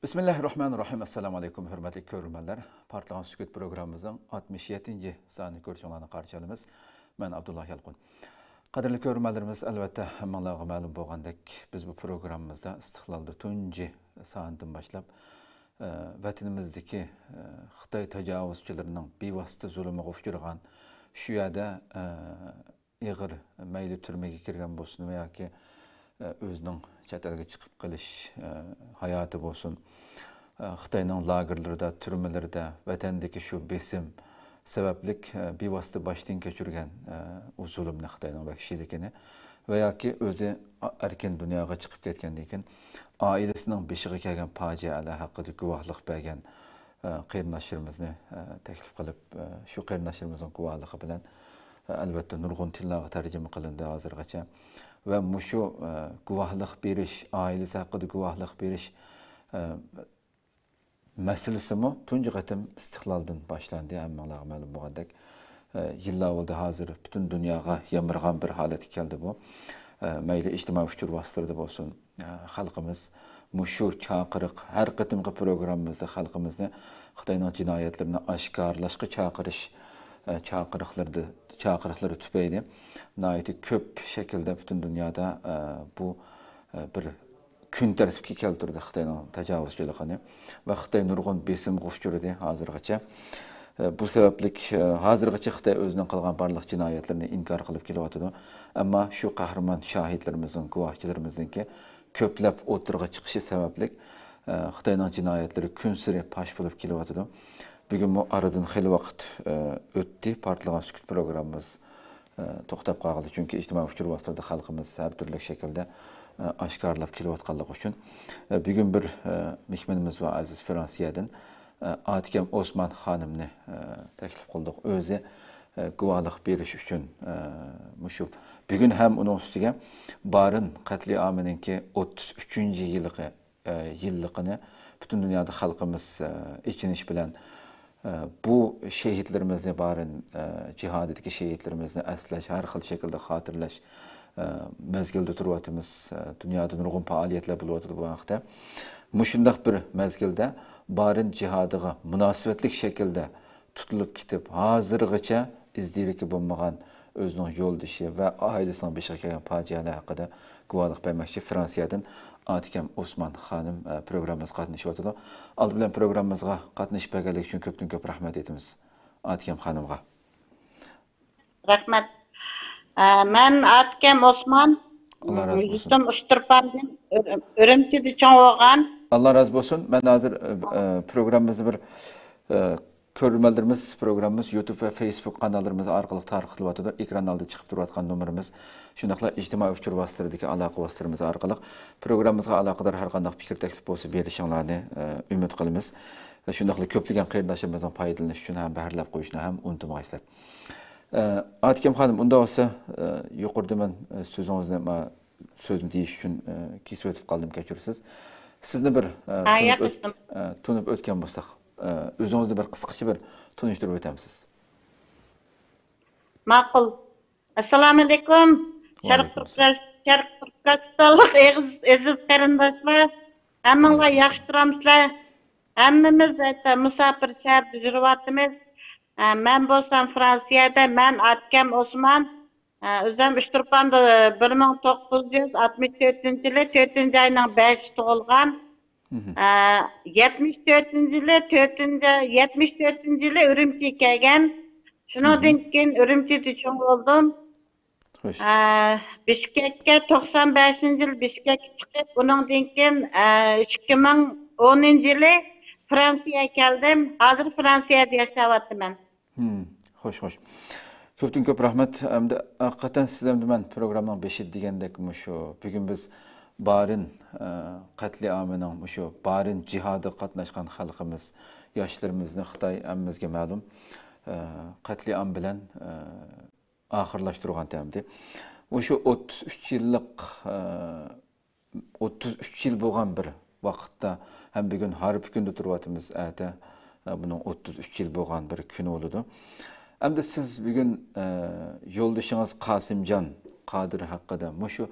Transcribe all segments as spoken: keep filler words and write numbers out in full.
بىسمىللاھىررەھمانىررەھىم. ئەسسالامۇئەلەيكۇم، ھۆرمەتلىك كۆرۈرمەنلەر. پارتلىغان سۈكۈت پروگراممىمىزنىڭ ئاتمىش يەتتىنچى سانىنى كۆرۈشۈڭلارنى قارشى ئالىمىز. مەن ئابدۇللا يالقۇن. قەدىرلىك كۆرۈرمەنلىرىمىز، ئەلۋەتتە، ھەممىڭلارغا مەلۇم بولغاندەك، بىز بۇ پروگراممىمىزدا ئىستىقلالدا تۇنجى سانىدىن باشلاپ، ئە، ۋەتىنىمىزدىكى، ئە، خىتاي تاجاۋۇزچىلىرىنىڭ بىۋاسىتە زۇلۇمىغا ئۇچرىغان، شۇ يەردە، ئە، ئېغىر، مەيلى تۈرمىگە كىرگەن بولسۇن ۋە ياكى، ئە، ئۆزىنىڭ چەت ئەلگە چىقىپ قېلىش، ئە، ھاياتى بولسۇن، ئە، خىتاينىڭ لاگېرلىرىدا، تۈرمىلىرىدە، ۋەتەندىكى شۇ بېسىم سەۋەبلىك، ئە، بىۋاسىتە باشتىن كەچۈرگەن، ئە، ئۇ زۇلۇمنى، خىتاينىڭ ۋەھشىيلىكىنى ۋە ياكى ئۆزى ئەركىن دۇنياغا چىقىپ كەتكەندىن كېيىن ئائىلىسىنىڭ بېشىغا كەلگەن پاجىئەلەر ھەققىدە گۇۋاھلىق بەرگەن، ئە، قېرىنداشلىرىمىزنى، ئە، تەكلىپ قىلىپ، ئە، شۇ قېرىنداشلىرىمىزنىڭ گۇۋاھلىقى بىلەن، ئە، ئەلۋەتتە، نۇرغۇن تىللارغا تەرجىمە قىلىندى ھازىرغىچە. ۋە مۇشۇ، ئە، گۇۋاھلىق بېرىش، ئائىلىسى ھەققىدە گۇۋاھلىق بېرىش، ئە، مەسىلىسىمۇ تۇنجى قېتىم ئىستىقلالدىن باشلاندى. ھەممىڭلارغا مەلۇم بولغاندەك، ئە، يىللار بولدى، ھازىر پۈتۈن دۇنياغا يامرىغان بىر ھالەتكە كەلدى بۇ. ئە، مەيلى ئىجتىمائىي ئۇچۇر ۋاسىتىلىرىدە بولسۇن، ئە، خەلقىمىز مۇشۇ چاقىرىق، ھەر قېتىمقى پروگراممىمىزدا خەلقىمىزنى خىتاينىڭ جىنايەتلىرىنى ئاشكارىلاشقا چاقىرىش، ئە، چاقىرىقلىرىدا، چاقىرىقلىرى تۈپەيلى ناھايىتى كۆپ شەكىلدە پۈتۈن دۇنيادا، ئە، بۇ، ئە، بىر كۈن تەرتىپكە كەلتۈردى خىتاينىڭ تاجاۋۇزچىلىقىنى ۋە خىتاي نۇرغۇن بېسىمغا ئۇچرىدى ھازىرغىچە. ئە، بۇ سەۋەبلىك، ئە، ھازىرغىچە خىتاي ئۆزىنىڭ قىلغان بارلىق جىنايەتلىرىنى ئىنكار قىلىپ كېلىۋاتىدۇ. ئەمما شۇ قەھرىمان شاھىتلىرىمىزنىڭ، گۇۋاھچىلىرىمىزنىڭكى كۆپلەپ ئوتتۇرىغا چىقىشى سەۋەبلىك، ئە، خىتاينىڭ جىنايەتلىرى كۈنسېرى پاش بولۇپ كېلىۋاتىدۇ. بۈگۈنمۇ ئارىدىن خېلى ۋاقىت، ئە، ئۆتتى، پارتلىغان سۈكۈت پروگراممىمىز، ئە، توختاپ قالغىلى. چۈنكى ئىجتىمائىي ئۇچۇر ۋاسىتىلىرىدا خەلقىمىز ھەر تۈرلۈك شەكىلدە، ئە، ئاشكارىلاپ كېلىۋاتقانلىقى ئۈچۈن. ئە، بۈگۈن بىر، ئە، مېھمىنىمىز بار، ئەزىز فرانسىيەدىن، ئە، ئاتىكەم ئوسمان خانىمنى، ئە، تەكلىپ قىلدۇق. ئۆزى، ئە، گۇۋاھلىق بېرىش ئۈچۈن، ئە، مۇشۇ بۈگۈن ھەم ئۇنىڭ ئۈستىگە بارىن قەتلىئامىنىڭكى ئوتتۇز ئۈچىنچى يىللىقى، ئە، يىللىقىنى پۈتۈن دۇنيادا خەلقىمىز، ئە، ئېچىنىش بىلەن، ئە، بۇ شېھىتلىرىمىزنى، بارىن، ئە، جىھادىدىكى شېھىتلىرىمىزنى ئەسلەش، ھەر خىل شەكىلدە خاتىرىلەش، ئە، مەزگىلىدە تۇرۇۋاتىمىز. ئە، دۇنيادا نۇرغۇن پائالىيەتلەر بولۇۋاتىدۇ بۇ ھەقتە. مۇشۇنداق بىر مەزگىلدە بارىن جىھادىغا مۇناسىۋەتلىك شەكىلدە تۇتۇلۇپ كېتىپ، ھازىرغىچە ئىز دېرىكى بولمىغان ئۆزىنىڭ يولدىشى ۋە ئائىلىسىنىڭ بېشىغا كەلگەن پاجىئەلەر ھەققىدە گۇۋاھلىق بەرمەكچى. فرانسىيەدىن ئاتىكەم ئوسمان خانىم، ئە، پروگراممىمىزغا قاتنىشىۋاتىدۇ. ئالدى بىلەن پروگراممىمىزغا قاتنىشىپ بەرگەنلىكى ئۈچۈن كۆپتىن كۆپ رەھمەت ئېيتىمىز ئاتىكەم خانىمغا. رەھمەت. ئە، مەن ئاتىكەم ئوسمان. ئاللا رازى بولسۇن. يۇرتۇم ئۇچتۇرپاندىن، ئۈر-، ئۈرۈمچىدە چوڭ بولغان. ئاللا رازى بولسۇن. مەن ھازىر، ئە، ئە، پروگراممىمىزنى بىر، ئە، كۆرۈرمەنلىرىمىز پروگراممىمىز يۇتۇب ۋە فېيسبۇك قاناللىرىمىز ئارقىلىق تارقىتىلىۋاتىدۇ. ئېكران ئالدىدا چىقىپ تۇرۇۋاتقان نومۇرىمىز، شۇنداقلا ئىجتىمائىي ئۇچۇر ۋاسىتىلىرىدىكى ئالاقە ۋاسىتىلىرىمىز ئارقىلىق پروگراممىمىزغا ئالاقىدار ھەر قانداق پىكىر، تەكلىپ بولسا بېرىشىڭلارنى، ئە، ئۈمىد قىلىمىز. شۇنداقلا كۆپلىگەن قېرىنداشلىرىمىزنىڭ پايدىلىنىشى ئۈچۈن ھەم بەھرىلەپ قويۇشنى ھەم ئۇنتۇمىغايسىلەر. ئە، ئاتىكەم خانىم، ئۇنداق بولسا، ئە، يۇقىرىدا مەن، ئە، سۆزىڭىزنى، ما-، سۆزنى دېيىش ئۈچۈن، ئە، كېسىۋېتىپ قالدىم، كەچۈرىسىز. سىزنى بىر، ئە، ھە، تونۇپ ئۆت-، ئە، تونۇپ ئۆتكەن بولساق، ئە، ئۆزىڭىزنى بىر قىسقىچە بىر تونۇشتۇرۇپ ئۆتەمسىز؟ ماقۇل. ئەسسالامۇئەلەيكۇم. شەرق تۈركىستان، شەرق تۈركىستانلىق ئېغىز-، ئەزىز قېرىنداشلار، ھەممىڭلار ياخشى تۇرامسىلەر؟ ھەممىمىز، ھەتتا مۇساپىر شەھەردە يۈرۈۋاتىمىز. ئە، مەن بولسام فرانسىيەدە، مەن ئاتىكەم ئوسمان. ئە، ئۆزۈم ئۇچتۇرپاندا بىر مىڭ توققۇز يۈز ئاتمىش تۆتىنچى يىلى تۆتىنچى ئاينىڭ بەشى تۇغۇلغان. مھم. ئە، يەتمىش تۆتىنچى يىلى تۆتىنچى، يەتمىش تۆتىنچى يىلى ئۈرۈمچىگە كەلگەن. شۇنىڭدىن مھم. كېيىن ئۈرۈمچىدە چوڭ بولدۇم. خوش. ئە، بىشكەككە توقسان بەشىنچى يىلى بىشكەككە چىقىپ، ئۇنىڭدىن كېيىن، ئە، ئىككى مىڭ ئونىنچى يىلى فرانسىيەگە كەلدىم. ھازىر فرانسىيەدە ياشاۋاتىمەن. ھىم، خوش، خوش. كۆپتىن كۆپ رەھمەت. ئەمدى ھەقىقەتەن سىز ئەمدى مەن پروگراممىنىڭ بېشىدا دېگەندەك مۇشۇ بۈگۈن بىز بارىن، ئە، قەتلىئامىنىڭ، مۇشۇ بارىن جىھادىغا قاتناشقان خەلقىمىز، ياشلىرىمىزنى خىتاي ھەممىمىزگە مەلۇم، ئە، قەتلىئام بىلەن، ئە، ئاخىرلاشتۇرغان تەمدى. مۇشۇ ئوتتۇز ئۈچ يىللىق، ئە، ئوتتۇز ئۈچ يىل بولغان بىر ۋاقىتتا ھەم بۈگۈن ھارپا كۈندە تۇرۇۋاتىمىز. ئەتە، ئە، بۇنىڭ ئوتتۇز ئۈچ يىل بولغان بىر كۈنى بولىدۇ. ئەمدى سىز بۈگۈن، ئە، يولدىشىڭىز قاسىمجان قادىر ھەققىدە، مۇشۇ،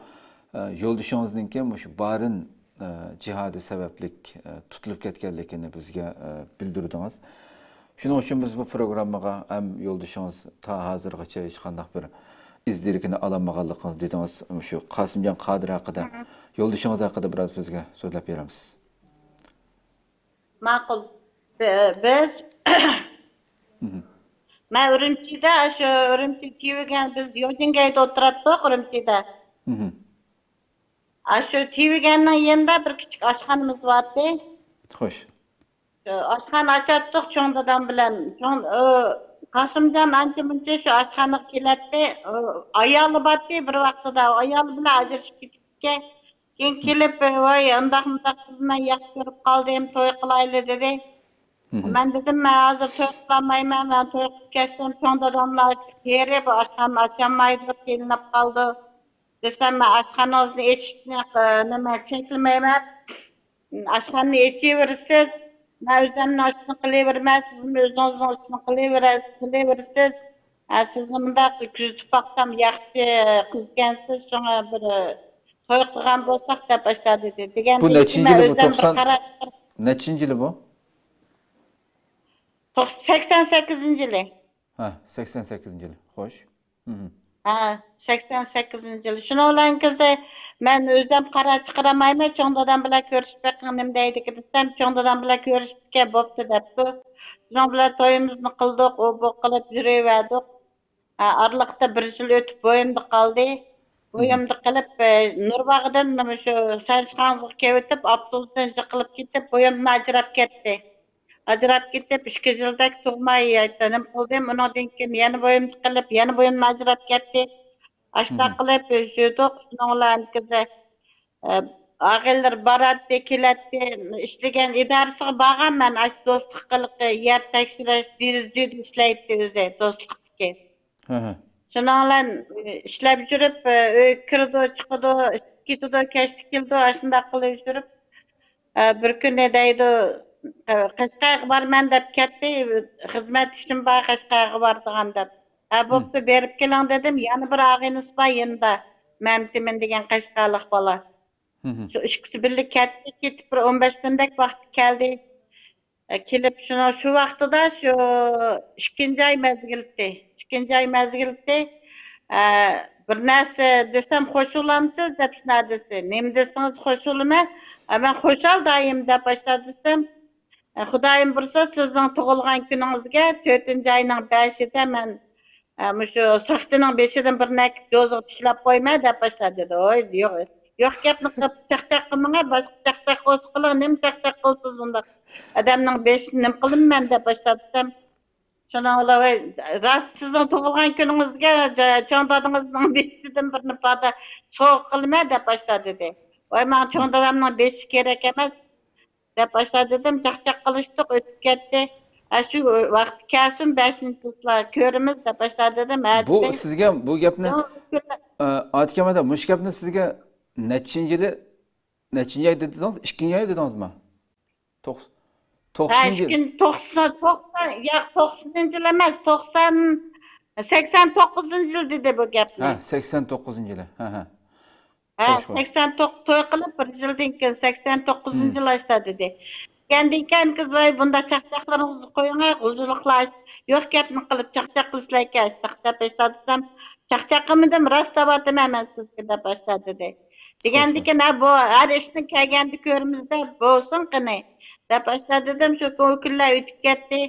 ئە، يولدىشىڭىزنىڭكى مۇشۇ بارىن، ئە، جىھادى سەۋەبلىك، ئە، تۇتۇلۇپ كەتكەنلىكىنى بىزگە، ئە، بىلدۈردىڭىز. شۇنىڭ ئۈچۈن بىز بۇ پروگراممىغا ھەم يولدىشىڭىز تا ھازىرغىچە ھېچقانداق بىر ئىز دېرىكىنى ئالالمىغانلىقىڭىزنى دېدىڭىز. مۇشۇ قاسىمجان قادىر ھەققىدە، يولدىشىڭىز ھەققىدە بىراز بىزگە سۆزلەپ بېرەمسىز؟ ماقۇل. بى-، بىز، مەن ئۈرۈمچىدە، شۇ ئۈرۈمچى تىۋىگەن، بىز يوجيەنگەيدە ئولتۇراتتۇق، ئۈرۈمچىدە. ئاشۇ تىۋىگەننىڭ يېنىدا بىر كىچىك ئاشخانىمىز بارتى. خوش. شۇ ئاشخانا ئاچاتتۇق چوڭ دادام بىلەن. چوڭ، ئۇ، قاسىمجان ئانچە مۇنچە شۇ ئاشخانىغا كېلەتتى. ئۇ، ئايالى بارتى بىر ۋاقتىدا. ئايالى بىلەن ئاجرىشىپ كېتىپتىكەن. كېيىن كېلىپ، ۋاي، ئۇنداق مۇنداق قىزنى مەن ياخشى كۆرۈپ قالدىم، توي قىلايلى دېدى. مەن دېدىم، مەن ھازىر توي قىلالمايمەن، مەن توي قىلىپ كەتسەم، چوڭ داداملار قېرى، بۇ ئاشخانىنى ئاچالمايدۇ، قىينىلىپ قالىدۇ. دېسەم، مەن ئاشخانىڭىزنى ئېچىشنى، ئە، نېمە، چەكلىمەيمەن. ئاشخانىنى ئېچىۋېرىسىز. مەن ئۆزۈمنىڭ ئىشىنى قىلىۋېرىمەن، سىزمۇ ئۆزىڭىزنىڭ ئىشىنى قىلىۋېرە-، قىلىۋېرىسىز. ئە، سىزنى مۇنداق كۆزىتىپ باقسام ياخشى قىزكەنسىز، شۇڭا بىر، ئە، توي قىلغان بولساق دەپ ئاشۇنداق دېدى. بۇ دېگەندىن كېيىن نەچچىنچى مەن يىلى بۇ؟ ئۆزۈم بىر توقسان، قارار نەچچىنچى يىلى بۇ؟ توق-، سەكسەن سەككىزىنچى يىلى. ھە، سەكسەن سەككىزىنچى يىلى. خوش. ھە، سەكسەن سەككىزىنچى يىلى. شۇنىڭ بىلەن كېسە مەن ئۆزۈم قارار چىقىرالمايمەن. چوڭ دادام بىلەن كۆرۈشۈپ بېقىڭ، نېمە دەيدىكىن دېسەم، چوڭ دادام بىلەن كۆرۈشۈپتىكەن، بوپتۇ دەپتۇ. شۇنىڭ بىلەن تويىمىزنى قىلدۇق، ئۇ بۇ قىلىپ يۈرۈۋەردۇق. ھە، ئارىلىقتا بىر يىل ئۆتۈپ بويۇمدا قالدى. بويۇمدا قېلىپ، ئە، نۇرباغدىن مۇشۇ سانشىخاڭزىغا كېلىۋېتىپ، ئاپتوبۇستىن يىقىلىپ كېتىپ، بويۇمدىن ئاجراپ كەتتى. ئاجراپ كېتىپ، ئىككى يىلدەك تۇغماي نېمە قىلدىم. ئۇنىڭدىن كېيىن يەنە بويۇمدا قېلىپ، يەنە بويۇمدىن ئاجراپ كەتتى. ئاشۇنداق قىلىپ يۈردۇق. شۇنىڭ بىلەن كېسە، ئە، ئاغىنىلىرى باراتتى، كېلەتتى. ئىشلىگەن ئىدارىسىغا بارغان مەن، ئاشۇ دوستلۇق قىلىقى يەر تەكشۈرۈش، دېرىزە جۈيدە ئىشلەيتتى ئۆزى، دوستلۇقتىكى. شۇنىڭ بىلەن، ئى، ئىشلەپ يۈرۈپ، ئى، ئۆيگە كىرىدۇ، چىقىدۇ، ئىشقا كېتىدۇ، كەچتە كېلىدۇ، ئاشۇنداق قىلىپ يۈرۈپ، ئە، بىر كۈنى دەيدۇ، ئە، قەشقەرگە بارىمەن دەپ كەتتى، خىزمەت ئىشىم بار، قەشقەرگە بارىدىغان دەپ. ھە، بوپتۇ، بېرىپ كېلىڭ دېدىم. يەنە بىر ئاغىنىسى بار يېنىدا، مەمتىمىن دېگەن قەشقەرلىك بالا. شۇ ئىككىسى بىللە كەتتى، كېتىپ بىر ئون بەش كۈندەك ۋاقىت كەلدى. ئە، كېلىپ شۇنىڭ، شۇ ۋاقتىدا شۇ ئىككىنچى ئاي مەزگىلتى، ئىككىنچى ئاي مەزگىلتى، ئە، بىر نەرسە دېسەم خوش بولامسىز دەپ شۇنداق دېسە، نېمە دېسىڭىز خوش بولىمەن، ئە، مەن خۇشال دائىم دەپ ئاشۇنداق دېسەم، ئە، خۇدايىم بۇيرۇسا سىزنىڭ تۇغۇلغان كۈنىڭىزگە تۆتىنچى ئاينىڭ بەشىدە مەن ئە، مۇشۇ ساختىنىڭ بېشىدىن بىرنى ئەكىپ جوزىغا تىكلەپ قويما دەپ باشلاپ دېدى. ۋوي، يوق، يوق گەپنى قىلىپ چاقچاق قىلماڭا، باشقا چاقچاق بولسا قىلىڭ، نېمە چاقچاق قىلىسىز ئۇنداق؟ ئادەمنىڭ بېشىنى نېمە قىلىمەن دەپ باشلاپ دېسەم، شۇنىڭ بىلەن، ۋوي، راست سىزنىڭ تۇغۇلغان كۈنىڭىزگە جا-، چوڭ دادىڭىزنىڭ بېشىدىن بىرنى پادا سوۋغا قىلىمەن دەپ باشلاپ دېدى. ۋوي، ماڭا چوڭ دادامنىڭ بېشى كېرەك ئەمەس. دەپ ئاشۇنداق دېدىم، چاقچاق قىلىشتۇق، ئۆتۈپ كەتتى. ئە، شۇ ۋاقىت كەلسۇن، بەشىنچى چىسلا كۆرىمىز، دەپ ئاشۇنداق دېدىم. ھە، بۇ دېدى. سىزگە بۇ گەپنى، ئۇ كۈنلەر ئە، ئاتىكەم ئاكا، مۇشۇ گەپنى سىزگە نەچچىنچى يىلى، نەچچىنچى ئاي دېدىڭىز؟ ئىككىنچى ئاي دېدىڭىزمۇ؟ توق-، ھە، توقسىنىنچى يىل. ئىككىنچى، توقسان، توقسان، ياق، توقسىنىنچى يىل ئەمەس، توقسان، سەكسەن توققۇزىنچى يىل دېدى بۇ گەپنى. ھە، سەكسەن توققۇزىنچى يىلى. ھە، ھە. ھە، خوش، خوش. سەكسەن توققۇز، توي قىلىپ بىر يىلدىن كېيىن، سەكسەن توققۇزىنچى يىل ئاشتا دېدى. دېگەندىن كېيىن، ۋاي، بۇنداق چاقچاقلىرىڭىزنى قويۇڭ، غۇلجىلىقلار يوق گەپنى قىلىپ چاقچاق قىلىشلاركەن، ئاشتاق دەپ ئاشتا دېسەم، چاقچاق قىلمىدىم، راست دەۋاتىمەن مەن سىزگە دەپ ئاشتا دېدى. خوش، دېگەندىن خوش. كېيىن، ھە، بۇ ھەر ئىشنى كەلگەندە كۆرىمىز دەپ، بولسۇن قېنى، دەپ ئاشتا دېدىم، شۇ كۈنلەر ئۆتۈپ كەتتى.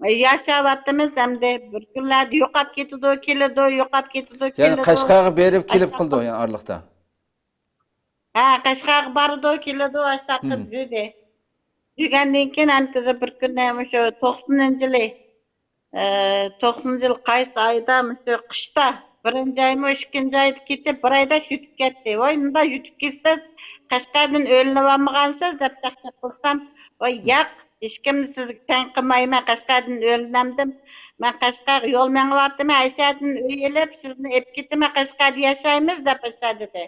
ياشاۋاتىمىز ئەمدى. بىر كۈنلەردە يوقاپ كېتىدۇ، كېلىدۇ، يوقاپ كېتىدۇ، يەنى كېلىدۇ. قەشقەرگە بېرىپ كېلىپ ئاشۇنداق قىلىدۇ، يەنى ئارىلىقتا. ھە، قەشقەرگە بارىدۇ، كېلىدۇ، ئاشۇنداق قىلىپ يۈردى. يۈرگەندىن كېيىن، ئەنكىزى بىر كۈنى مۇشۇ توقسىنىنچى يىلى، ئە، توقسىنىنچى يىل قايسى ئايدا، مۇشۇ قىشتا، بىرىنچى ئايمۇ، ئىككىنچى ئايدا كېتىپ، بىر ئايدەك يۈتۈپ كەتتى. ۋاي، مۇنداق يۈتۈپ كەتسە، قەشقەردىن ئۆيلىنىۋالمىغانسىز دەپ چاقچاق قىلسام، ۋاي، ياق، ھېچكىمنى سىزگە تەڭ قىلمايمەن، قەشقەردىن ئۆيلىنەمدىم. مەن قەشقەرگە يول مېڭىۋاتىمەن، ئەشەدىن ئۆي ئېلىپ، سىزنى ئېلىپ كېتىمەن، قەشقەردە ياشايمىز دەپ ئاشۇنداق دېدى.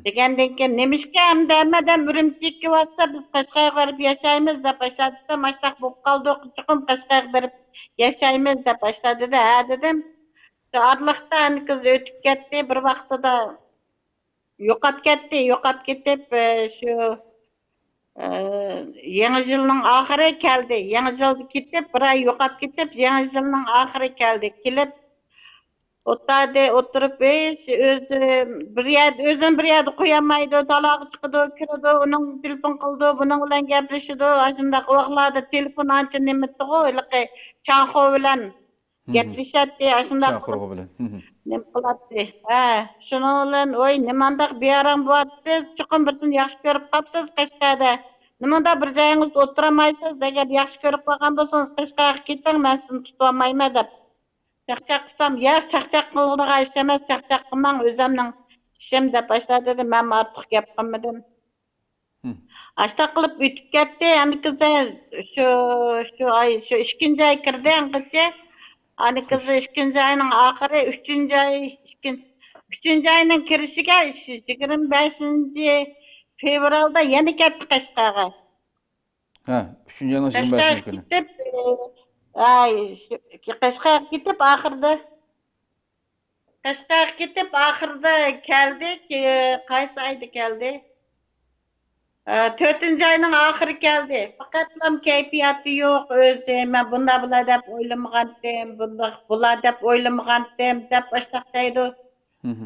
دېگەندىن كېيىن، نېمىشقا ئەمدى ھەممە ئادەم ئۈرۈمچىگە كېلىۋاتسا، بىز قەشقەرگە بېرىپ ياشايمىز دەپ ئاشۇنداق دېسەم، ئاشۇنداق بولۇپ قالدۇق، چوقۇم قەشقەرگە بېرىپ ياشايمىز دەپ ئاشۇنداق دېدى. ھە دېدىم. شۇ ئارىلىقتا ئەنە قىز ئۆتۈپ كەتتى، بىر ۋاقتىدا يوقاپ كەتتى. يوقاپ كېتىپ، ئى، شۇ، ئى، يېڭى يىلنىڭ ئاخىرى كەلدى. يېڭى يىلدا كېتىپ، بىر ئاي يوقاپ كېتىپ، يېڭى يىلنىڭ ئاخىرى كەلدى. كېلىپ، ئولتۇردى، ئولتۇرۇپ، ھېچ ئۆزى بىر يەردە، ئۆزىنى بىر يەردە قويالمايدۇ، تالاغا چىقىدۇ، كىرىدۇ، ئۇنىڭ تېلېفون قىلىدۇ، بۇنىڭ بىلەن گەپلىشىدۇ. ئاشۇنداق ۋاقىتلاردا تېلېفون ئانچە نېمە ئىدىغۇ، ھېلىقى چاڭخۇ بىلەن گەپلىشەتتى، ئاشۇنداق قىلىپ نېمە قىلاتتى. ھە، شۇنىڭ بىلەن، ۋاي، نېمانداق بىئارام بولۇۋاتىسىز، چوقۇم بىرسىنى ياخشى كۆرۈپ قاپسىز قەشقەردە. نېمانداق بىر جايىڭىزدا ئولتۇرالمايسىز، ئەگەر ياخشى كۆرۈپ قالغان بولسىڭىز، قەشقەرگە كېتىڭ، مەن سىزنى تۇتۇۋالمايمەن دەپ. چاقچاق قىلسام، ياق، چاقچاق قىلىدىغان ئىش ئەمەس، چاقچاق قىلماڭ، ئۆزۈمنىڭ ئىشىم دەپ ئاشۇنداق دېدىم، مەنمۇ ئارتۇق گەپ قىلمىدىم. ئاشۇنداق قىلىپ ئۆتۈپ كەتتى. ئانا قىزى شۇ، شۇ ئاي، شۇ ئىككىنچى ئاي كىردى ئانىقىچە. ئانا قىزى ئىككىنچى ئاينىڭ ئاخىرى، ئۈچىنچى ئاي، ئىككىن-، ئۈچىنچى ئاينىڭ كىرىشىگە يىگىرمە بەشىنچى فېۋرالدا يەنە كەتتى قەشقەرگە. ھە، ئۈچىنچى ئاينىڭ يىگىرمە بەشىنچى كۈنى. كېتىپ، ئاي، شۇ، قەشقەرگە كېتىپ ئاخىرىدا، قەشقەرگە كېتىپ ئاخىرىدا كەلدى. كې-، قايسى ئايدا كەلدى؟ ئە، تۆتىنچى ئاينىڭ ئاخىرى كەلدى. پەقەتلا كەيپىياتى يوق ئۆزى. مەن بۇنداق بولار دەپ ئويلىمىغانتىم، بۇنداق بولار دەپ ئويلىمىغانتىم، دەپ ئاشۇنداق دەيدۇ.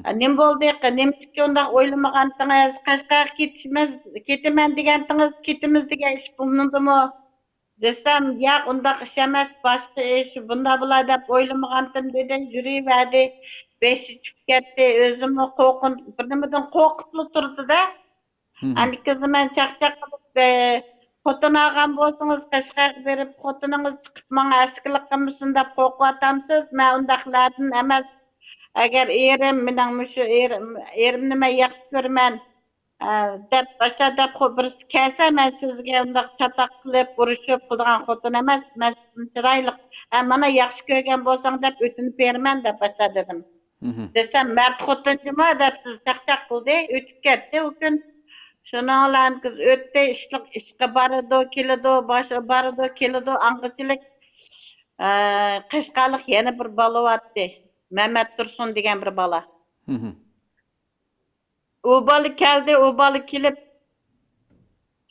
ئە، نېمە بولدى؟ نېمىشقا ئۇنداق ئويلىمىغانتىڭىز؟ قەشقەرگە كېتىمىز، كېتىمەن دېگەنتىڭىز، كېتىمىز دېگەن ئىش بولمىدىمۇ؟ دېسەم، ياق، ئۇنداق ئىش ئەمەس، باشقا ئىش، بۇنداق بولار دەپ ئويلىمىغانتىم، دېدى، يۈرۈۋەردى. بېشى چۈشۈپ كەتتى، ئۆزىمۇ قورقۇن-، بىر نېمىدىن قورقۇپلا تۇردى-دە. ئانا قىزنى مەن چاقچاق قىلىپ، ئى، خوتۇن ئالغان بولسىڭىز، قەشقەرگە بېرىپ، خوتۇنىڭىز چىقىپ ماڭا ئەسكىلىك قىلمىسۇن دەپ قورقۇۋاتامسىز؟ مەن ئۇنداقلاردىن ئەمەس. ئەگەر ئېرىم، مېنىڭ مۇشۇ ئېرىم، ئېرىمنى مەن ياخشى كۆرىمەن، ئە، دەپ، ئاشۇنداق دەپ، خو-، بىرسى كەلسە، مەن سىزگە ئۇنداق چاتاق قىلىپ، ئۇرۇشۇپ قىلىدىغان خوتۇن ئەمەس. مەن سىزنى چىرايلىق، ئە، مانا ياخشى كۆرگەن بولساڭ دەپ ئۆتۈنۈپ بېرىمەن دەپ ئاشۇنداق دېدىم. دېسەم، مەرد خوتۇن جۇما دەپ سىز چاقچاق قىلدى، ئۆتۈپ كەتتى ئۇ كۈن. شۇنىڭ بىلەن ئۆتتى، ئىشلىق ئىشقا بارىدۇ، كېلىدۇ، باش-، بارىدۇ، كېلىدۇ، ئاڭغىچىلىك، ئە، قەشقەرلىك يەنە بىر بالا بارتتى. مەمەت تۇرسۇن دېگەن بىر بالا. ئۇ بالا كەلدى، ئۇ بالا كېلىپ،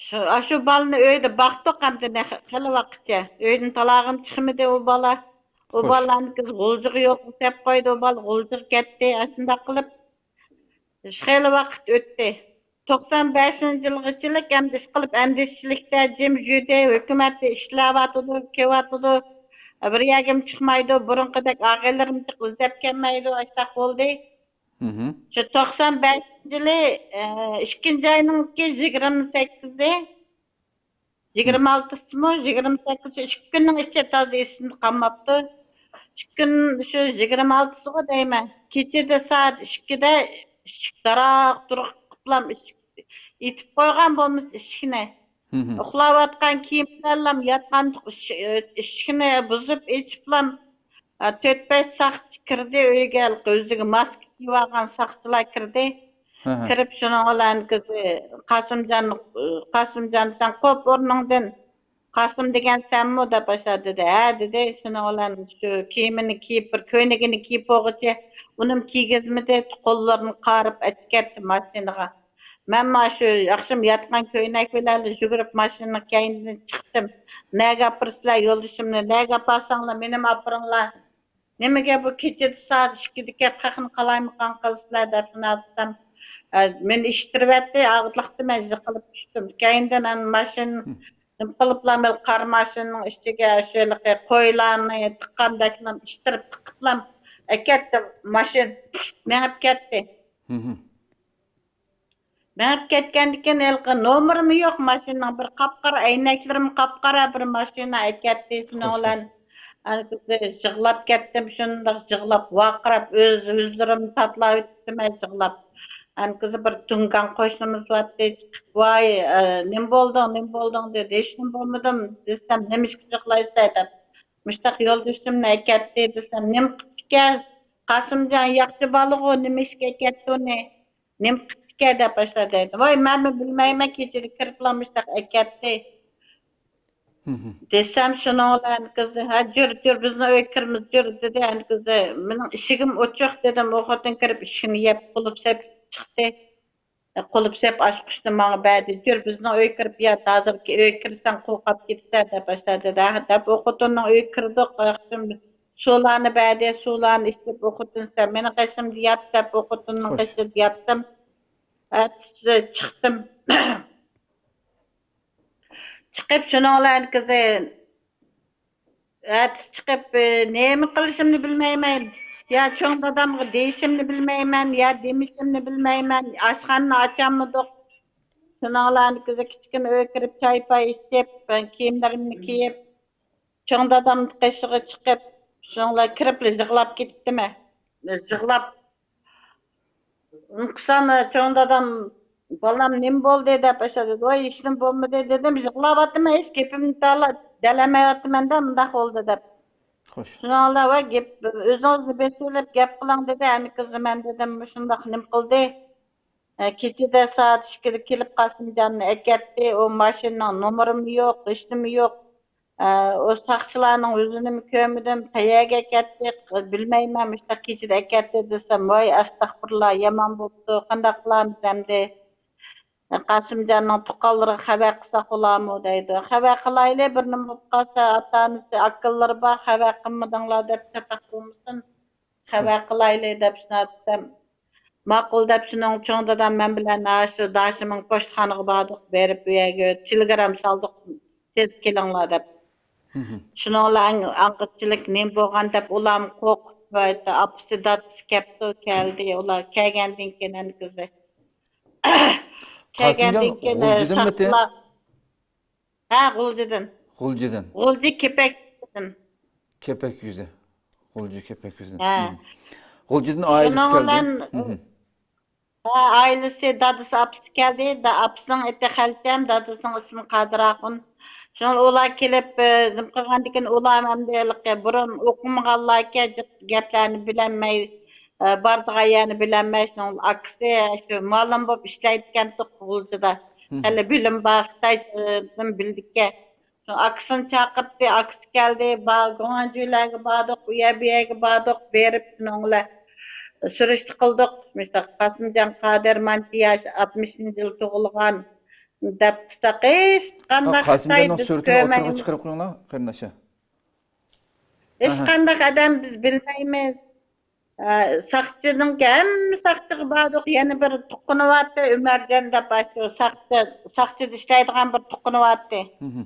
شۇ، ئاشۇ بالىنى ئۆيدە باقتۇق ئەمدى نە-، خېلى ۋاقىتچە. ئۆيدىن تالاغىمۇ چىقمىدى ئۇ بالا. ئۇ بالىنى كىز غۇلجىغا يولغا سەپ قويدى، ئۇ بالا غۇلجىغا كەتتى. ئاشۇنداق قىلىپ، خېلى ۋاقىت ئۆتتى. توقسان بەشىنچى يىلغىچىلىك ئەمدى ئىشقىلىپ ئەندىشىلىكتە جىم جۈدى، ھۆكۈمەتتە ئىشلەۋاتىدۇ، كېلىۋاتىدۇ. بىر يەرگىمۇ چىقمايدۇ، بۇرۇنقىدەك ئاغىنىلىرىمۇ چىقىپ ئىزدەپ كەلمەيدۇ، ئاشۇنداق بولدى. شۇ توقسان بەشىنچى يىلى، ئىككىنچى ئاينىڭكى يىگىرمە سەككىزى، يىگىرمە ئالتىسىمۇ، يىگىرمە سەككىزى، ئىككى كۈننىڭ ئىچىدە تازا ئېسىمدە قالماپتۇ. ئىككى كۈن، شۇ يىگىرمە ئالتىسىغۇ دەيمەن. كېچىدە سائەت ئىككىدە ئىشىك داراق-دۇرۇق قىپلام ئىشىك ئېتىپ قويغان بولمىسا ئىشىكنى. ئۇخلاۋاتقان كىيىم بىلەنلام ياتقان ئىش-، ئىشىكنى بۇزۇپ ئېچىپلام، ئە، تۆت-بەش ساقچى كىردى ئۆيگە، ئۆزىگە ماسكا كىيىۋالغان ساقچىلار كىردى. كىرىپ شۇنىڭ بىلەن قاسىمجان، قاسىمجان، سەن قوپ ئورنۇڭدىن، قاسىم دېگەن سەنمۇ دەپ ئاشۇنداق دېدى. ھە دېدى، شۇنىڭ بىلەن شۇ كىيىمىنى كىيىپ، بىر كۆينىكىنى كىيىپ بولغۇچە ئۇنىمۇ كىيگۈزمىدى، قوللىرىنى قارىپ ئەچىپ كەتتى ماشىنىغا. مەنمۇ شۇ ئاخشام ياتقان كۆينەك بىلەن يۈگۈرۈپ ماشىنىنىڭ كەينىدىن چىقتىم. نەگە ئاپىرىسىلەر يولدىشىمنى، نەگە ئاپارساڭلار مېنىمۇ ئاپىرىڭلار. نېمىگە بۇ كېچىدە سائەت ئىككىدە كەپ خەقنى قالايمىقان قىلىسىلەر دەپ شۇنداق دېسەم، ئە، مېنى ئىشتىرىۋەتتى، ئاغزىقتا مەن يىقىلىپ چۈشتۈم. كەينىدىن ئەنە ماشىنا نېمە قىلىپلا، مەن قارا ماشىنىنىڭ ئىچىگە شۇ ھېلىقى قويلارنى تىققاندەكلا ئىشتىرىپ تىقىپلا ئەكەتتىم. ماشىنا مېڭىپ كەتتى. مېڭىپ كەتكەندىكىن ھېلىقى نومۇرىمۇ يوق ماشىنىنىڭ، بىر قاپقارا ئەينەكلىرىمۇ قاپقارا بىر ماشىنا ئەكەتتى. شۇنىڭ بىلەن ئانكىسى يىغلاپ كەتتىم، شۇنداق يىغلاپ ۋارقىراپ ئۆز-ئۆزلىرىمنى تاتىلاۋېتىپتىمەن يىغلاپ. ئانكىسى بىر تۇڭگان قوشنىمىز بارتتى، چىقىپ، ۋاي، ئە، نېمە بولدۇڭ، نېمە بولدۇڭ دېدى. ھېچنېمە بولمىدىم دېسەم، نېمىشقا يىغلايسەن دەپ. مۇشتاق يولدىشىمنى ئەكەتتى دېسەم، نېمە قىپتىكەن؟ قاسىمجان ياخشى بالىغۇ، نېمىشقا ئەكەتتى ئۇنى؟ نېمە قىپتىكەن دەپ باشلاپ دەيدۇ. ۋاي، مەنمۇ بىلمەيمەن، كېچىدە كىرىپلا مۇشتاق ئەكەتتى دېسەم، شۇنىڭ بىلەن قىزى، ھە، جۈر، جۈر، بىزنىڭ ئۆيگە كىرىمىز، جۈر دېدى. ئەنە قىزى، مېنىڭ ئىشىكىم ئوچۇق دېدىم، ئۇ خوتۇن كىرىپ ئىشىكنى يېپىپ قۇلۇپ سېلىپ چىقتى. قۇلۇپ سېپ ئاچقۇچنى ماڭا بەردى. يۈر، بىزنىڭ ئۆيگە كىرىپ يات، ھازىر ئۆيگە كىرسەڭ قورقۇپ كېتىسەن، دەپ ئاشۇنداق دېدى. ھە، دەپ ئۇ خوتۇننىڭ ئۆيىگە كىردۇق. ئاخشام سۇلارنى بەردى، سۇلارنى ئىچىپ، ئۇ خوتۇن، سەن مېنىڭ قېشىمدا يات، دەپ ئۇ خوتۇننىڭ قېشىدا ياتتىم. ئەتىسى چىقتىم. چىقىپ، شۇنىڭ بىلەن كىزى ئەتىسى چىقىپ، ئى، نېمە قىلىشىمنى بىلمەيمەن. يا چوڭ دادامغا دېيىشىمنى بىلمەيمەن، يا دېمىشىمنى بىلمەيمەن. ئاشخانىنى ئاچالمىدۇق. شۇنىڭ بىلەن كىزى كىچىككىنە ئۆيگە كىرىپ، چاي-پاي ئىچىپ، كىيىملىرىمنى كىيىپ، چوڭ دادام قېشىغا چىقىپ، شۇنىڭ بىلەن كىرىپلا يىغلاپ كېتىپتىمەن. يىغلاپ ئۇنى قىلسام، چوڭ دادام، «بالام، نېمە بولدى؟» دەپ ئاشۇ دېدى. «ۋاي، ھېچنېمە بولمىدى» دېدىم. «يىغلاۋاتىمەن، ھېچ گېپىمنى دېيەلمەيۋاتىمەن-دە، مۇنداق بولدى» دەپ. خوش. شۇنىڭ بىلەن، «ۋاي، گەپ، ئۆزىڭىزنى بېسىۋېلىپ گەپ قىلىڭ» دېدى. ئەنە قىزى، مەن دېدىم، مۇشۇنداق نېمە قىلدى. ئە، كېچىدە سائەت ئىككىدە كېلىپ قاسىمجاننى ئەكەتتى. ئۇ ماشىنىنىڭ نومۇرىمۇ يوق، ھېچنېمە يوق. ئە، ئۇ ساقچىلارنىڭ يۈزىنىمۇ كۆرمىدىم. قەيەرگە كەتتى، بىلمەيمەن، مۇشۇنداق كېچىدە ئەكەتتى دېسەم، ۋاي ئەستەغپۇرۇللا، يامان بوپتۇ، قانداق قىلارمىز ئەمدى؟ قاسىمجاننىڭ تۇغقانلىرىغا خەۋەر قىلساق بولارمۇ دەيدۇ. خەۋەر قىلايلى، بىر نېمە بولۇپ قالسا، ئاتا-ئانىسى، ئاكىلىرى بار، خەۋەر قىلمىدىڭلار دەپ چاتاق بولمىسۇن. خەۋەر قىلايلى دەپ شۇنداق دېسەم، ماقۇل دەپ شۇنىڭ چوڭ دادام مەن بىلەن ھە شۇ داشىمىڭ پوچتىخانىغا باردۇق، بېرىپ ئۇ يەرگە تېلېگرام سالدۇق، تېز كېلىڭلار دەپ. شۇنىڭ بىلەن ئاڭغىچىلىك نېمە بولغان دەپ ئۇلارمۇ قورقۇپ، ئاپىسى دادىسى كەپتۇ، كەلدى. ئۇلار كەلگەندىن كېيىن ئەنە كىزى. قاسىمجان كەلگەندىن كېيىن غۇلجىدىنمىتى؟ ساقچىلار ھە، غۇلجىدىن. غۇلجىدىن. غۇلجا كېپەك يۈزىدىن. كېپەك يۈزى. غۇلجا كېپەك يۈزىدىن. ھە. مم. غۇلجىدىن ئائىلىسى شۇنىڭ كەلدى. بىلەن، مم. ھە، ئائىلىسى، دادىسى، ئاپىسى كەلدى. دا-، ئاپىسىنىڭ ئېتى خەلچەم، دادىسىنىڭ ئىسمى قادىر ئاخۇن. شۇڭا ئۇلار كېلىپ، ئە، نېمە قىلغاندىكىن ئۇلار ئەمدى ھېلىقى بۇرۇن ئوقۇمىغانلاركەن، جىق گەپلەرنى بىلەلمەي، ئە، بارىدىغان يەرنى بىلەلمەي، شۇنىڭ ئاكىسى شۇ مۇئەللىم بولۇپ ئىشلەيدىكەن غۇلجىدا. مم. خېلى بىلىم بار، خىتايچىدىن بىلىدىكەن. شۇ ئاكىسىنى چاقىرتتى، ئاكىسى كەلدى، با-، گۇاڭجۈلەرگە باردۇق، ئۇ يەر بۇ يەرگە باردۇق، بېرىپ شۇنىڭ بىلەن سۈرۈشتە قىلدۇق. مۇشۇنداق قاسىمجان قادىر مانچە ياش، ئاتمىشىنچى يىل تۇغۇلغان دەپ قىلساق، ھېچقانداق خىتاي قاسىمجاننىڭ بىز سۈرىتىنى ئوتتۇرىغا كۆرمەي-، چىقىرىپ قويۇڭلار، قېرىنداشلار. ھېچقانداق ئادەم بىز بىلمەيمىز. ئە، ساقچىنىڭكى، ھەممە ساقچىغا باردۇق. يەنە بىر تۇغقىنى بارتتى، ئۆمەرجان دەپ، ئاشۇ ساقچى، ساقچىدا ئىشلەيدىغان بىر تۇغقىنى بارتتى. مم.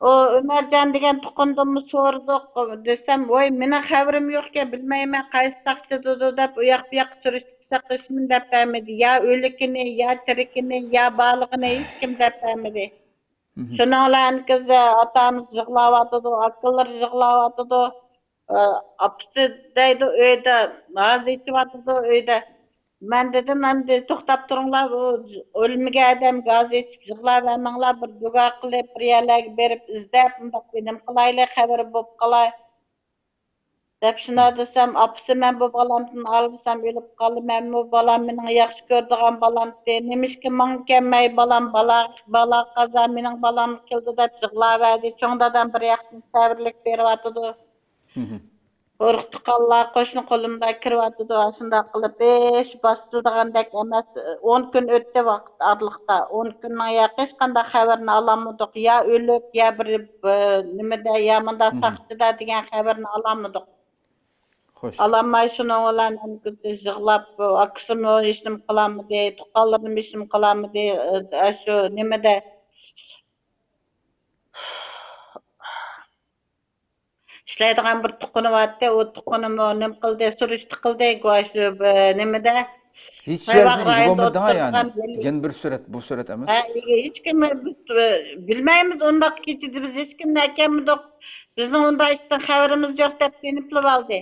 ئۇ ئۆمەرجان دېگەن تۇغقىنىدىنمۇ سورىدۇق دېسەم، ۋاي، مېنىڭ خەۋىرىم يوقكەن، بىلمەيمەن قايسى ساقچىدىدۇ دەپ، ئۇ ياق بۇ ياققا سۈرۈشتۈرسەك، ھېچنېمە دەپ بەرمىدى. يا ئۆلۈكىنى، يا تىرىكىنى، يا بارلىقىنى ھېچكىم دەپ بەرمىدى. مم. شۇنىڭ بىلەن كىز ئاتا-ئانىسى يىغلاۋاتىدۇ، ئاكىلىرى يىغلاۋاتىدۇ. ئاپىسى دەيدۇ، ئۆيدە ھازا ئېچىۋاتىدۇ، ئۆيدە. مەن دېدىم، ئەمدى توختاپ تۇرۇڭلار، ئۇ ئۆلمىگەن ئادەمگە ھازا ئېچىپ يىغلاۋەرمەڭلار، بىر دۇئا قىلىپ، بىر يەرلەرگە بېرىپ ئىزدەپ، مۇنداق بىر نېمە قىلايلى، خەۋىرى بولۇپ قالاي. دەپ شۇنداق دېسەم، ئاپىسى، مەن بۇ بالامدىن ئايرىلسام ئۆلۈپ قالىمەنمۇ؟ بالام مېنىڭ ياخشى كۆرىدىغان بالامتى. نېمىشقا ماڭا كەلمەي، بالام، بالا، بالا قازا مېنىڭ بالامغا كېلىدۇ دەپ يىغلاۋەردى. چوڭ دادام بىر ياقتىن سەۋرلىك بېرىۋاتىدۇ. مم. ئۇرۇق-تۇغقانلار، قوشنا-قولۇملار كىرىۋاتىدۇ. ئاشۇنداق قىلىپ ھېچ باسىدىغاندەك ئەمەس. ئون كۈن ئۆتتى ۋاقىت ئارىلىقتا. ئون كۈننىڭ ياقى ھېچقانداق خەۋىرىنى ئالالمىدۇق. يا ئۆلۈك، يا بىر، ئى، نېمىدە، يا مۇنداق مم. ساقچىدا دېگەن خەۋىرىنى ئالالمىدۇق. خوش. ئالالماي شۇنىڭ بىلەن ئەنە كىزى يىغلاپ، ئاكىسىمۇ ھېچنېمە قىلالمىدى، تۇغقانلىرىمۇ ھېچنېمە قىلالمىدى. ئاشۇ نېمىدە ئىشلەيدىغان بىر تۇغقىنى بارتتى، ئۇ تۇغقىنىمۇ نېمە قىلدى، سۈرۈشتە قىلدى، شۇ نېمىدە، ھېچ يەردىن ئىگە بولمىدىڭ يا؟ يەنە بىر سۈرەت، بۇ سۈرەت ئەمەس؟ ھە، ئىگە، ھېچكىم، بىز، ئى، بىلمەيمىز، ئۇنداق كېچىدە بىز ھېچكىمنى ئەكەلمىدۇق. بىزنىڭ ئۇنداق ئىشتىن خەۋىرىمىز يوق دەپ تېنىپلا ئالدى.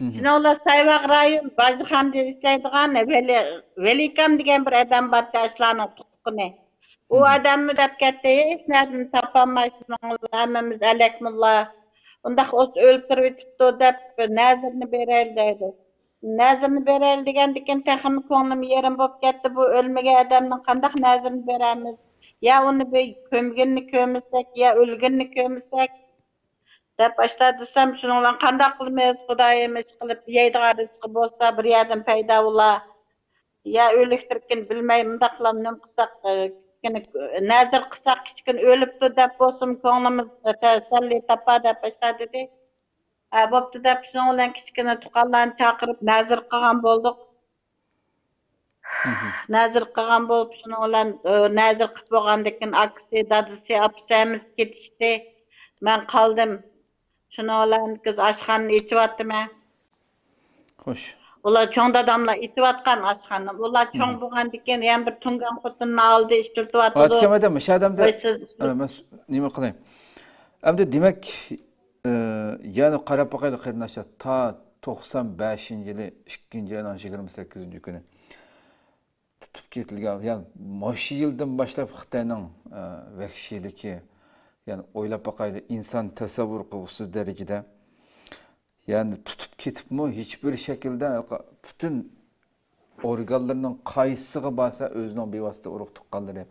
مم. شۇنىڭ بىلەن سايۋاق رايون باجخانىدا ئىشلەيدىغان ۋەلى، ۋەلىكام دېگەن بىر ئادەم بارتتى، ئاشۇلارنىڭ تۇغقىنى. ئۇ مم. ئادەممۇ دەپ كەتتى، ھېچ نەدىن تاپالماي، شۇنىڭ بىلەن ھەممىمىز ھەلەكمۇللا. ئۇنداق ئوت ئۆلتۈرۈۋېتىپتۇ دەپ نەزىرىنى بېرەيلى دەيدۇ. نەزىرىنى بېرەيلى دېگەندىكىن تېخىمۇ كۆڭلۈم يېرىم بولۇپ كەتتى. بۇ ئۆلمىگەن ئادەمنىڭ قانداق نەزىرىنى بېرەمىز؟ يا ئۇنى بىر كۆمگىنىنى كۆرمىسەك، يا ئۆلگىنىنى كۆرمىسەك، دەپ ئاشتا دېسەم، شۇنىڭ بىلەن قانداق قىلىمىز؟ خۇدايىم ئىشقىلىپ يەيدىغان رىزقى بولسا، بىر يەردىن پەيدا بولا. يا ئۆلۈكتۇركىن بىلمەي، مۇنداقلا نېمە قىلساق، ئە، كىچىككىنە نەزىر قىلساق، كىچىككىنە ئۆلۈپتۇ دەپ بولسۇن، كۆڭلىمىز تەسەللى تاپا دەپ ئاشۇنداق دېدى. ھە، بوپتۇ دەپ، شۇنىڭ بىلەن كىچىككىنە تۇغقانلارنى چاقىرىپ نەزىر قىلغان بولدۇق. نەزىر قىلغان بولۇپ، شۇنىڭ بىلەن، ئە، نەزىر قىلىپ بولغاندىن كېيىن ئاكىسى، دادىسى، ئاپىسى ھەممىسى كېتىشتى. مەن قالدىم. شۇنىڭ بىلەن قىز ئاشخانىنى ئېچىۋاتىمەن. خوش. ئۇلار چوڭ داداملار ئېچىۋاتقان ئاشخانا. ئۇلار چوڭ بولغاندىن كېيىن يەنە بىر تۇڭگان خوتۇننى ئالدى، ئىشلىتىۋاتىدۇ. ئاتىكەم ئادەم، مۇشۇ ئادەمدە، ئاي، سىز ئە، مەن س-، نېمە قىلاي؟ ئەمدى دېمەك، ئە، يەنە قاراپ باقايلى، قېرىنداشلار، تا توقسان بەشىنچى يىلى ئىككىنچى ئاينىڭ يىگىرمە سەككىزىنچى كۈنى تۇتۇپ كېتىلگەن، يەنى مۇشۇ يىلدىن باشلاپ خىتاينىڭ، ئە، ۋەھشىيلىكى، يەنى ئويلاپ باقايلى، ئىنسان تەسەۋۋۇر قىلغۇسىز دەرىجىدە، يەنى تۇتۇپ كېتىپمۇ ھېچبىر شەكىلدە پۈتۈن ئورگانلىرىنىڭ قايسىغا بارسا، ئۆزىنىڭ بىۋاسىتە ئۇرۇق تۇغقانلىرى،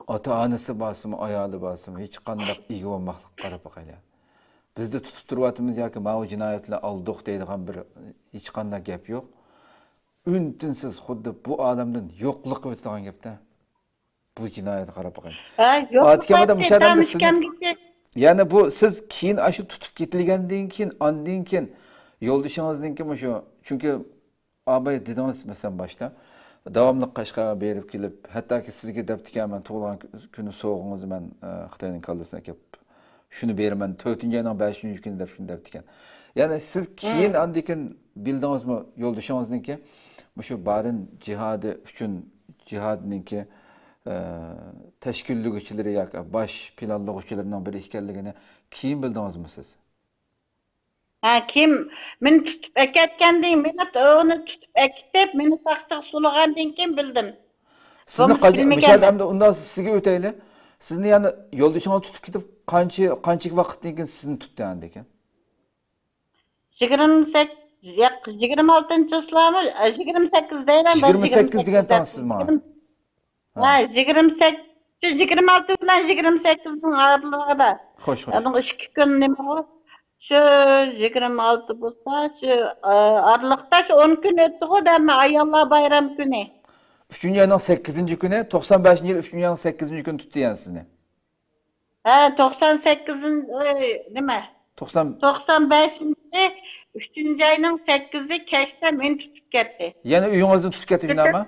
ئاتا-ئانىسى بارسىمۇ، ئايالى بارسىمۇ، ھېچقانداق ئىگە بولماسلىققا قاراپ باقايلى. بىزدە تۇتۇپ تۇرۇۋاتىمىز ياكى ماۋۇ جىنايەتلەر ئالدۇق دەيدىغان بىر ھېچقانداق گەپ يوق. ئۈن-تىنسىز خۇددى بۇ ئالەمدىن يوقلۇق قىلىۋېتىدىغان گەپتە. بۇ جىنايەتكە قاراپ باقايلى. ھە، يوقلۇق ئادىكەم ئادەم، قىلىۋەتتى، مۇشۇ ئادەمدە سىزنى، تامىشكەمگىچە. يەنە بۇ سىز كېيىن ئاشۇ تۇتۇپ كېتىلگەندىن كېيىن، ئاندىن كېيىن يولدىشىڭىزنىڭكى مۇشۇ، چۈنكى ئاباي دېدىڭىز، مەسىلەن، باشتا داۋاملىق قەشقەرگە بېرىپ كېلىپ، ھەتتاكى سىزگە دەپتىكەن، مەن تۇغۇلغان كۈنى سوۋغىڭىزنى مەن، ئە، خىتاينىڭ كاللىسىنى ئەكەپ شۇنى بېرىمەن، تۆتىنچى ئاينىڭ بەشىنچى كۈنى دەپ شۇنى دەپتىكەن. يەنى سىز كېيىن ئاندىن كېيىن بىلدىڭىزمۇ يولدىشىڭىزنىڭكى مۇشۇ بارىن جىھادى ئۈچۈن جىھادنىڭكى، ئە، تەشكىللىگۈچىلىرى ياكى باش پىلانلىغۇچىلىرىنىڭ بىرى ئىكەنلىكىنى كېيىن بىلدىڭىزمۇ سىز؟ ھە، كىم؟ مېنى تۇتۇپ ئەكەتكەندىن، مېنى، ئۇنى تۇتۇپ ئەكېتىپ، مېنى ساقچىغا سولىغاندىن كېيىن بىلدىم. سىزنى بولمىسا قاچان، بىلمىگەنمەن. مۇشۇ ئادەمدە ئۇنداق سىزگە ئۆتەيلى. سىزنى يەنە يولدىشىڭىز تۇتۇپ كېتىپ، قانچە، قانچە ۋاقىتتىن كېيىن سىزنى تۇتتى ئاندىن كېيىن؟ يىگىرمە سەككىز، ياق، يىگىرمە ئالتىنچى چىسلامۇ، ئە، يىگىرمە سەككىز دەيمەن، بەس، يىگىرمە سەككىز دېگەن يىگىرمە سەككىز تاڭ سىز ماڭا. دەپ. ھە. ھە، يىگىرمە سەككىز، شۇ يىگىرمە ئالتە بىلەن يىگىرمە سەككىزنىڭ ئارىلىقىدا. خوش، خوش. ئۇنىڭ ئىككى كۈن نېمە بۇ؟ شۇ يىگىرمە ئالتە بولسا، شۇ، ئە، ئارىلىقتا شۇ ئون كۈن ئۆتتىغۇ دەمە، ئاياللار بايرام كۈنى. ئۈچىنچى ئاينىڭ سەككىزىنچى كۈنى، توقسان بەشىنچى يىل ئۈچىنچى ئاينىڭ سەككىزىنچى كۈنى تۇتتى يەنە سىزنى. ھە، توقسان سەككىزىنچى، ئى، نېمە؟ توقسان. توقسان بەشىنچى، ئۈچىنچى ئاينىڭ سەككىزى كەچتە مېنى تۇتۇپ كەتتى. يەنە ئۆيىڭىزدىن تۇتۇپ كەتتى، شۇنداقمۇ؟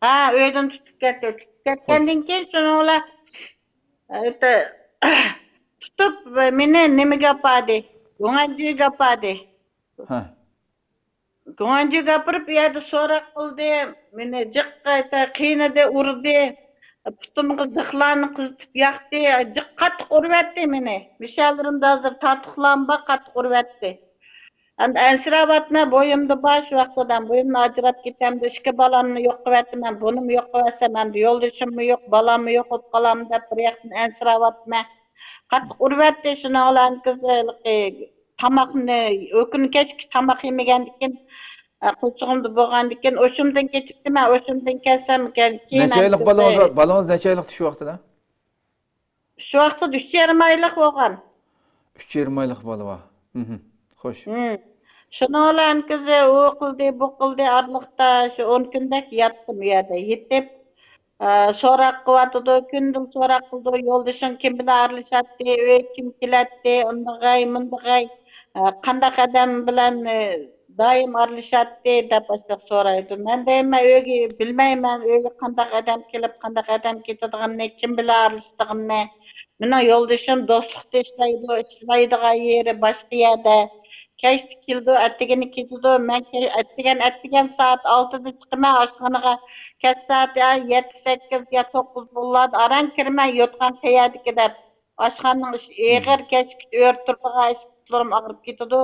ھە، ئۆيدىن تۇتۇپ كەتتى. تۇتۇپ كەتكەندىن كېيىن شۇنىڭ بىلەن، ئى، تۇتۇپ مېنى نېمىگە ئاپاردى؟ گۇڭەنجۈگە ئاپاردى. ھە. گۇڭەنجۈگە ئاپىرىپ، ئۇ يەردە سوراق قىلدى، مېنى جىق قايتا قىينىدى، ئۇردى، پۇتۇمغا زىخلارنى قىزىتىپ ياقتى، جىق قاتتىق ئۇرۇۋەتتى مېنى. مۇشۇ يەرلىرىمدە ھازىر تارتۇقلارمۇ بار، قاتتىق ئۇرۇۋەتتى. ئەمدى ئەنسىرەۋاتىمەن، بويۇمدا بار شۇ ۋاقىتتا، بويۇمنى ئاجراپ كېتەمدۇ، ئىككى بالامنى يوق قىلىۋەتتىمەن، بۇنىمۇ يوق قىلىۋەتسەم، ئەمدى يولدىشىممۇ يوق، بالاممۇ يوق بولۇپ قالامدۇ دەپ بىر ياقتىن ئەنسىرەۋاتىمەن. قاتتىق ئۇرۇۋەتتى، شۇنىڭ بىلەن قىز ھېلىقى تاماقنى، ئۆكۈنگەچكە تاماق يېمىگەندىكىن، ئە، قورسىقىمدا بولغاندىكىن، ئوشۇمدىن كېتىپتىمەن، ئوشۇمدىن كەلسەم، كەل-، كېيىن نەچچە ئايلىق بالىڭىز بار؟ بالىڭىز نەچچە ئايلىقتى شۇ ۋاقىتتا؟ شۇ ۋاقىتتا ئۈچ يېرىم ئايلىق بولغان. ئۈچ يېرىم ئايلىق بالا بار. مھم. خوش. مم. شۇنىڭ بىلەن قىزى ئۇ قىلدى، بۇ قىلدى، ئارىلىقتا شۇ ئون كۈندەك ياتتىم ئۇ يەردە. يېتىپ، ئە، سوراق قىلىۋاتىدۇ، كۈندىن سوراق قىلىدۇ، يولدىشىڭ كىم بىلەن ئارىلىشاتتى، ئۆيگە كىم كېلەتتى، ئۇندىغاي، مۇندىغاي، ئە، قانداق ئادەم بىلەن، ئە، دائىم ئارىلىشاتتى دەپ ئاشۇنداق سورايدۇ. مەن دەيمەن، ئۆيگە بىلمەيمەن، ئۆيگە قانداق ئادەم كېلىپ، قانداق ئادەم كېتىدىغىنىنى، كىم بىلەن ئارىلىشىدىغىنىنى. مېنىڭ يولدىشىم دوستلۇقتا ئىشلەيدۇ، ئىشلەيدىغان يېرى باشقا يەردە. كەچتە كېلىدۇ، ئەتىگىنى كېتىدۇ. مەن كە-، ئەتىگەن، ئەتىگەن سائەت ئالتىدە چىقىمەن ئاشخانىغا. كەچ سائەت يا يەتتە، سەككىز يا توققۇز بولىدۇ، ئاران كىرىمەن، يوتقان قەيەردىكى دەپ. ئاشخانىنىڭ ئىشى ئېغىر، كەچكىچە ئۆرە تۇرىدىغان ئىش، پۇتلىرىم ئاغرىپ كېتىدۇ.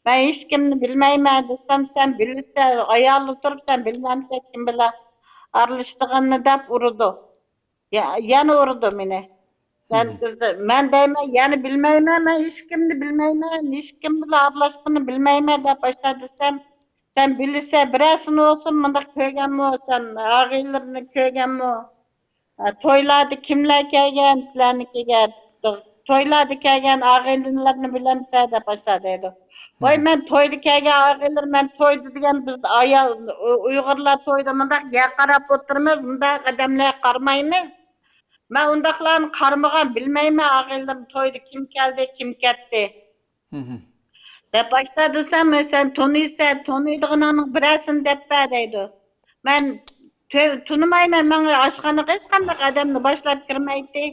مەن ھېچكىمنى بىلمەيمەن دېسەم، سەن بىلىسەن، ئاياللا تۇرۇپ سەن بىلمەمسەن كىم بىلەن ئارىلىشىدىغىنىنى دەپ ئۇرىدۇ. يا-، يەنە ئۇرىدۇ مېنى. سەن، مەن دەيمەن، يەنە بىلمەيمەن، مەن ھېچكىمنى بىلمەيمەن، ھېچكىم بىلەن ئارىلاشقىنىنى بىلمەيمەن دەپ ئاشۇنداق دېسەم، سەن بىلىسەن، بىرەرسىنى بولسۇن مۇنداق كۆرگەنمۇ، سەن ئاغىنىلىرىنى كۆرگەنمۇ؟ ھە، تويلاردا كىملەر كەلگەن سىلەرنىڭكىگە؟ تويلاردا كەلگەن ئاغىنىلەرنى بىلەمسەن دەپ ئاشۇنداق دەيدۇ. ۋاي، مەن تويدا كەلگەن ئاغىنىلەر، مەن تويدا دېگەن بىز ئايال، ئۇ-، ئۇيغۇرلار تويدا مۇنداق يەر قاراپ ئولتۇرىمىز، مۇنداق ئادەملەرگە قارىمايمىز. مەن ئۇنداقلارنى قارىمىغان، بىلمەيمەن ئاغىنىلىرىم تويدا كىم كەلدى، كىم كەتتى. دەپ ئاشۇنداق دېسەم، سەن تونۇيسەن، تونۇيدىغىنىڭنىڭ بىرەرسىنى دەپ بەر دەيدۇ. مەن تۇ-، تونۇمايمەن، ماڭا ئاشخانىغا ھېچقانداق ئادەمنى باشلاپ كىرمەيتتى.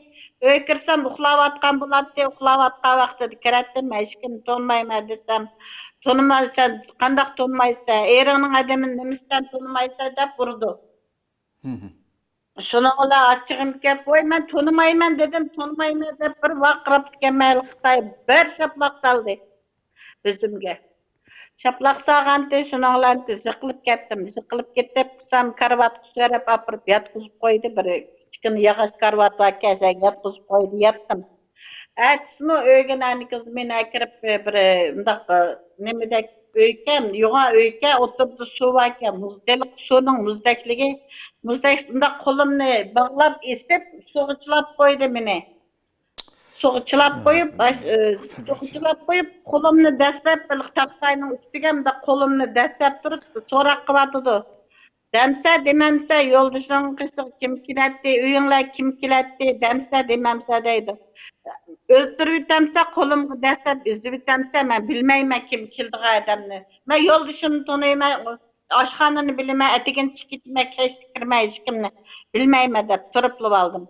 ئۆيگە كىرسەم ئۇخلاۋاتقان بولاتتى، ئۇخلاۋاتقان ۋاقتىدا كىرەتتىم، مەن ھېچكىمنى تونۇمايمەن دېسەم، تونۇمايسەن، قانداق تونۇمايسەن، ئېرىڭنىڭ ئادىمىنى نېمىسى سەن تونۇمايسەن دەپ ئۇرىدۇ. شۇنىڭ بىلەن ئاچچىقىم كەپ، ۋاي، مەن تونۇمايمەن دېدىم، تونۇمايمەن دەپ بىر ۋارقىراپتىكەنمەن، خىتاي بىر شاپىلاق سالدى يۈزۈمگە. شاپىلاق سالغانتى، شۇنىڭ بىلەن يىقىلىپ كەتتىم. يىقىلىپ كېتىپ، قىسام كارىۋاتقا سۆرەپ ئاپىرىپ ياتقۇزۇپ قويدى. بىر كىچىككىنە ياغاچ كارىۋات بار ئىكەن، ياتقۇزۇپ قويدى، ياتتىم. ئەتىسىمۇ ئۆيگە نەنىكىز مېنى ئەكىرىپ، بىر مۇنداق نېمىدەك ئۆيكەن، يوغان ئۆيكەن، ئوتتۇرىدا سۇ باركەن، مۇز-، ھېلىقى سۇنىڭ مۇزدەكلىكى، مۇزدەك، مۇنداق قولۇمنى باغلاپ ئېسىپ، سۇغا چىلاپ قويدى مېنى. سۇغا چىلاپ قويۇپ، باش-، ئى، سۇغا چىلاپ قويۇپ، قولۇمنى دەسسەپ، بىر تاختاينىڭ ئۈستىگە مۇنداق قولۇمنى دەسسەپ تۇرۇپ، سوراق قىلىۋاتىدۇ. دەمسە، دېمەمسە، يولدىشىڭ قېشىغا كىم كېلەتتى، ئۆيۈڭلەر كىم كېلەتتى، دەمسە، دېمەمسە دەيدۇ. ئۆلتۈرۈۋېتەمسە، قولۇمغا دەسسەپ ئېزىۋېتەمسە، مەن بىلمەيمەن كىم كېلىدىغان ئادەمنى. مەن يولدىشىمنى تونۇيمەن، ئاشخانىنى بىلىمەن، ئەتىگىن چىقىپ كېتىمەن، كەچتە كىرمەن، ھېچكىمنى بىلمەيمەن دەپ تۇرۇپلا ئالدىم.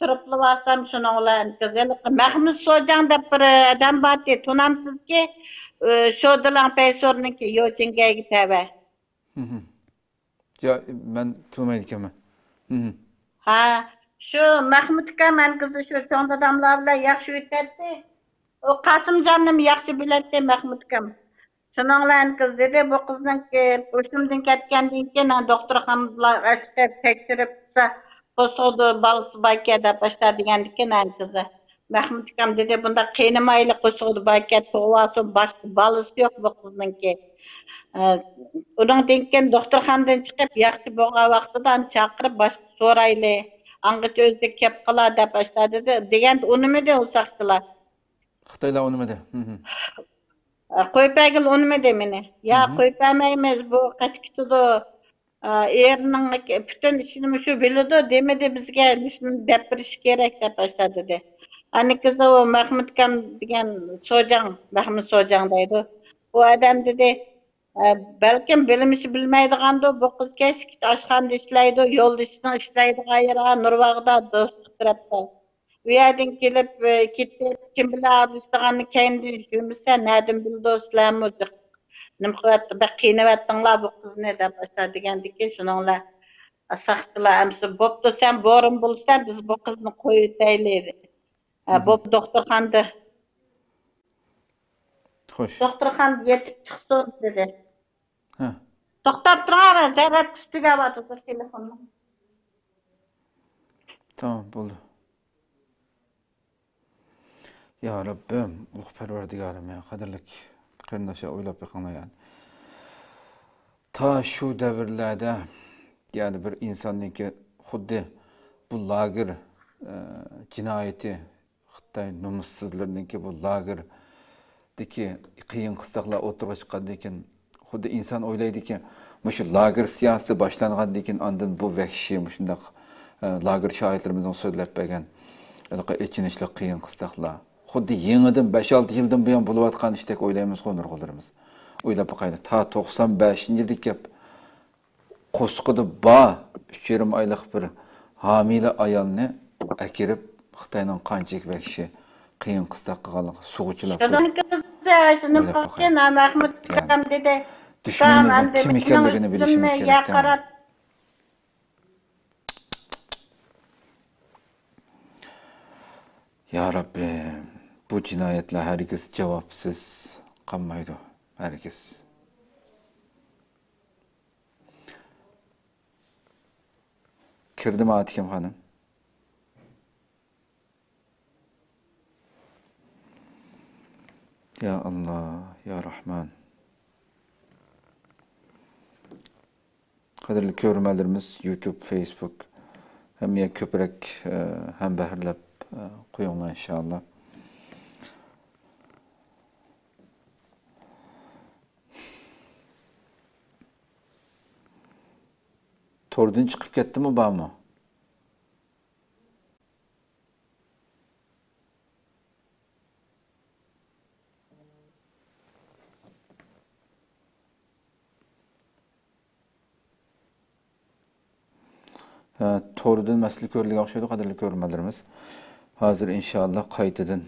تۇرۇپلا ئالسام، شۇنىڭ بىلەن ھېلىقى مەخمۇت سوجاڭ دەپ بىر ئادەم بارتى، تونامسىزكى، ئى، شودىلاڭ پەيسورنىڭكى يوجيەنگەيگە تەۋە. يا، مەن تونۇمايدىكەنمەن. ھە، شۇ مەخمۇت ئاكام ئەنقىزى شۇ چوڭ داداملار بىلەن ياخشى ئۆتەتتى. ئۇ قاسىمجاننىمۇ ياخشى بىلەتتى مەخمۇت ئاكام. شۇنىڭ بىلەن ئەنقىز دېدى، بۇ قىزنىڭكى ھوشۇمدىن كەتكەندىن كېيىن دوختۇرخانىلارغا چىقىپ تەكشۈرۈپ قىلسا، قورسىقىدا بالىسى باركەن دەپ ئاشۇنداق دېگەندىكىن ئەنقىزى. مەخمۇت ئاكام دېدى، بۇنداق قىينىمايلى، قورسىقىدا باركەن، تۇغۇۋالسۇن، باشقا بالىسى يوق بۇ قىزنىڭكى. ئۇنىڭدىن كېيىن دوختۇرخانىدىن چىقىپ، ياخشى بولغان ۋاقتىدا ئانا چاقىرىپ، باشقا سورايلى. ئاڭغىچە ئۆزى كەپ قالا دەپ ئاشۇنداق دېدى. دېگەندە ئۇنىمىدى ئۇ ساقچىلار. خىتايلار ئۇنىمىدى. قويۇپ بەرگىلى ئۇنىمىدى مېنى. يا، قويۇپ بەرمەيمىز، بۇ قېچىپ كېتىدۇ. ئېرىنىڭ پۈتۈن ئىشىنى مۇشۇ بىلىدۇ، دېمىدى بىزگە، مۇشۇنى دەپ بېرىش كېرەك دەپ ئاشۇنداق دېدى. ئانىكىزى ئۇ مەخمۇت ئاكام دېگەن سوجاڭ، مەخمۇت سوجاڭ دەيدۇ. ئۇ ئادەم دېدى، ئە، بەلكىم بىلمىشى بىلمەيدىغاندۇ، بۇ قىز كەچكىچە ئاشخانىدا ئىشلەيدۇ، يولدىشىنىڭ ئىشلەيدىغان يېرىغا نۇرباغدا دوستلۇق تەرەپتە. ئۇ يەردىن كېلىپ، ئە، كېتىپ، كىم بىلەن ئارىلىشىدىغاننى كەينىدىن يۈرمىسە، نەدىن بىلىدۇ سىلەرمۇ؟ جىق نېمە قىلىۋەتتى، بەك قىينىۋەتتىڭلار بۇ قىزنى دەپ ئاشۇنداق دېگەندىكىن، شۇنىڭ بىلەن ساقچىلار ئەمسە، بوپتۇ، سەن بورۇن بولسا، بىز بۇ قىزنى قويۇۋېتەيلى. ھە، بوپتۇ، دوختۇرخانىدا. خوش. دوختۇرخانىدا يېتىپ چىقسۇن دېدى. ھە. توختاپ تۇرۇڭ، ھە، زەرەت كۈچلۈك ئەۋاتىدۇ تېلېفوننىڭ. تامام، بولدى. يا رەببىم، ئۇھ، پەرۋەردىگارىم، يا قەدىرلىك قېرىنداشلار، ئويلاپ بېقىڭلار، يەنى تا شۇ دەۋرلەردە، يەنى بىر ئىنساننىڭكى خۇددى بۇ لاگېر، ئە، جىنايىتى، خىتاي نومۇسسىزلىرىنىڭكى بۇ لاگېردىكى قىيىن قىستاقلار ئوتتۇرىغا چىققاندىن كېيىن، خۇددى ئىنسان ئويلايدىكى، مۇشۇ لاگېر سىياسىتى باشلانغاندىن كېيىن، ئاندىن بۇ ۋەھشىي مۇشۇنداق، ئە، لاگېر شاھىتلىرىمىزنىڭ سۆزلەپ بەرگەن ھېلىقى ئېچىنىشلىق قىيىن قىستاقلار خۇددى يېڭىدىن بەش-ئالتە يىلدىن بۇيان بولۇۋاتقان ئىشتەك ئويلايمىزغۇ نۇرغۇنلىرىمىز. ئويلاپ باقايلى، تا توقسان بەشىنچى يىلدىن كېلىپ قورسىقىدا بار ئۈچ يېرىم ئايلىق بىر ھامىلە ئايالنى ئەكىرىپ، خىتاينىڭ قانچىلىك ۋەھشىي قىيىن قىستاق قىلغانلىقى، سۇغا چىلاپ تۇرۇپ. شۇنىڭ كۆزى، شۇنى قىلسىكەن، مەخمۇت ئاكام دېدى. دۈشمىنىمىزنىڭ كىم ئىكەنلىكىنى بىلىشىمىز كېرەك. يا رەببىم، بۇ جىنايەتلەر ھەرگىز جاۋابسىز قالمايدۇ، ھەرگىز. كىردىمۇ ئاتىكەم خانىم؟ يا ئاللا، يا رەھمان. قەدىرلىك كۆرۈرمەنلىرىمىز، يۇتۇب، فېيسبۇك، ھەممىگە كۆپرەك، ئە، ھەمبەھىرلەپ، ئە، قويۇڭلار، ئىنشائاللا. توردىن چىقىپ كەتتىمۇ، بارمۇ؟ ھە، توردىن مەسىلە كۆرۈلگەن ئوخشايدۇ، قەدىرلىك كۆرۈرمەنلىرىمىز. ھازىر ئىنشائاللا قايتىدىن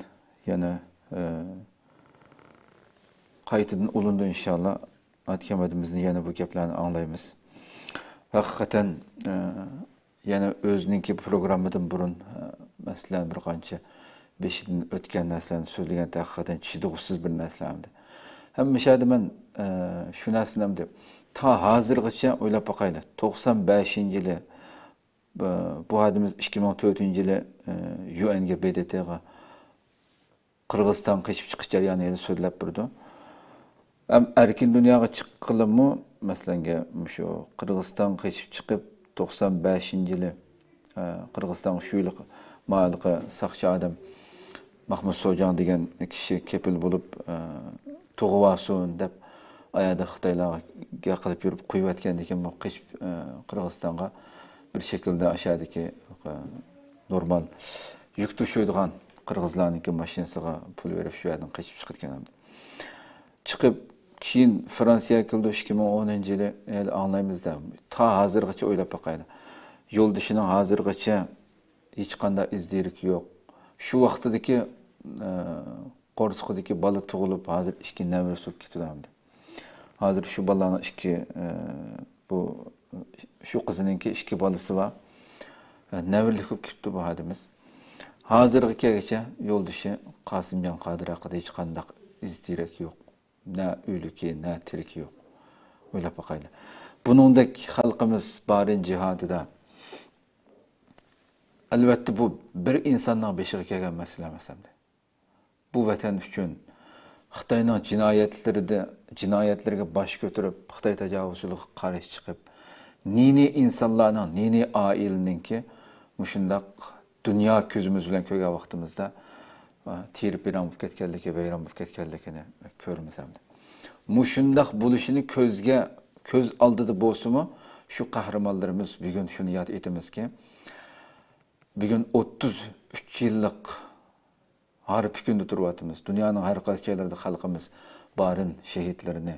يەنە، ئە، قايتىدىن ئۇلىنىدۇ ئىنشائاللا. ئاتىكەم ھەدىمىزدىن يەنە بۇ گەپلەرنى ئاڭلايمىز. ھەقىقەتەن، ئە، يەنە ئۆزىنىڭكى پروگراممىدىن بۇرۇن، ئە، مەسىلەن، بىر قانچە بېشىدىن ئۆتكەن نەرسىلەرنى سۆزلىگەن، ھەقىقەتەن چىدىغۇسىز بىر نەرسىلەر ئەمدى. ھەممە شەھەردە مەن، ئە، شۇ نەرسىنى ئەمدى تا ھازىرغىچە ئويلاپ باقايلى. توقسان بەشىنچى يىلى، ئە، بۇ ھەدىمىز ئىككى مىڭ تۆتىنچى يىلى، ئە، يۇ ئېنگە، ب د ت غا قىرغىزىستانغا قېچىپ چىقىش جەريانى ھېلى سۆزلەپ بېرىدۇ. ھەم ئەركىن دۇنياغا چىققىلىمۇ، مەسىلەنگە، مۇشۇ قىرغىزىستانغا قېچىپ چىقىپ، توقسان بەشىنچى يىلى، ئە، قىرغىزىستانغا شۇ يىلى ماھاللىقى ساقچى ئادەم مەخمۇت سوجاڭ دېگەن كىشى كېپىل بولۇپ، ئە، تۇغۇۋالسۇن دەپ، ئاياغدا خىتايلارغا گەپ قىلىپ يۈرۈپ قويۇۋەتكەندىن كېيىن، بۇ قېچىپ، ئە، قىرغىزىستانغا بىر شەكىلدە ئاشادىكى، ئە، نورمال يۈك توشۇيدىغان قىرغىزلارنىڭكى ماشىنىسىغا پۇل بېرىپ، شۇ يەردىن قېچىپ چىقىدىكەن ئەمدى. چىقىپ، كېيىن فرانسىيەگە كېلىدۇ، ئىككى مىڭ ئونىنچى يىلى، ھېلى ئاڭلايمىز-دە، تا ھازىرغىچە ئويلاپ باقايلى. يولدىشىنىڭ ھازىرغىچە ھېچقانداق ئىز دېرىكى يوق. شۇ ۋاقتىدىكى، ئە، قورسىقىدىكى بالا تۇغۇلۇپ، ھازىر ئىككى نەۋرىسى بولۇپ كېتىدۇ ئەمدى. ھازىر شۇ بالىلارنىڭ ئىككى، ئە، بۇ، شۇ قىزنىڭكى ئىككى بالىسى بار. ئە، نەۋرىلىك بولۇپ كېتىپتۇ بۇ ھەدىمىز. ھازىرغا كەلگۈچە يولدىشى قاسىمجان قادىر ھەققىدە ھېچقانداق ئىز دېرەك يوق. نە ئۆلۈكى، نە تىرىكى يوق. ئويلاپ باقايلى. بۇنىڭدەك خەلقىمىز بارىن جاھاندا. ئەلۋەتتە، بۇ بىر ئىنساننىڭ بېشىغا كەلگەن مەسىلە ئەمەس ئەمدى. بۇ ۋەتەن ئۈچۈن خىتاينىڭ جىنايەتلىرىدە، جىنايەتلىرىگە باش كۆتۈرۈپ، خىتاي تاجاۋۇزچىلىقىغا قارشى چىقىپ، نى-نى ئىنسانلارنىڭ، نى-نى ئائىلىنىڭكى مۇشۇنداق دۇنيا كۆزىمىز بىلەن كۆرگەن ۋاقتىمىزدا، ئا، تېرە-پىراڭ بولۇپ كەتكەنلىكى، ۋەيران بولۇپ كەتكەنلىكىنى كۆرىمىز ئەمدى. مۇشۇنداق بولۇشىنى كۆزگە، كۆز ئالدىدا بولسىمۇ، شۇ قەھرىمانلىرىمىز، بۈگۈن شۇنى ياد ئېتىمىزكى، بۈگۈن ئوتتۇز ئۈچ يىللىق ھارپا كۈندە تۇرۇۋاتىمىز. دۇنيانىڭ ھەر قايسى جايلىرىدا خەلقىمىز بارىن شېھىتلىرىنى،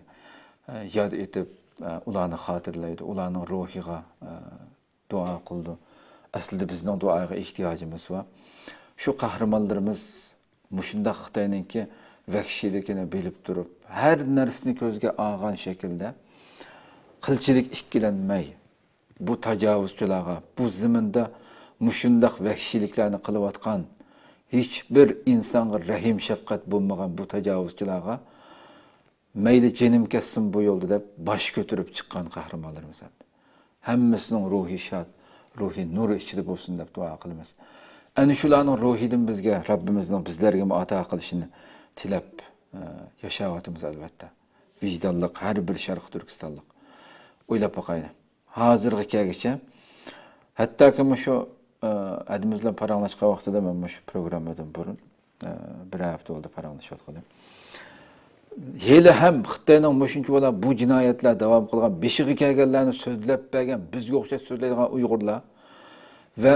ئە، ياد ئېتىپ، ئە، ئۇلارنى خاتىرىلەيدۇ، ئۇلارنىڭ روھىغا، ئە، دۇئا قىلىدۇ. ئەسلىدە بىزنىڭ دۇئاغا ئېھتىياجىمىز بار. شۇ قەھرىمانلىرىمىز مۇشۇنداق خىتاينىڭكى ۋەھشىيلىكىنى بىلىپ تۇرۇپ، ھەر نەرسىنى كۆزگە ئالغان شەكىلدە قىلچىلىك ئىككىلەنمەي، بۇ تاجاۋۇزچىلارغا، بۇ زېمىندا مۇشۇنداق ۋەھشىيلىكلەرنى قىلىۋاتقان، ھېچبىر ئىنسانغا رەھىم-شەپقەت بولمىغان بۇ تاجاۋۇزچىلارغا مەيلى جېنىم كەتسۇن بۇ يولدا دەپ باش كۆتۈرۈپ چىققان قەھرىمانلىرىمىز ئەمدى. ھەممىسىنىڭ روھى شاد، روھى نۇر ئىچىدە بولسۇن دەپ دۇئا قىلىمىز. ئەنە شۇلارنىڭ روھىدىن بىزگە رەببىمىزنىڭ بىزلەرگىمۇ ئاتا قىلىشىنى تىلەپ، ئە، ياشاۋاتىمىز ئەلۋەتتە. ۋىجدانلىق ھەر بىر شەرقىي تۈركىستانلىق. ئويلاپ باقايلى. ھازىرغا كەلگۈچە، ھەتتاكى مۇشۇ، ئە، ھەدىمىز بىلەن پاراڭلاشقان ۋاقتىدا مەن مۇشۇ پروگراممىدىن بۇرۇن، ئە، بىر ھەپتە بولدى پاراڭلىشىۋاتقىلى. ھېلىھەم خىتاينىڭ مۇشۇنچە بالا بۇ جىنايەتلەر داۋام قىلغان، بېشىغا كەلگەنلەرنى سۆزلەپ بەرگەن، بىزگە ئوخشاش سۆزلەيدىغان ئۇيغۇرلار ۋە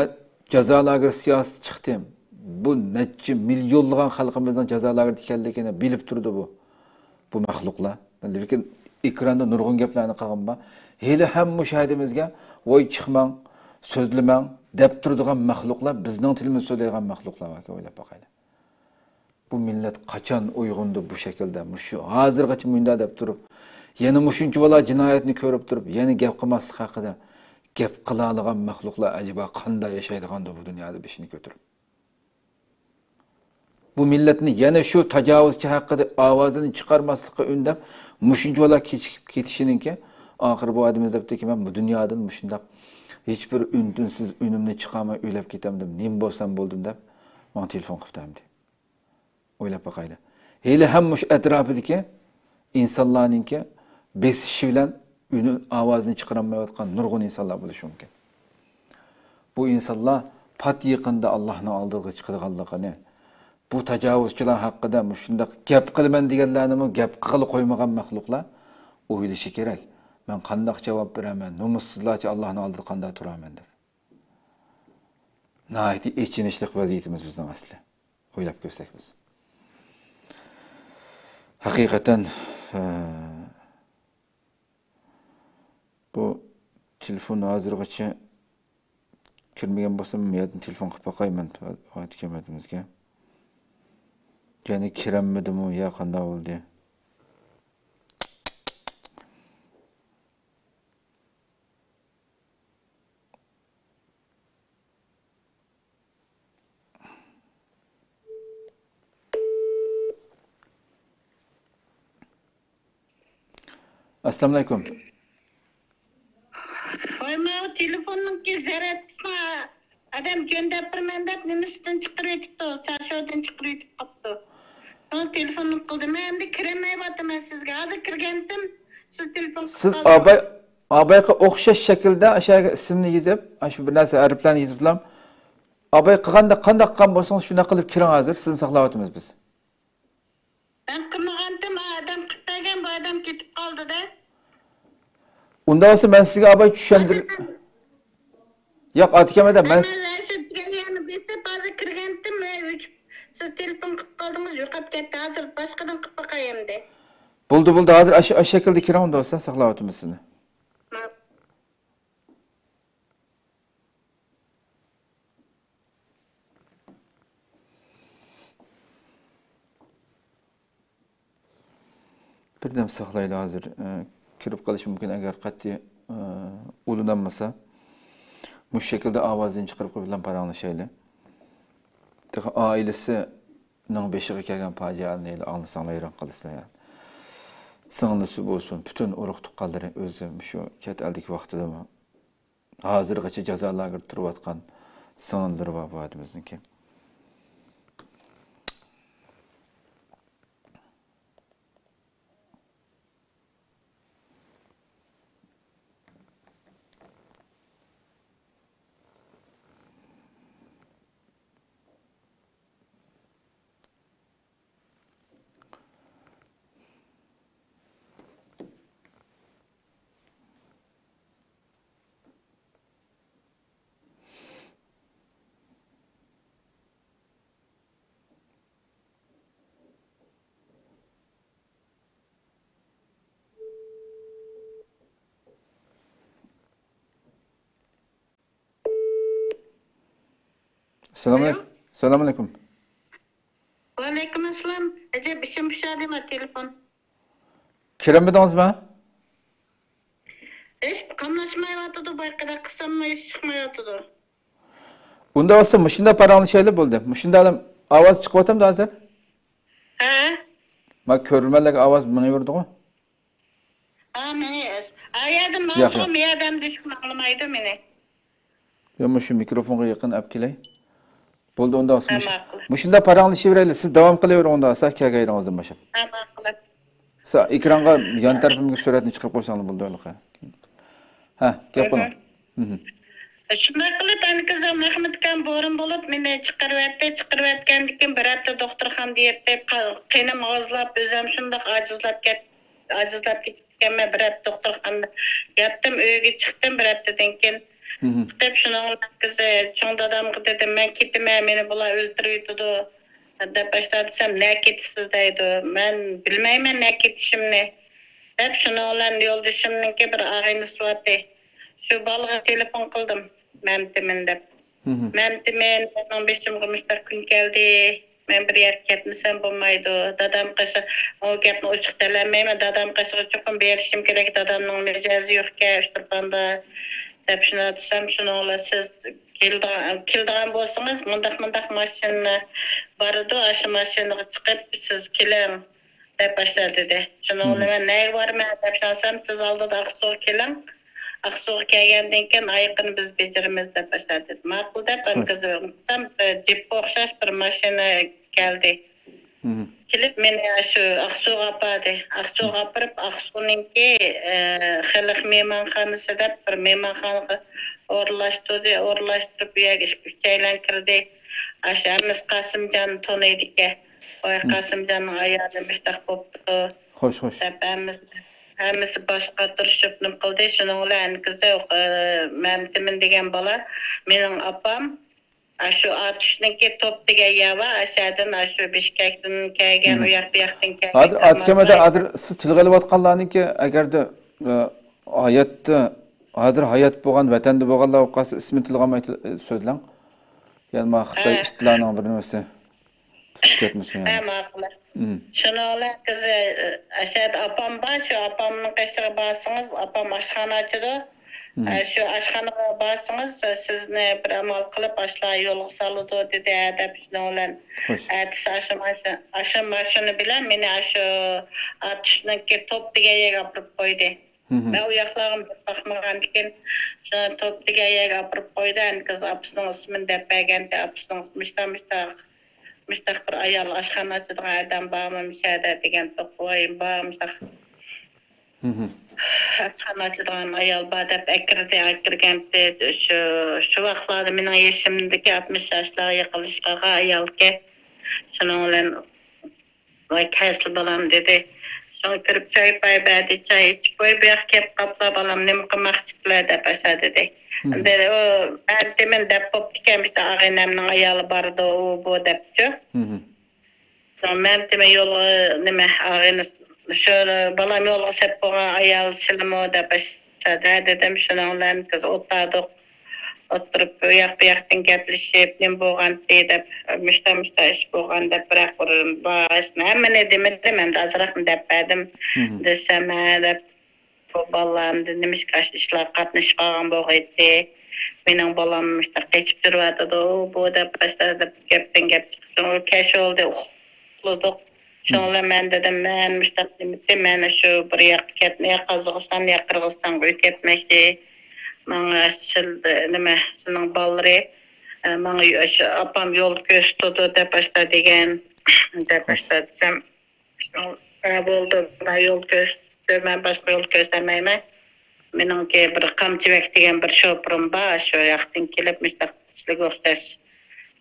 جازا لاگېر سىياسىتى چىقتى. بۇ نەچچە مىليونلىغان خەلقىمىزنىڭ جازا لاگېرىدا ئىكەنلىكىنى بىلىپ تۇرىدۇ بۇ. بۇ مەخلۇقلار. لېكىن ئېكراندا نۇرغۇن گەپلەرنى قىلغان بار. ھېلىھەم مۇشۇ ھەدىمىزگە، ۋاي چىقماڭ، سۆزلىمەڭ دەپ تۇرىدىغان مەخلۇقلار، بىزنىڭ تىلىمىزدا سۆزلەيدىغان مەخلۇقلار باركەن، ئويلاپ باقايلى. بۇ مىللەت قاچان ئويغىندى بۇ شەكىلدە؟ مۇشۇ ھازىرغىچە مۇنداق دەپ تۇرۇپ، يەنە مۇشۇنچە بالا جىنايەتنى كۆرۈپ تۇرۇپ، يەنە گەپ قىلماسلىق ھەققىدە گەپ قىلالىغان مەخلۇقلار ئەجەبا قانداق ياشايدىغاندۇ بۇ دۇنيادا بېشىنى كۆتۈرۈپ؟ بۇ مىللەتنى يەنە شۇ تاجاۋۇزچى ھەققىدە ئاۋازىنى چىقارماسلىققا ئۈندەپ، مۇشۇنچىۋالا كېچىكىپ كېتىشىنىڭكى، ئاخىرى بۇ ئادىمىز دەپتىكى، مەن بۇ دۇنيادىن مۇشۇنداق ھېچبىر ئۈن-تىنسىز ئۈنۈمنى چىقارماي ئۆلۈپ كېتەمدىم، نېمە بولسام بولدۇم دەپ ماڭا تېلېفون قىپتۇ ئەمدى. ئويلاپ باقايلى. ھېلىھەم مۇشۇ ئەتراپىدىكى ئىنسانلارنىڭكى بېسىشى بىلەن ئۈنى، ئاۋازىنى چىقىرالمايۋاتقان نۇرغۇن ئىنسانلار بولۇشى مۇمكىن. بۇ ئىنسانلار پات يېقىندا ئاللاھنىڭ ئالدىغا چىقىدىغانلىقىنى، بۇ تاجاۋۇزچىلار ھەققىدە مۇشۇنداق گەپ قىلىمەن دېگەنلەرنىمۇ گەپ قىلغىلى قويمىغان مەخلۇقلار ئويلىشى كېرەك. مەن قانداق جاۋاب بېرەرمەن؟ نومۇسسىزلارچە ئاللاھنىڭ ئالدىدا قانداق تۇرارمەن دەپ. ناھايىتى ئېچىنىشلىق ۋەزىيىتىمىز بىزنىڭ ئەسلى. ئويلاپ كۆرسەك بىز. ھەقىقەتەن، ئە، بۇ تېلېفون ھازىرغىچە كىرمىگەن بولسا، مەن يەنە تېلېفون قىلىپ باقاي مەن ھاكىمىيەتىمىزگە. يەنى كىرەلمىدىمۇ يا قانداق بولدى؟ ئەسسالامۇئەلەيكۇم. ۋاي، ماۋۇ تېلېفوننىڭكى زەرەتىسىنى ئادەم جۆندەپ بېرىمەن دەپ نېمىسىدىن چىقىرىۋېتىپتۇ، ساشودىن چىقىرىۋېتىپ قاپتۇ. شۇڭا تېلېفوننى قىلدىم. مەن ئەمدى كىرەلمەيۋاتىمەن سىزگە. ھازىر كىرگەنتىم، سىز تېلېفون قىلىپ سىز قالدىڭىز. ئاباي، ئابايغا ئوخشاش شەكىلدە ئاشۇ يەرگە ئىسىمنى يېزىپ، ئاشۇ بىر نەرسە ھەرپلەرنى يېزىپلا، ئاباي قىلغاندەك قانداق قىلغان بولسىڭىز شۇنداق قىلىپ كىرىڭ ھازىر، سىزنى ساقلاۋاتىمىز بىز. مەن قىلمىغانتىم، ئادەم قىلىپ بەرگەن، بۇ ئادەم كېتىپ قالدى-دە. ئۇنداق بولسا مەن سىزگە ئاباي چۈشەندۈر-، ياق، ئاتىكەم ئادەم، مەن مەن س-، مەن شۇ دېگەن يەرنى بېسىپ، ھازىر كىرگەنتىم، ئۆچ-، سىز تېلېفون قىلىپ قالدىڭىز، يوقاپ كەتتى. ھازىر باشقىدىن قىلىپ باقاي ئەمدى. بولدى، بولدى، ھازىر ئاشۇ، ئاشۇ شەكىلدە كىرىڭ ئۇنداق بولسا، ساقلاۋاتىمىز سىزنى. ماقۇل. بىردەم ساقلايلى ھازىر. ئە، كىرىپ قېلىشى مۇمكىن، ئەگەر قەتئىي، ئە، ئۇلىنالمىسا. مۇشۇ شەكىلدە ئاۋازىنى چىقىرىپ بىلەن پاراڭلىشايلى. تېخى ئائىلىسىنىڭ بېشىغا كەلگەن پاجىئەنى ئاڭلىساڭلار ھەيران قالىسىلەر يا. سىڭلىسى بولسۇن، پۈتۈن ئۇرۇق-تۇغقانلىرى ئۆزى مۇشۇ چەت ئەلدىكى ۋاقتىدىمۇ ھازىرغىچە جازا لاگېرىدا تۇرۇۋاتقان سىڭىللىرى بار بۇ ئادىمىزنىڭكى. سالام ئەلەيكۇم. سالام ئەلەيكۇم. ۋەئەلەيكۇم ئەسسالام. ئەجەب ئىشىم پۇشادىما تېلېفون. كىرەلمىدىڭىزمۇ؟ ھېچ قاملاشمايۋاتىدۇ، بايىقىدەك قىلساممۇ ھېچ چىقمايۋاتىدۇ. ئۇنداق بولسا مۇشۇنداق پاراڭلىشايلى بولدى. مۇشۇنداق ئاۋاز چىقىۋاتامدۇ ھازىر؟ ھە؟ ما كۆرۈرمەنلەرگە ئاۋاز مېڭىۋېرىدىغۇ؟ ھا، مېنى، ھا، يەردىن ياق، ماڭىدۇ، ياق. مەن يەردىن دېسىم ئاڭلىمايدۇ مېنى. يا، مۇشۇ مىكروفونغا يېقىن ئەپ كېلەي. بولدى، ئۇنداق بولسا ھە، مۇش-، ماقۇل. مۇشۇنداق پاراڭلىشىۋېرەيلى. سىز داۋام قىلىۋېرىڭ ئۇنداق بولسا، كەلگەن يېرىڭىزدىن باشلاپ. ھە، ماقۇل. سا-، ئېكرانغا يان تەرىپىمگە سۈرەتنى چىقىرىپ قويساڭلار بولدى، ھېلىقى. ھە، گەپ قىلىڭ. مھم. مھم. شۇنداق قىلىپ، ئانا قىزىم مەخمۇت ئاكام بوران بولۇپ، مېنى چىقىرىۋەتتى. چىقىرىۋەتكەندىن كېيىن، بىر ھەپتە دوختۇرخانىدا ياتتىم. قا-، قېنىم ئازلاپ، ئۆزۈم شۇنداق ئاجىزلاپ كەت-، ئاجىزلاپ كېتىپتىكەنمەن. بىر ھەپتە دوختۇرخانىدا ياتتىم، ئۆيگە چىقتىم بىر ھەپتىدىن كېيىن. مھم. چىقىپ، شۇنىڭ بىلەن قىزى، چوڭ دادامغا دېدىم، مەن كېتىمەن، مېنى بۇلار ئۆلتۈرۈۋېتىدۇ، دەپ باشلاپ دېسەم، نەگە كېتىسىز دەيدۇ. مەن بىلمەيمەن نەگە كېتىشىمنى، دەپ، شۇنىڭ بىلەن يولدىشىمنىڭكى بىر ئاغىنىسى بارتى. شۇ بالىغا تېلېفون قىلدىم، مەمتىمىن دەپ. مھم. مەمتىمىن، مېنىڭ بېشىمغا مۇشۇنداق كۈن كەلدى. مەن بىر يەرگە كەتمىسەم بولمايدۇ. دادام قېشىغا، ئۇ گەپنى ئوچۇق دېيەلمەيمەن. دادام قېشىغا چوقۇم بېرىشىم كېرەك. دادامنىڭ مىجەزى يوقكەن ئۇچتۇرپاندا، دەپ شۇنداق دېسەم، شۇنىڭ بىلەن سىز كېلىدىغان، كېلىدىغان بولسىڭىز، مۇنداق، مۇنداق ماشىنا بارىدۇ، ئاشۇ ماشىنىغا چىقىپ سىز كېلىڭ، دەپ باشلاپ دېدى. شۇنىڭ بىلەن مەن نەگە بارىمەن دەپ سورىسام، سىز ئالدىدا ئاقسۇغا كېلىڭ، ئاقسۇغا كەلگەندىن كېيىن ئايىقىنى بىز بېجىرىمىز، دەپ باشلاپ دېدى. ماقۇل دەپ، ئانا قىزىم، بىر جىپقا ئوخشاش بىر ماشىنا كەلدى. كېلىپ مېنى شۇ ئاقسۇغا ئاپاردى. ئاقسۇغا ئاپىرىپ، ئاقسۇنىڭكى، ئە، خەلق مېھمانخانىسى دەپ بىر مېھمانخانىغا ئورۇنلاشتۇردى. ئورۇنلاشتۇرۇپ، ئۇ يەرگە ئىككى، ئۈچەيلەن كىردى. ئاشۇ ھەممىسى قاسىمجاننى تونۇيدىكەن. ۋاي، قاسىمجاننىڭ ئايالى مۇشتاق بوپتۇ، خوش، خوش. دەپ ھەممىسى ھەممىسى باش قاتۇرۇشۇپ نېمە قىلدى. شۇنىڭ بىلەن ئەنكىزى، ئە، مەمتىمىن دېگەن بالا، مېنىڭ ئاپام، ئاشۇ ئاتۇشنىڭكى توپ دېگەن يەر بار، ئاشۇدىن، ئاشۇ بىشكەكتىن كەلگەن، ئۇياق بۇياقتىن كەلگەن. ھازىر ئاتكەمەدە، ھازىر سىز تىلغا ئېلىۋاتقانلارنىڭكى، ئەگەردە، ئە، ھاياتتا، ھازىر ھايات بولغان، ۋەتەندە بولغانلار بولۇپ قالسا، ئىسمىنى تىلغا ئالماي تىل-، سۆزلەڭ. يەنى ما خىتاي ئىتلارنىڭ بىر نېمىسى تۇتۇپ كەتمىسۇن يەنە. ھە، ماقۇل. شۇنىڭ بىلەن قىزى، ئەشەد ئاپام بار، شۇ ئاپامنىڭ قېشىغا بارسىڭىز، ئاپام ئاشخانا ئاچىدۇ. ئە، شۇ ئاشخانىغا بارسىڭىز، سىزنى بىر ئامال قىلىپ ئاشۇلار يولغا سالىدۇ، دېدى، ھە، دەپ شۇنىڭ بىلەن خوش. ئەتىسى ئاشۇ ماشىنا، ئاشۇ ماشىنا بىلەن مېنى ئاشۇ ئاتۇشنىڭكى توپ دېگەن يەرگە ئاپىرىپ قويدى. مەن ئۇ ياقلارغا بېرىپ باقمىغاندىكىن، شۇ توپ دېگەن يەرگە ئاپىرىپ قويدى. ئەنكىز ئاپىسىنىڭ ئىسمىنى دەپ بەرگەنتى، ئاپىسىنىڭ ئىسمى مۇشتاق، مۇشتاق، مۇشتاق بىر ئايال ئاشخانا ئاچىدىغان ئادەم بارمۇ مۇشەدە دېگەن توقۇۋايىم بار مۇشتاق. ئاشخانا ئاچىدىغان ئايال بار دەپ ئەكىردى، ئەكىرگەنتى. شۇ، شۇ ۋاقىتلاردا مېنىڭ يېشىمدىكى ئاتمىش ياشلارغا يېقىنلىشىپ قالغان ئايالكەن. شۇنىڭ بىلەن ۋاي، كەلسىلا بالام، دېدى. شۇڭا كىرىپ چاي پاي بەردى، چاي ئىچىپ، ۋاي، بۇ ياققا كەپ قاپلا بالام، نېمە قىلماقچىدىلەر دەپ ئاشا دېدى. دېدى، ئۇ مەمتىمىن دەپ بوپتىكەن، بىر ئاغىنەمنىڭ ئايالى بارىدۇ، ئۇ بۇ دەپتۇ. شۇڭا مەمتىمىن يولغا، نېمە، ئاغىنە، شۇ بالام يولغا سەپ بولغان ئايال سىلىمۇ دەپ ئاشا دېدى. دېدىم، شۇنىڭ بىلەن بىز ئولتۇردۇق. ئولتۇرۇپ، ئۇ ياق بۇ ياقتىن گەپلىشىپ، نېمە بولغانتى دەپ، مۇشتا مۇشتا ئىش بولغان دەپ، بىراق بىر باھاسىنى ھەممىنى دېمىدىم، ئەمدى ئازراقنى دەپ بەردىم. دېسەم، ھە دەپ، بۇ بالىلار ئەمدى نېمىشقا ئاشۇ ئىشلارغا قاتنىشىپ قالغان بولغىيتتى. مېنىڭ بالام مۇشتا قېچىپ يۈرۈۋاتىدۇ، ئۇ بۇ دەپ، باشتا دەپ، گەپتىن گەپ چىقىپ، كەچ بولدى، ئۇخلىدۇق. شۇنىڭ بىلەن مەن دېدىم، مەن مۇشتاق دېمىتتىم، مەن شۇ بىر ياققا كەتمەي، قازاقىستان يا قىرغىزىستانغا ئۆتۈپ كەتمەكچى. ماڭا سىل-، نېمە، سىلىنىڭ بالىلىرى، ئە، ماڭا يو-، شۇ ئاپام يول كۆرسىتىدۇ دەپ ئاشتا دېگەن، دەپ ئاشتا دېسەم، شۇ، ئە، بولدى، مانا يول كۆرسىتىدۇ، مەن باشقا يول كۆرسەتمەيمەن. مېنىڭكى بىر قامچىبەگ دېگەن بىر شوپۇرۇم بار، شۇ ياقتىن كېلىپ مۇشتاق سىلىگە ئوخشاش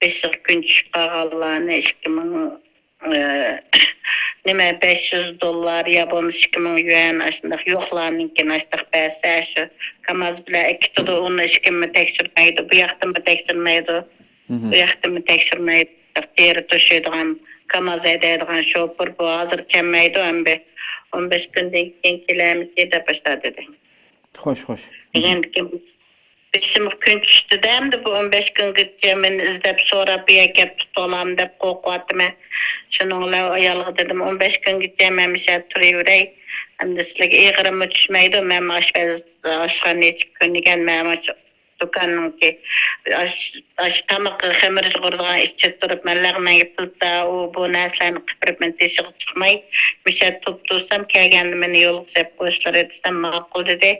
بېشىغا كۈن چۈشۈپ قالغانلارنى ئىككى مىڭ ئى، نېمە، بەش يۈز دوللار يا بولمىسا ئىككى مىڭ يۈەن، ئاشۇنداق يوقلارنىڭكىنى ئاشۇنداق بەرسە، شۇ كاماز بىلەن ئەكېتىدۇ، ئۇنى ھېچكىممۇ تەكشۈرمەيدۇ، بۇ ياقتىنمۇ تەكشۈرمەيدۇ، بۇ ياقتىنمۇ تەكشۈرمەيدۇ. تېرە توشۇيدىغان، كاماز ھەيدەيدىغان شوپۇر بۇ ھازىر كەلمەيدۇ، ئەمدى ئون بەش كۈندىن كېيىن كېلەرمىكىن دەپ باشلاپ دېدى. خوش، خوش. دېگەندىكىن بېشىمغا كۈن چۈشتى-دە، ئەمدى بۇ ئون بەش كۈنگىچە مېنى ئىزدەپ سوراپ، بۇ يەرگە كەپ تۇتۇۋالامدۇ دەپ قورقۇۋاتىمەن. شۇنىڭ بىلەن ئايالغا دېدىم، ئون بەش كۈنگىچە مەن مۇشۇ يەردە تۇرۇۋېرەي. ئەمدى سىلەرگە ئېغىرىممۇ چۈشمەيدۇ. مەن ئاشپەز، ئاشخانا ئېچىپ كۆنگەن، مەن مۇشۇ دۇكاننىڭكى ئاش-، ئاشۇ تاماق خېمىرچە قۇرىدىغان ئىشچى تۇرۇپ، مەن لەغمەنگە پىلتا، ئۇ بۇ نەرسىلەرنى قىپىرىپ، مەن تېشىغا چىقماي، مۇشۇ يەردە تۇرۇپ تۇرسام، كەلگەندە مېنى يولغا سېلىپ قويۇشلىرى دېسەم، ماقۇل دېدى.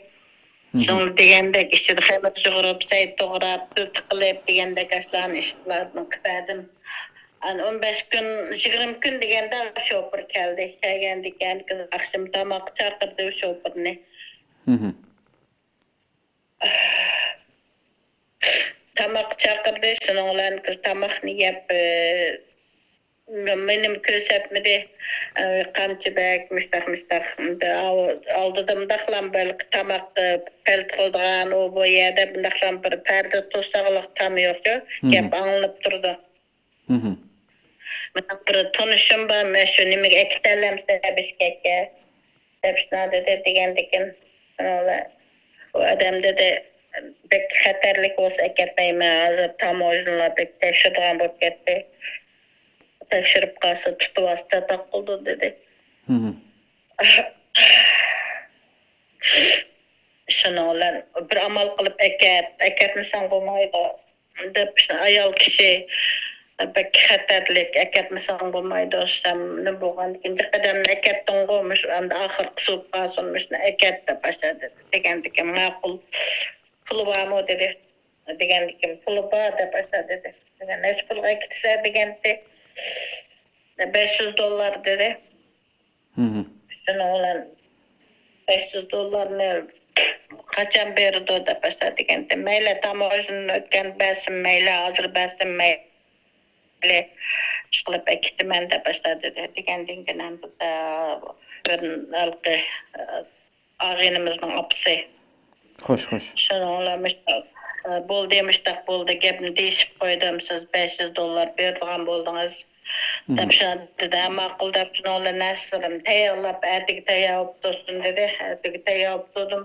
شۇڭا دېگەندەك ئىچىدە خېمىر يۇغۇرۇپ، سەي توغراپ، پىلتە قىلىپ دېگەندەك ئاشۇلارنى ئىشلارنى قىلىپ بەردىم. ئەنە ئون بەش كۈن، يىگىرمە كۈن دېگەندە شوپۇر كەلدى. كەلگەندىكىن ئاخشىمى تاماققا چاقىردى شوپۇرنى. تاماققا چاقىردى، شۇنىڭ بىلەن بىز تاماقنى يەپ، ئى، مېنىمۇ كۆرسەتمىدى. ئى، قامچىبەگ، مۇشتاق، مۇشتاق. ئالدىدا مۇنداقلام بىر تاماق، ئى، پەلتىقىلىدىغان، ئۇ بۇ يەردە مۇنداقلام بىر پەردە توساقلىق تام يوقچۇ، گەپ ئاڭلىنىپ تۇرىدۇ. مېنىڭ بىر تونۇشۇم بار، مەن شۇ نېمىگە ئەكېتەلەمسە بىشكەككە دەپ شۇنداق دېدى. دېگەندىكىن، ئۇ ئادەم دېدى، بەك خەتەرلىك بولسا ئەكەتمەيمەن، ھازىر تاموژنىلار بەك تەكشۈرىدىغان بولۇپ كەتتى. تەكشۈرۈپ قالسا تۇتۇۋالسا چاتاق قىلىدۇ دېدى. شۇنىڭ بىلەن بىر ئامال قىلىپ ئەكەت، ئەكەتمىسەڭ بولمايدۇ دەپ، ئايال كىشى بەك خەتەرلىك، ئەكەتمىسەڭ بولمايدۇ دېسەم، نېمە بولغاندىكىن، جىق ئادەمنى ئەكەتتىڭغۇ، مۇشۇ ئەمدى ئاخىرقىسى بولۇپ قالسۇن، مۇشۇنى ئەكەت دەپ ئاشۇ دېدى. دېگەندىكىن، ماقۇل، پۇلى بارمۇ دېدى. دېگەندىكىن، پۇلى بار دەپ ئاشۇ دېدى. دېگەن، نەچچە پۇلغا ئەكېتىسەن دېگەنتى. بەش يۈز دوللار دېدى. شۇنىڭ بىلەن بەش يۈز دوللارنى قاچان بېرىدۇ دەپ ئاشۇ دېگەنتى. مەيلى، تاموژنىدىن ئۆتكەن بەرسۇن، مەيلى، ھازىر بەرسۇن، مەيلى، ئىشقىلىپ ئەكېتىمەن دەپ ئاشۇ دېدى. دېگەندىن كېيىن بىز بىر ھېلىقى ئاغىنىمىزنىڭ ئاپىسى. خوش، خوش. شۇنىڭ بىلەن مۇشۇ، بولدى، مۇشتاق بولدى، گەپنى دېيىشىپ قويدۇم، سىز بەش يۈز دوللار بېرىدىغان بولدىڭىز، دەپ شۇنداق دېدى. ھە، ماقۇل دەپ، شۇنىڭ بىلەن نەرسىلىرىمنى تەييارلاپ، ئەتىگە تەييار بولۇپ تۇرسۇن دېدى. ئەتىگە تەييار بولۇپ تۇردۇم.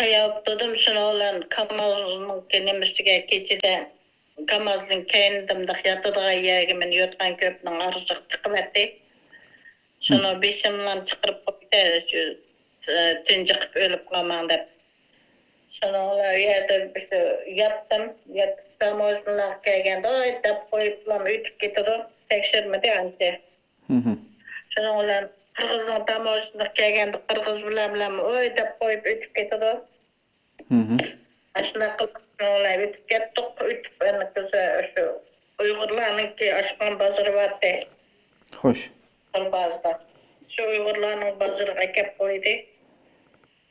تەييار بولۇپ تۇردۇم، شۇنىڭ بىلەن كامازنىڭكى نېمىسىگە كېچىدە كامازدىن كەينىدە مۇنداق ياتىدىغان يەرگە مېنى يوتقان كۆپنىڭ ئارىسىغا تىقىۋەتتى. شۇنى بېشىمنى چىقىرىپ قويدى، شۇ، ئە، تۇنجۇقۇپ ئۆلۈپ قالماڭ دەپ. شۇنىڭ بىلەن ئۇ يەردە بىر ياتتىم. ياتتىم، تاموژنىلار كەلگەندە، ۋاي دەپ قويۇپلا ئۆتۈپ كېتىدۇ. تەكشۈرمىدى ئانچە. شۇنىڭ بىلەن قىرغىزنىڭ تاموژنىسى كەلگەندە، قىرغىز بىلەن بىلەن ۋاي دەپ قويۇپ ئۆتۈپ كېتىدۇ. ئاشۇنداق قىلىپ شۇنىڭ بىلەن ئۆتۈپ كەتتۇق. ئۆتۈپ، ئەنە، شۇ ئۇيغۇرلارنىڭكى ئاچقان بازىرى بارتى. خوش. تۇربازىدا. شۇ ئۇيغۇرلارنىڭ بازىرىغا ئەكەپ قويدى.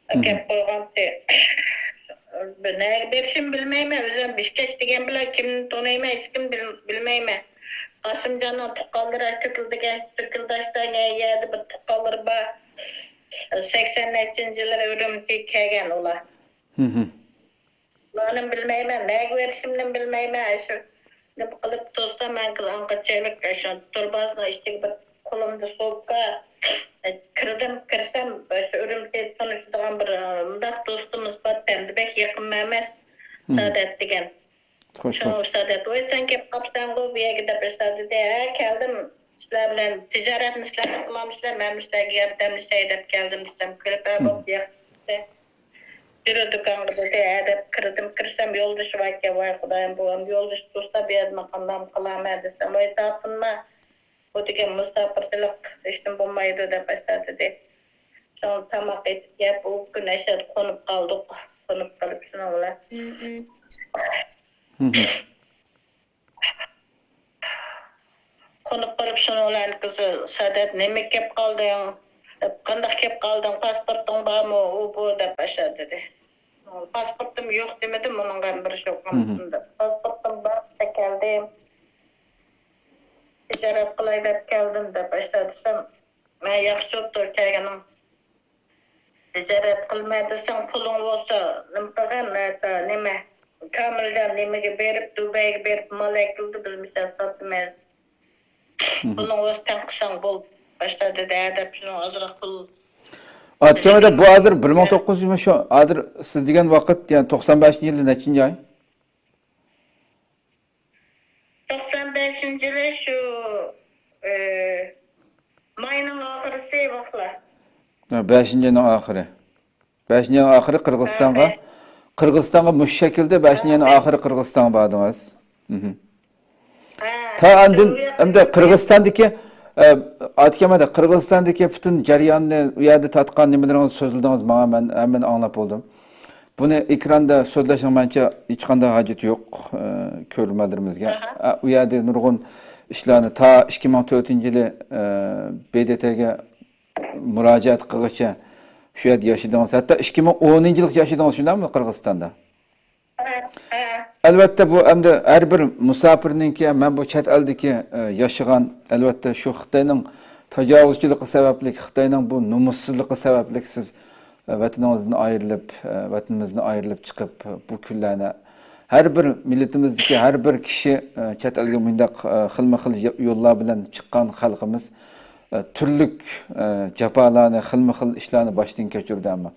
ئەكەپ قويغانتى. نەگە بېرىشىمنى بىلمەيمەن. ئۆزۈم بىشكەك دېگەن بىلەن كىمنى تونۇيمەن، ھېچكىمنى بىل-، بىلمەيمەن. قاسىمجاننىڭ تۇغقانلىرى ئەكېتىلدىكەن، تۈركۈلداشتا نەيەردە بىر تۇغقانلىرى بار. سەكسەن نەچچىنچى يىللىرى ئۈرۈمچىگە كەلگەن ئۇلار. مانىمۇ بىلمەيمەن، نەگە بېرىشىمنىمۇ بىلمەيمەن. ئاشۇ نېمە قىلىپ تۇرسام، مەن ئانغىچىلىك ئاشۇ تۇربازنىڭ ئىچىگە بىر قولۇمدا سومكا، كىردىم، كىرسەم، ئاشۇ ئۈرۈمچىدە تونۇشىدىغان بىر، ئە، مۇنداق دوستىمىز بار، ئەمدى بەك يېقىنمۇ ئەمەس، سادەت دېگەن. شۇ سادەت، ۋاي، سەن كېلىپ قاپسەنغۇ بۇ يەرگە دەپ ئېيتسا دېدى، ھە، كەلدىم، سىلەر بىلەن تىجارەتنى سىلەر قىلامسىلەر، مەنمۇ سىلەرگە ياردەملىشەي دەپ كەلدىم دېسەم، كۈلۈپ، ھە، بوپتۇ، ياخشى. يۈرە دۇكانغا دېدى، ھە دەپ كىردىم، كىرسەم يولدىشى باركەن، ۋاي خۇدايىم، بۇ يولدىش تۇرسا بۇ يەردە ماقاملارمۇ قىلالماي دېسەم، ۋاي تارتىنما، بۇ دېگەن مۇساپىرچىلىق ھېچنېمە بولمايدۇ دەپ ئاشۇنداق دېدى. شۇڭا تاماق ئېتىپ يەپ، ئۇ كۈن ئاشۇ يەردە قونۇپ قالدۇق، قونۇپ قېلىپ شۇنىڭ بىلەن. قونۇپ قېلىپ شۇنىڭ بىلەن قىزى سادەت، نېمە كەپ قالدىڭ؟ دەپ، قانداق كەپ قالدىڭ؟ پاسپورتۇڭ بارمۇ؟ ئۇ بۇ دەپ ئاشۇ دېدى. پاسپورتۇم يوق دېمىدىم ئۇنىڭغا بىر شوقۇمسۇن دەپ. پاسپورتۇم بار، كەلدىم. تىجارەت قىلاي دەپ كەلدىم دەپ ئاشۇ دېسەم، مەن ياخشى بوپتۇ كەلگىنىڭ. تىجارەت قىلماي دېسەڭ، پۇلۇڭ بولسا، نېمە قىلغىن، نېمە، كامىلجان نېمىگە بېرىپ، دۇبەيگە بېرىپ مال ئەكىلدى، بىز مىشەن ساتىمىز. پۇلۇڭ بولسا تەڭ قىلساڭ بول. باشتا دېدى، ھە دەپ شۇنىڭ ئازراق پۇل. ئاتىكەم ھەدە، بۇ ھازىر بىر مىڭ توققۇز يۈز، شۇ ھازىر سىز دېگەن ۋاقىت، يەنى توقسان بەشىنچى يىلى نەچچىنچى ئاي؟ توقسان بەشىنچى يىلى شۇ، ئى، ماينىڭ ئاخىرىسى ۋاقلا. ھە، بەشىنچى ئاينىڭ ئاخىرى. بەشىنچى ئاينىڭ ئاخىرى قىرغىزىستانغا، قىرغىزىستانغا مۇشۇ شەكىلدە بەشىنچى ئاينىڭ ئاخىرى قىرغىزىستانغا باردىڭىز. تا ئاندىن ئەمدى قىرغىزىستاندىكى، ئە، ئاتىكەم ھەدە، قىرغىزىستاندىكى پۈتۈن جەرياننى، ئۇ يەردە تارتقان نېمىلىرىڭىزنى سۆزلىدىڭىز ماڭا، مەن ھەممىنى ئاڭلاپ بولدۇم. بۇنى ئېكراندا سۆزلەشنىڭ مەنچە ھېچقانداق ھاجىتى يوق، ئە، كۆرۈرمەنلىرىمىزگە. ئە، ئۇ يەردە نۇرغۇن ئىشلارنى تا ئىككى مىڭ تۆتىنچى يىلى، ئە، ب د ت گە مۇراجىئەت قىلغىچە شۇ يەردە ياشىدىڭىز. ھەتتا ئىككى مىڭ ئونىنچى يىلغىچە ياشىدىڭىز، شۇنداقمۇ قىرغىزىستاندا؟ ئەلۋەتتە، بۇ ئەمدى ھەر بىر مۇساپىرنىڭكى، مەن بۇ چەت ئەلدىكى، ئە، ياشىغان، ئەلۋەتتە، شۇ خىتاينىڭ تاجاۋۇزچىلىقى سەۋەبلىك، خىتاينىڭ بۇ نومۇسسىزلىقى سەۋەبلىك سىز، ئە، ۋەتىنىڭىزدىن ئايرىلىپ، ئە، ۋەتىنىمىزدىن ئايرىلىپ چىقىپ، بۇ كۈنلەرنى ھەر بىر مىللىتىمىزدىكى ھەر بىر كىشى، ئە، چەت ئەلگە مۇنداق، ئە، خىلمۇ خىل يوللار بىلەن چىققان خەلقىمىز، ئە، تۈرلۈك، ئە، جاپالارنى، خىلمۇ خىل ئىشلارنى باشتىن كەچۈردى. ئەمما،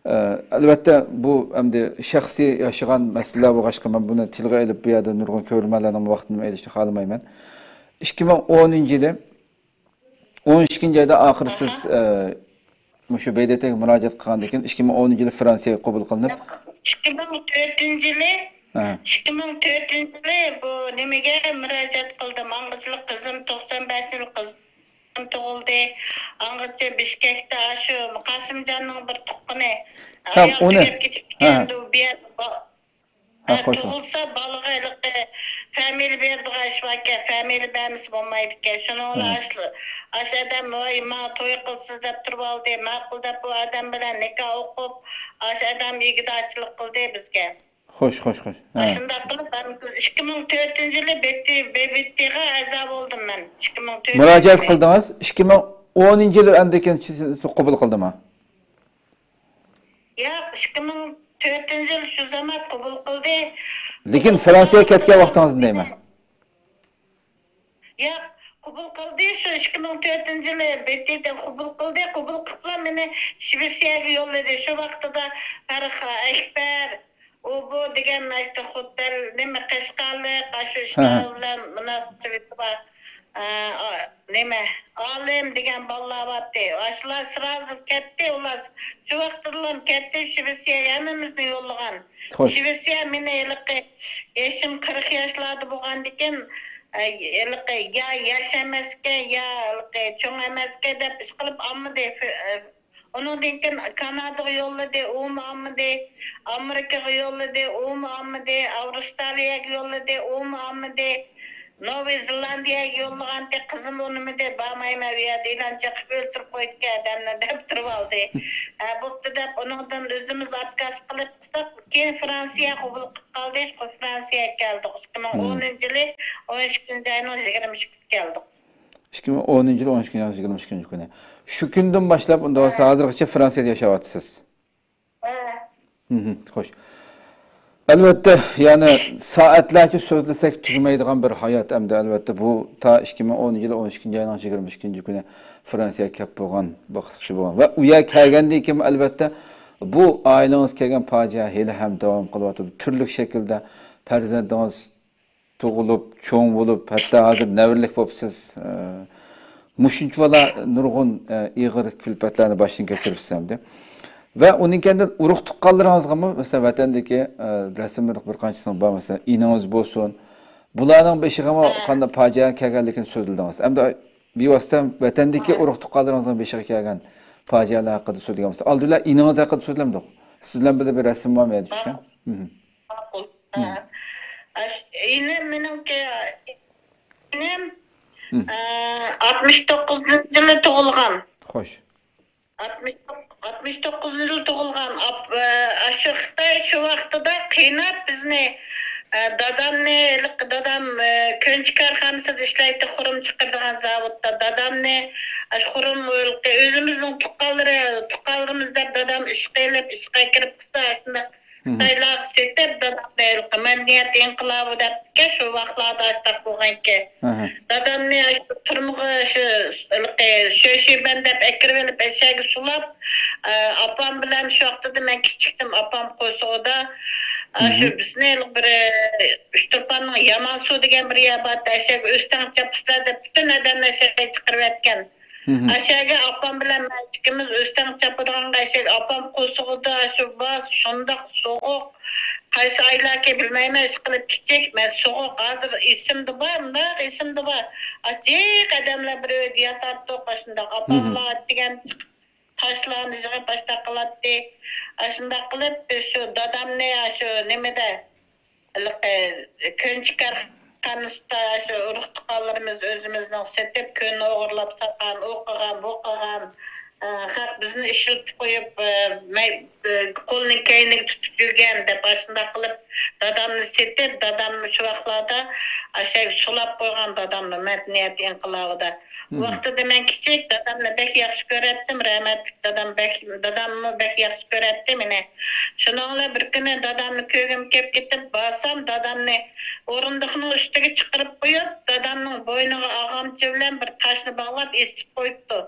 ئە، ئەلۋەتتە، بۇ ئەمدى شەخسىي ياشىغان مەسىلىلەر بولغاچقا، مەن بۇنى تىلغا ئېلىپ، بۇ يەردە نۇرغۇن كۆرۈرمەنلەرنىڭ ۋاقتىنى ئېلىشنى خالىمايمەن. ئىككى مىڭ ئونىنچى يىلى، ئون ئىككىنچى ئايدا ئاخىرى سىز، ئە، مۇشۇ ب د ت گە مۇراجىئەت قىلغاندىن كېيىن، ئىككى مىڭ ئونىنچى يىلى فرانسىيەگە قوبۇل قىلىنىپ، ئىككى مىڭ تۆتىنچى يىلى، ئىككى مىڭ تۆتىنچى يىلى بۇ نېمىگە مۇراجىئەت قىلدىم. ئاڭغىچىلىك قىزىم توقسان بەشىنچى يىلى قىزىم تۇغۇلدى. ئاڭغىچە بىشكەكتە شۇ قاسىمجاننىڭ بىر تۇغقىنى ئايال تۈگەپ كېتىپتىكەن، بۇ يەردە با-، ھە، تۇغۇلسا بالىغا ھېلىقى فامىلە بېرىدىغان ئىش باركەن، فامىلە بەرمىسە بولمايدىكەن. شۇنىڭ بىلەن ئاشۇ، ئاشۇ ئادەم، ۋاي، ماڭا توي قىلىسىز دەپ تۇرۇۋالدى. ماقۇل دەپ بۇ ئادەم بىلەن نىكاھ ئوقۇپ، ئاشۇ ئادەم ئىگىدارچىلىق قىلدى بىزگە. خوش، خوش، خوش. ھە. شۇنداق قىلىپ، مەن ئىككى مىڭ تۆتىنچى يىلى بىتى، بىتىغا ئەزا بولدۇم مەن. ئىككى مىڭ تۆتىنچى يىلى. مۇراجىئەت قىلدىڭىز. ئىككى مىڭ ئونىنچى يىلى ئاندىن كېيىن سىز قوبۇل قىلدىما؟ ياق، ئىككى مىڭ تۆتىنچى يىل شۇ زامان قوبۇل قىلدى. لېكىن فرانسىيەگە كەتكەن ۋاقتىڭىزنى دەيمەن. ياق، قوبۇل قىلدى، شۇ ئىككى مىڭ تۆتىنچى يىلى بىتىدە قوبۇل قىلدى، قوبۇل قىلىپلا مېنى شىۋېتسىيەگە يوللىدى. شۇ ۋاقتىدا پەرخ ئەكبەر، ئۇ بۇ دېگەن ئاشۇ خوتەن، نېمە، قەشقەرلىق، ئاشۇ ھە، ھە. ئىشلار بىلەن مۇناسىۋىتى بار. ئە، ئا، نېمە، ئالىم دېگەن بالىلار بارتى. ئاشۇلار سرازۇ كەتتى، ئۇلار شۇ ۋاقتىدىلا كەتتى، شىۋېتسىيەگە ھەممىمىزنى يوللىغان. خوش. شىۋېتسىيە مېنى ھېلىقى يېشىم قىرىق ياشلاردا بولغاندىكىن، ئە، ھېلىقى يا ياش ئەمەسكەن، يا ھېلىقى چوڭ ئەمەسكەن دەپ ئىشقىلىپ ئالمىدى. ئۇنىڭدىن كېيىن كانادىغا يوللىدى، ئۇمۇ ئالمىدى. ئامېرىكىغا يوللىدى، ئۇمۇ ئالمىدى. ئاۋسترالىيەگە يوللىدى، ئۇمۇ ئالمىدى. نوۋى زېلاندىيەگە يوللىغانتى، قىزىم ئۇنىمىدى، بارمايمەن، ئۇ يەردە ئېلان چېقىپ ئۆلتۈرۈپ قويىدىكەن ئادەمنى دەپ تۇرۇۋالدى. ھە، بوپتۇ دەپ، ئۇنىڭدىن ئۆزىمىز ئاتكاز قىلىپ قىلساق، كېيىن فرانسىيە قوبۇل قىلىپ قالدى، فرانسىيەگە كەلدۇق. ئىككى مىڭ ئونىنچى يىلى ئون ئىككىنچى ئاينىڭ يىگىرمە ئىككىسىدە كەلدۇق. ئىككى مىڭ ئونىنچى يىل ئون ئىككىنچى ئاينىڭ يىگىرمە ئىككىنچى كۈنى. شۇ كۈندىن باشلاپ، ئۇنداق بولسا، ھە. ھازىرغىچە فرانسىيەدە ياشاۋاتىسىز. ھە. مھم، خوش. ئەلۋەتتە، يەنى سائەتلەرچە سۆزلىسەك تۈگىمەيدىغان بىر ھايات ئەمدى. ئەلۋەتتە، بۇ تا ئىككى مىڭ ئونىنچى يىل ئون ئىككىنچى ئاينىڭ يىگىرمە ئىككىنچى كۈنى فرانسىيەگە كەپ بولغان، بۇ قىسقىچە بولغان. ۋە ئۇ يەرگە كەلگەندىن كېيىن، ئەلۋەتتە، بۇ ئائىلىڭىز كەلگەن پاجىئە ھېلىھەم داۋام قىلىۋاتىدۇ. تۈرلۈك شەكىلدە پەرزەنتىڭىز تۇغۇلۇپ، چوڭ بولۇپ، ھەتتا ھازىر نەۋرىلىك بولۇپسىز. ئە، مۇشۇنچىۋالا نۇرغۇن، ئە، ئېغىر كۈلپەتلەرنى باشتىن كەچۈرۈپسىز ئەمدى. ۋە ئۇنىڭ كەينىدىن ئۇرۇق-تۇغقانلىرىڭىزغىمۇ، مەسىلەن، ۋەتەندىكى، ئە، رەسىملىرىڭىز بىر قانچىسىنىڭ بار، مەسىلەن، ئىنىڭىز بولسۇن. بۇلارنىڭ بېشىغىمۇ قانداق پاجىئە كەلگەنلىكىنى سۆزلىدىڭىز. ئەمدى بىۋاسىتە ۋەتەندىكى ئۇرۇق-تۇغقانلىرىڭىزنىڭ بېشىغا كەلگەن پاجىئەلەر ھەققىدە سۆزلىگەن بولسا، ئالدى بىلەن ئىنىڭىز ھەققىدە سۆزلەمدۇق. سىز بىلەن بىللە بىر رەسىم بارمۇ يەنە چۈشكەن؟ مھم. ماقۇل. مم. ھە. ئاش-، ئىنىم مېنىڭكى، ئىنىم، مم. ئە، ئاتمىش توققۇزىنچى يىلى تۇغۇلغان. خوش. ئاتمىش توققۇز، ئاتمىش توققۇزىنچى يىلى تۇغۇلغان. ئاپ-، ئە، ئاشۇ خىتاي شۇ ۋاقتىدا قىيناپ بىزنى، ئە، دادامنى، ھېلىقى دادام، ئە، كۆنچى كارخانىسىدا ئىشلەيتتى، خۇرۇم چىقىرىدىغان زاۋۇتتا. دادامنى، ئاشۇ خۇرۇم، ئۆزىمىزنىڭ تۇغقانلىرى، تۇغقانلىرىمىز دەپ دادام ئىشقا ئېلىپ، ئىشقا كىرىپ قىلسا، ئاشۇنداق مھم. خىتايلارغا سېتىپ، دادامنى ھېلىقى مەدەنىيەت ئىنقىلابى دەپتىكەن، شۇ ۋاقىتلاردا ئاشۇنداق بولغانىكەن. ئەھە. دادامنى ئاشۇ تۈرمىگە شۇ، ھېلىقى شۆشىبەن دەپ ئەكىرىۋېلىپ، ئەشەگە سولاپ، ئە، ئاپام بىلەن شۇ ۋاقتىدا مەن كىچىكتىم، ئاپام قورسىقىدا، ئاشۇ مھم. بىزنى ھېلىقى بىر، ئە، ئۇچتۇرپاننىڭ يامانسۇ دېگەن بىر يەر بار، ئەشەگە ئۆستەڭ چاپىسىلەر دەپ پۈتۈن ئادەمنى ئەشەگە چىقىرىۋەتكەن. مھم. ئەشەگە ئاپام بىلەن مەن ئىككىمىز ئۆستەڭ چاپىدىغانغا ئەشەگە ئاپام قورسىقىدا شۇ باس، شۇنداق سوغۇق. قايسى ئايلاركى بىلمەيمەن، ئىشقىلىپ كىچىك، مەن سوغۇق، ھازىر ئېسىمدە بار، مۇنداق ئېسىمدە بار. ئاچچىق ئادەملەر بىر ئۆيدە ياتاتتۇق، ئاشۇنداق. مھم. ئاپاملار دېگەن چىقىپ تاشلارنى يىغىپ ئاشۇنداق قىلاتتى. ئاشۇنداق قىلىپ، بىز شۇ دادامنى، شۇ نېمىدە، ھېلىقى كۆنچى كارخانىسىدا شۇ ئۇرۇق-تۇغقانلىرىمىز ئۆزىمىزنىڭ سېتىپ، كۆن ئوغرىلاپ ساتقان، ئۇ قىلغان، بۇ قىلغان، ئە، خەق بىزنى ئىشلىتىپ قويۇپ، ئە، مەي-، ئە، قولىنى كەينىگە تۇتۇپ يۈرگەن دەپ، ئاشۇنداق قىلىپ دادامنى سېتىپ، دادامنى شۇ ۋاقىتلاردا ئاشۇ سولاپ قويغان دادامنى مەدەنىيەت ئىنقىلابىدا. ئۇ مھم. ۋاقتىدا مەن كىچىك، دادامنى بەك ياخشى كۆرەتتىم، رەھمەتلىك دادام بەك، داداممۇ بەك ياخشى كۆرەتتى مېنى. شۇنىڭ بىلەن بىر كۈنى دادامنى كۆرگۈم كېلىپ كېتىپ بارسام، دادامنى ئورۇندۇقنىڭ ئۈستىگە چىقىرىپ قويۇپ، دادامنىڭ بوينىغا ئاغامچا بىلەن بىر تاشنى باغلاپ ئېسىپ قويۇپتۇ.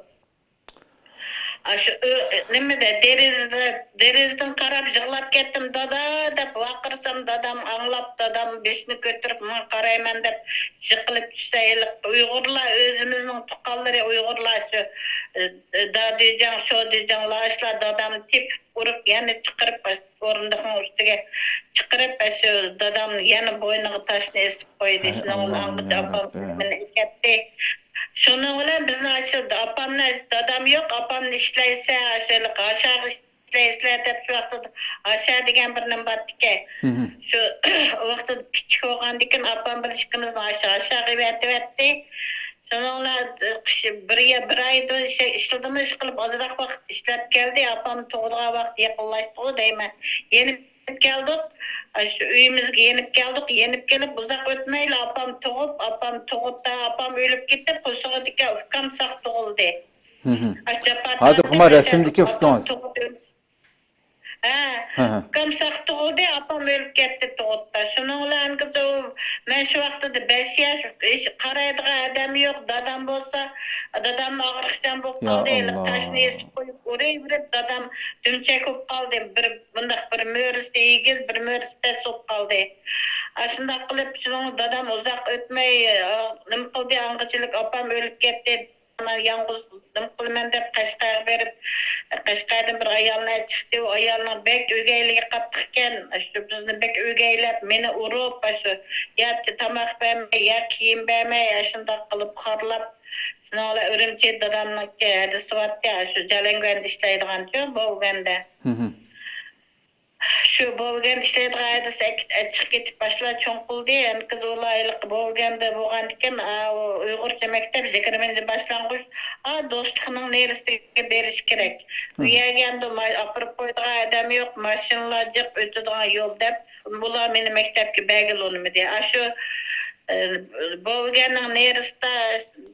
ئاشۇ ئۆ-، نېمىدە، دېرىزىدە، دېرىزىدىن قاراپ يىغلاپ كەتتىم، «دادا!» دەپ ۋارقىرىسام، دادام ئاڭلاپ، دادام بېشىنى كۆتۈرۈپ، ماڭا قارايمەن دەپ جىقىلىپ چۈشسە، ھېلىقى ئۇيغۇرلار، ئۆزىمىزنىڭ تۇغقانلىرى ئۇيغۇرلار، شۇ، ئە، ئە، دادىجاڭ، شودىجاڭلار، ئاشۇلار دادامنى تېپىپ ئۇرۇپ، يەنە چىقىرىپ، ئورۇندۇقنىڭ ئۈستىگە چىقىرىپ، ئاشۇ دادامنى يەنە بوينىغا تاشنى ئېسىپ قويدى. ھەي، شۇنىڭ بىلەن ئاللاھۇم، ئاڭغىچە يا ئاپام رەببى. مېنى ئەكەتتى. شۇنىڭ بىلەن بىزنى ئاشۇ ئاپامنى، دادام يوق، ئاپامنى ئىشلەيسە، ئاشۇ ھېلىقى ئاشاغا ئىشلەيسىلەر دەپ، شۇ ۋاقتىدا ئاشا دېگەن بىر نېمە بارتىكەن. مھم. شۇ ۋاقتىدا كىچىك بولغاندىكىن ئاپام بىلەن ئىككىمىزنى ئاشا، ئاشاغا ئەۋەتىۋەتتى. شۇنىڭ بىلەن بىر يىل، بىر ئايدىن ئىشلىدىمۇ، ئىشقىلىپ ئازراق ۋاقىت ئىشلەپ كەلدى. ئاپام تۇغىدىغان ۋاقىت يېقىنلاشتىغۇ دەيمەن. يەنە كەلدۇق. ئاشۇ ئۆيىمىزگە يېنىپ كەلدۇق. يېنىپ كېلىپ ئۇزاق ئۆتمەيلا ئاپام تۇغۇپ، ئاپام تۇغۇپتا، ئاپام ئۆلۈپ كېتىپ، قورسىقىدىكى ئۇكام ساق تۇغۇلدى. ھە. ھازىرقى ما رەسىمدىكى ئۇكىڭىز. ھە، ھە، ھە. ئۇكام ساق تۇغۇلدى، ئاپام ئۆلۈپ كەتتى تۇغۇتتا. شۇنىڭ بىلەن ئەنكىز ئۇ، مەن شۇ ۋاقتىدا بەش ياش، ھېچ قارايدىغان ئادەم يوق. دادام بولسا، دادام ئاغرىقچان بولۇپ قالدى. ھېلىقى تاشنى ئېسىپ قويۇپ، ئۇرۇۋېرىپ، دادام دۈمچەك بولۇپ قالدى. بىر، بۇنداق بىر مۈرىسى ئېگىز، بىر مۈرىسى پەس بولۇپ قالدى. ئاشۇنداق قىلىپ، شۇنىڭ دادام ئۇزاق ئۆتمەي، ئا، نېمە قىلدى، ئاڭغىچىلىك ئاپام ئۆلۈپ كەتتى. مەن يالغۇز نېمە قىلىمەن دەپ قەشقەرگە بېرىپ، قەشقەردىن بىر ئايالنى چىقتى. ئۇ ئايالنىڭ بەك ئۆگەيلىكى قاتتىق ئىكەن. شۇ بىزنى بەك ئۆگەيلەپ، مېنى ئۇرۇپ، شۇ يا تاماق بەرمەي، يا كىيىم بەرمەي، ئاشۇنداق قىلىپ خارلاپ، شۇنىڭ بىلەن ئۈرۈمچى دادامنىڭكى ھەدىسى بارتتى، شۇ جالەنگەندە ئىشلەيدىغانچۇ، بوۋىگەندە. شۇ بوۋىگەندە ئىشلەيدىغان ھەدىسى ئەكىت-، ئەچىقىپ كېتىپ باشلا چوڭ قىلدى. ئەنكىز ئۇلار ھېلىقى بوۋىگەندە بولغاندىكىن، ئا، ئۇ ئۇيغۇرچە مەكتەپ يىگىرمىنچى باشلانغۇچ، ئا، دوستلۇقنىڭ نېرىسىگە بېرىش كېرەك. ئۇ يەرگە ئەمدى ما-، ئاپىرىپ قويىدىغان ئادەم يوق، ماشىنىلار جىق ئۆتىدىغان يول دەپ، بۇلار مېنى مەكتەپكە بەرگىلى ئۇنىمىدى. ئاشۇ، ئە، بوۋىگەننىڭ نېرىسىدا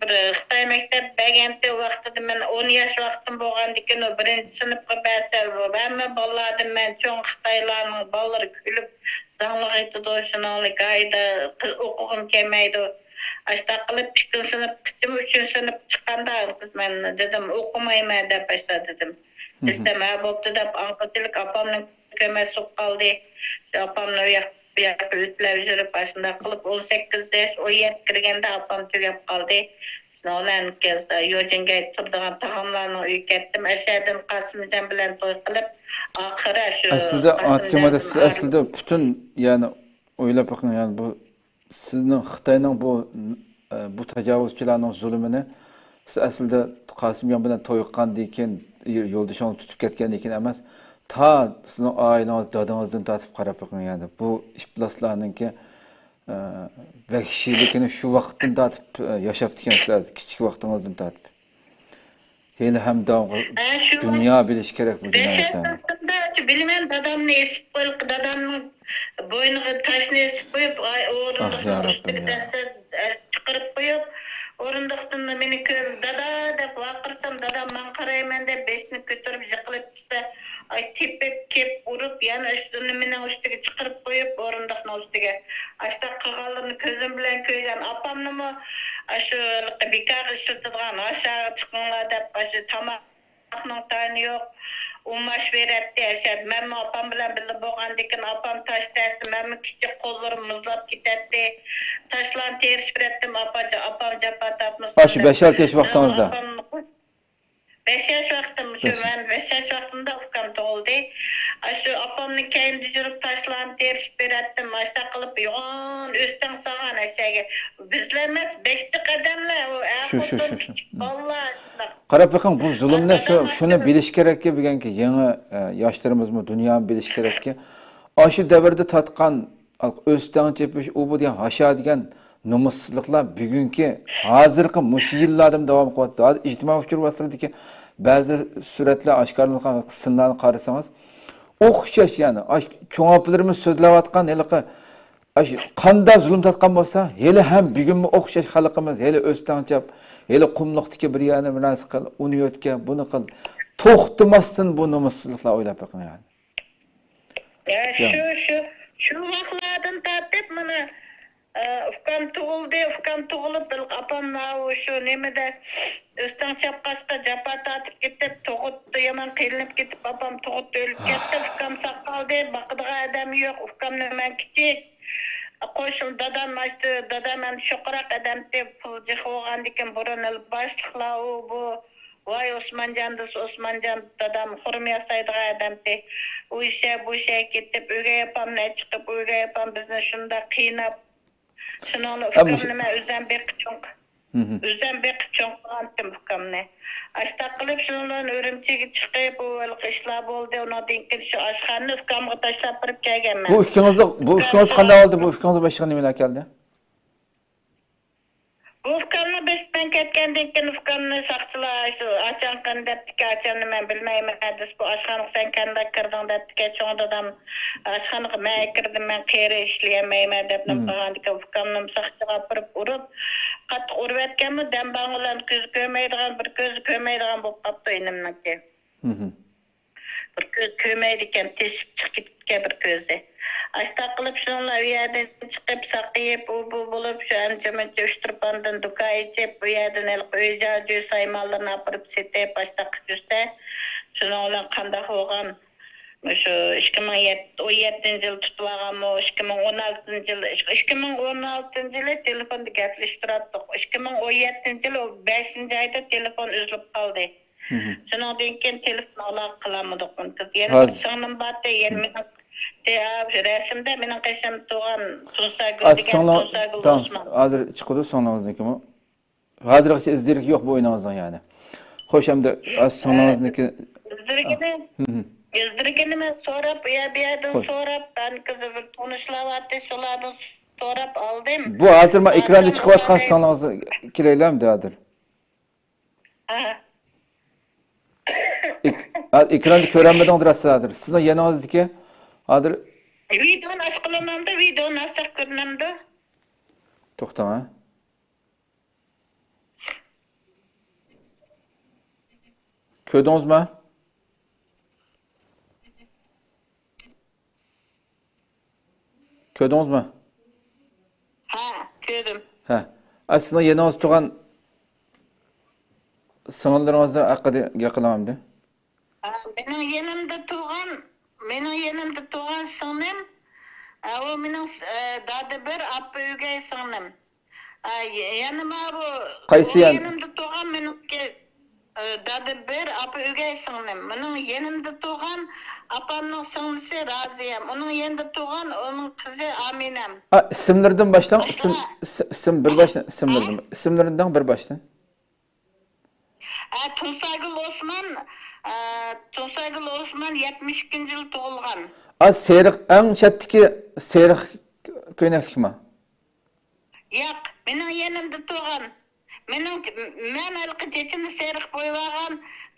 بىر خىتاي مەكتەپ بەرگەنتى، ۋاقتىدا مەن ئون ياش ۋاقتىم بولغاندىكىن، ئۇ بىرىنچى سىنىپقا بەرسە، ھەممە بالىلاردىن مەن چوڭ، خىتايلارنىڭ بالىلىرى كۈلۈپ زاڭلىق ئېتىدۇ، شۇنىڭلىك ھايدا قىز ئوقۇغۇم كەلمەيدۇ. ئاشۇنداق قىلىپ ئىككىنچى سىنىپقىچىمۇ، ئۈچىنچى سىنىپقا چىققاندا مەن دېدىم، ئوقۇمايمەن دەپ باشتا دېدىم. دېسەم، ھە، بوپتۇ دەپ، ئاڭغىچىلىك ئاپامنىڭ كۆمەس بولۇپ قالدى. ئاپامنى ئۇ ياق، بۇ ياققا ئۆتلەپ يۈرۈپ، ئاشۇنداق قىلىپ، ئون سەككىز ياش، ئون يەتتە كىرگەندە ئاپام تۈگەپ قالدى. شۇنىڭ بىلەن يوجىنگەي تۇرىدىغان تاغاملارنىڭ ئۆيىگە كەتتىم. ئەشەدىن قاسىمجان بىلەن توي قىلىپ، ئاخىرى شۇ ئەسلىدە ئاتىكەم ھەدە، سىز ئەسلىدە پۈتۈن، يەنى ئويلاپ بېقىڭ، يەنى بۇ سىزنىڭ خىتاينىڭ بۇ، ئە، بۇ تاجاۋۇزچىلارنىڭ زۇلۇمىنى سىز ئەسلىدە قاسىمجان بىلەن توي قىلغاندىن كېيىن، يولدىشىڭىزنى تۇتۇپ كەتكەندىن كېيىن ئەمەس، تا سىزنىڭ ئائىلىڭىز، دادىڭىزدىن تارتىپ قاراپ بېقىڭ، يەنى بۇ ئىپلاسلارنىڭكى، ئە، ۋەھشىيلىكىنى شۇ ۋاقىتتىن تارتىپ، ئە، ياشاپتىكەنسىلەر، كىچىك ۋاقتىڭىزدىن تارتىپ. ھېلىھەم داۋامغا ھە، شۇ دۇنيا بىلىشى كېرەك بۇ بەش ياش جىنايەتلەرنى. ۋاقتىمدا، شۇ بىلىمەن، دادامنى ئېسىپ قويۇپ، دادامنىڭ بوينىغا تاشنى ئېسىپ قويۇپ، ئاي، ئاھ، ئورۇندۇقنىڭ يا رەببىم، ئۈستىگە يا. دەسسە چىقىرىپ قويۇپ، ئورۇندۇقتىن مېنى كۆرۈپ، «دادا» دەپ ۋارقىرىسام، دادام ماڭا قارايمەن دەپ بېشىنى كۆتۈرۈپ يىقىلىپ چۈشسە، ئاي، تېپىپ كېلىپ ئۇرۇپ، يەنە ئۈستىنى مېنىڭ ئۈستىگە چىقىرىپ قويۇپ، ئورۇندۇقنىڭ ئۈستىگە. ئاشۇنداق قىلغانلىرىنى كۆزۈم بىلەن كۆرگەن. ئاپامنىمۇ ئاشۇ بىكارغا ئىشلىتىدىغان ھاشاغا چىقىڭلار دەپ، ئاشۇ تاماق تاماقنىڭ تايىنى يوق، ئۇماش بېرەتتى ئەشەد. مەنمۇ ئاپام بىلەن بىللە بولغاندىكىن، ئاپام تاش تەرسە، مەنمۇ كىچىك، قوللىرىم مۇزلاپ كېتەتتى. تاشلارنى تېرىشىپ بېرەتتىم، ئاپا، ئاپام جاپا تارتمىسۇن دەپ. ئاشۇ بەش-ئالتە ياش ۋاقتىڭىزدا؟ ئاپامنى، بەش ياش ۋاقتىم، شۇ بەش. مەن بەش ياش ۋاقتىمدا ئۇكام تۇغۇلدى. ئاشۇ ئاپامنىڭ كەينىدە يۈرۈپ تاشلارنى تېرىشىپ بېرەتتىم. ئاشۇنداق قىلىپ يوغان ئۆستەڭ سالغان ئەشەگە. بىزلەر ئەمەس، بەك جىق ئادەملەر، ئۇ ئەر شۇ، شۇ، خوتۇن، شۇ، شۇ. كىچىك بالىلار، شۇنداق. قاراپ بېقىڭ، بۇ زۇلۇمنى شۇ، شۇنى بىلىش كېرەككى، بۈگۈنكى يېڭى، ئە، ياشلىرىمىزمۇ، دۇنيامۇ بىلىشى كېرەككى، ئاشۇ دەۋردە تارتقان ئۆستەڭ چېپىش، ئۇ بۇ دېگەن ھاشا دېگەن نومۇسسىزلىقلار بۈگۈنكى، ھازىرقى مۇشۇ يىللاردىمۇ داۋام قىلىۋاتىدۇ. ھازىر ئىجتىمائىي ئۇچۇر ۋاسىتىلىرىدىكى بەزى سۈرەتلەر ئاشكارىلانغان سىنلارنى قارىسىڭىز، ئوخشاش يەنى، ئاش-، چوڭ ئاپىلىرىمىز سۆزلەۋاتقان ھېلىقى، ئاش-، قانداق زۇلۇم تارتقان بولسا، ھېلىھەم بۈگۈنمۇ ئوخشاش خەلقىمىز، ھېلى ئۆستەڭ چاپ، ھېلى قۇملۇقتىكى بىر يەرنى بىر نەرسە قىل، ئۇنى يۆتكە، بۇنى قىل. توختىماستىن بۇ نومۇسسىزلىقلار ئويلاپ بېقىڭ يەنى. يا، يا. شۇ، شۇ، شۇ ۋاقىتلاردىن تارتىپ مانا، ئە، ئۇكام تۇغۇلدى، ئۇكام تۇغۇلۇپ، بىر ئاپام ماۋۇ شۇ نېمىدە ئۆستەڭ چاپقاچقا جاپا تارتىپ كېتىپ، تۇغۇتتا يامان قىينىلىپ كېتىپ، ئاپام تۇغۇتتا ئۆلۈپ كەتتى. ئۇكام ساق قالدى، باقىدىغان ئادەم يوق. ئۇكامنى مەن كىچىك، قوشنا دادام ئاشتى، دادام ئەمدى شوقىراق ئادەمتى، پۇل جىق بولغاندىكىن بۇرۇن ئېلىپ باشلىقلار ئۇ بۇ. ۋاي ئوسمانجان دېسە، ئوسمانجان دادام خورما ياسايدىغان ئادەمتى. ئۇ ئىشە، بۇ ئىشە كېتىپ، ئۆگەي ئاپامنى چىقىپ، ئۆگەي ئاپام بىزنى شۇنداق قىيناپ. شۇنىڭلا ئۇكامنى مەن ئۆزۈم بېقىپ چوڭ، ئۆزۈم بېقىپ چوڭ قىلغانتىم ئۇكامنى. ئاشتاق قىلىپ شۇنىڭ بىلەن ئۈرۈمچىگە چىقىپ، ئۇ ھېلىقى ئىشلار بولدى. ئۇنىڭدىن كېيىن شۇ ئاشخانىنى ئۇكامغا تاشلاپ بېرىپ كەلگەنمەن. بۇ ئىككىڭىزنىڭ، بۇ ئىككىڭىز قانداق بولدى؟ بۇ ئىككىڭىزنىڭ بېشىغا نېمىلەر كەلدى؟ بۇ ئۇكامنىڭ بېشىدىن كەتكەندىن كېيىن، ئۇكامنى ساقچىلار شۇ ئاچام قېنى دەپتىكەن، ئاچامنى مەن بىلمەيمەن دېسە، بۇ ئاشخانىغا سەن قانداق كىردىڭ دەپتىكەن، چوڭ دادام ئاشخانىغا مەن كىردىم، مەن قېرى ئىشلىيەلمەيمەن دەپ نېمە قىلغاندىكىن، ئۇكامنىمۇ ساقچىغا ئاپىرىپ ئۇرۇپ، قاتتىق ئۇرۇۋەتكەنمۇ، دەم بارغۇلارنى كۆزى كۆرمەيدىغان، بىر كۆزى كۆرمەيدىغان بولۇپ قاپتۇ ئىنىمنىڭكى. بىر كۆز كۆرمەيدىكەن، تېشىپ چىقىپ كېتىپتىكەن بىر كۆزى. ئاشتاق قىلىپ شۇنىڭلار ئۇ يەردىن چىقىپ، ساقىيىپ، ئۇ بۇ بولۇپ، شۇ ئانچە مۇنچە ئۇچتۇرپاندىن دۇكان ئېچىپ، بۇ يەردىن ھېلىقى ئۆي جاي سايمانلىرىنى ئاپىرىپ سېتىپ، ئاشتاق قىلىپ يۈرسە، شۇنىڭ بىلەن قانداق بولغان؟ مۇشۇ ئىككى مىڭ يەتتە، ئون يەتتىنچى يىل تۇتۇۋالغانمۇ، ئىككى مىڭ ئون ئالتىنچى يىل، ئىككى مىڭ ئون ئالتىنچى يىلى تېلېفوندا گەپلىشىپ تۇراتتۇق. ئىككى مىڭ ئون يەتتىنچى يىلى بەشىنچى ئايدا تېلېفون ئۈزۈلۈپ قالدى. شۇنىڭدىن كېيىن تېلېفون ئالاقە قىلالمىدۇق. يەنە بىر سىڭلىم بارتى، يەنە مېنىڭ، دە-، رەسىمدە مېنىڭ قېشىمدا تۇرغان تۇنساگۈل دېگەن، سىڭلىڭ، تۇنساگۈل ئوسمان. ھازىر چىقىدۇ سىڭلىڭىزنىڭكىمۇ. ھازىرغىچە ئىز دېرىكى يوق بۇ ئوينىڭىزنىڭ يەنى. خوش، ئەمدى ئا، سىڭلىڭىزنىڭكى. ئىز دېرىكىنى، ئىز دېرىكىنى مەن سوراپ، ئۇ يەر بۇ يەردىن سوراپ، ئانكىزى بىر تونۇشلار بارتى، شۇلاردىن سوراپ ئالدىم. بۇ ھازىر مانا ئېكراندا چىقىۋاتقان سىڭلىڭىز كېلەيلەمدى ھازىر؟ ھە. ئېك-، ھا، ئېكراندا كۆرەلمىدىڭىز راست ھازىر. سىزنىڭ يېنىڭىزدىكى ھازىر. ۋىدېونى ئاچقىلىمامدۇ؟ ۋىدېونى ئاچساق كۆرۈنەمدۇ؟ توختاڭ، ھە. كۆردىڭىزمۇ؟ كۆردىڭىزمۇ؟ ھە، كۆردۈم. ھە. ئا، سىزنىڭ يېنىڭىزدا تۇرغان سىڭىللىرىڭىزنىڭ ھەققىدە گەپ قىلىڭ ئەمدى. ھە، مېنىڭ يېنىمدا تۇرغان، مېنىڭ يېنىمدا تۇرغان سىڭلىم، ئە، ئۇ مېنىڭ، ئە، دادا بىر، ئاپا ئۆگەي سىڭلىم. ئە، يەنە ما بۇ، قايسى يەن-، يېنىمدا تۇرغان مېنىڭكى، ئە، دادا بىر، ئاپا ئۆگەي سىڭلىم. مېنىڭ يېنىمدا تۇرغان ئاپامنىڭ سىڭلىسى رازىيەم. ئۇنىڭ يېنىدا تۇرغان ئۇنىڭ قىزى ئامىنەم. ئا، ئىسىملىرىدىن باشلاڭ. ئىسىم، ئىس-، ئىسىم بىر باشتىن، ئىسىملىرىدىن. ئىسىملىرىدىن بىر باشتىن. ئە، تۇنساگۈل ئوسمان، ئە، تۇنساگۈل ئوسمان يەتمىش ئىككىنچى يىل تۇغۇلغان. ئا، سېرىق، ئەڭ چەتتىكى سېرىق كۆينەكلىكمۇ؟ ياق، مېنىڭ يېنىمدا تۇرغان. مېنىڭ، مەن ھېلىقى چېچىنى سېرىق بويىۋالغان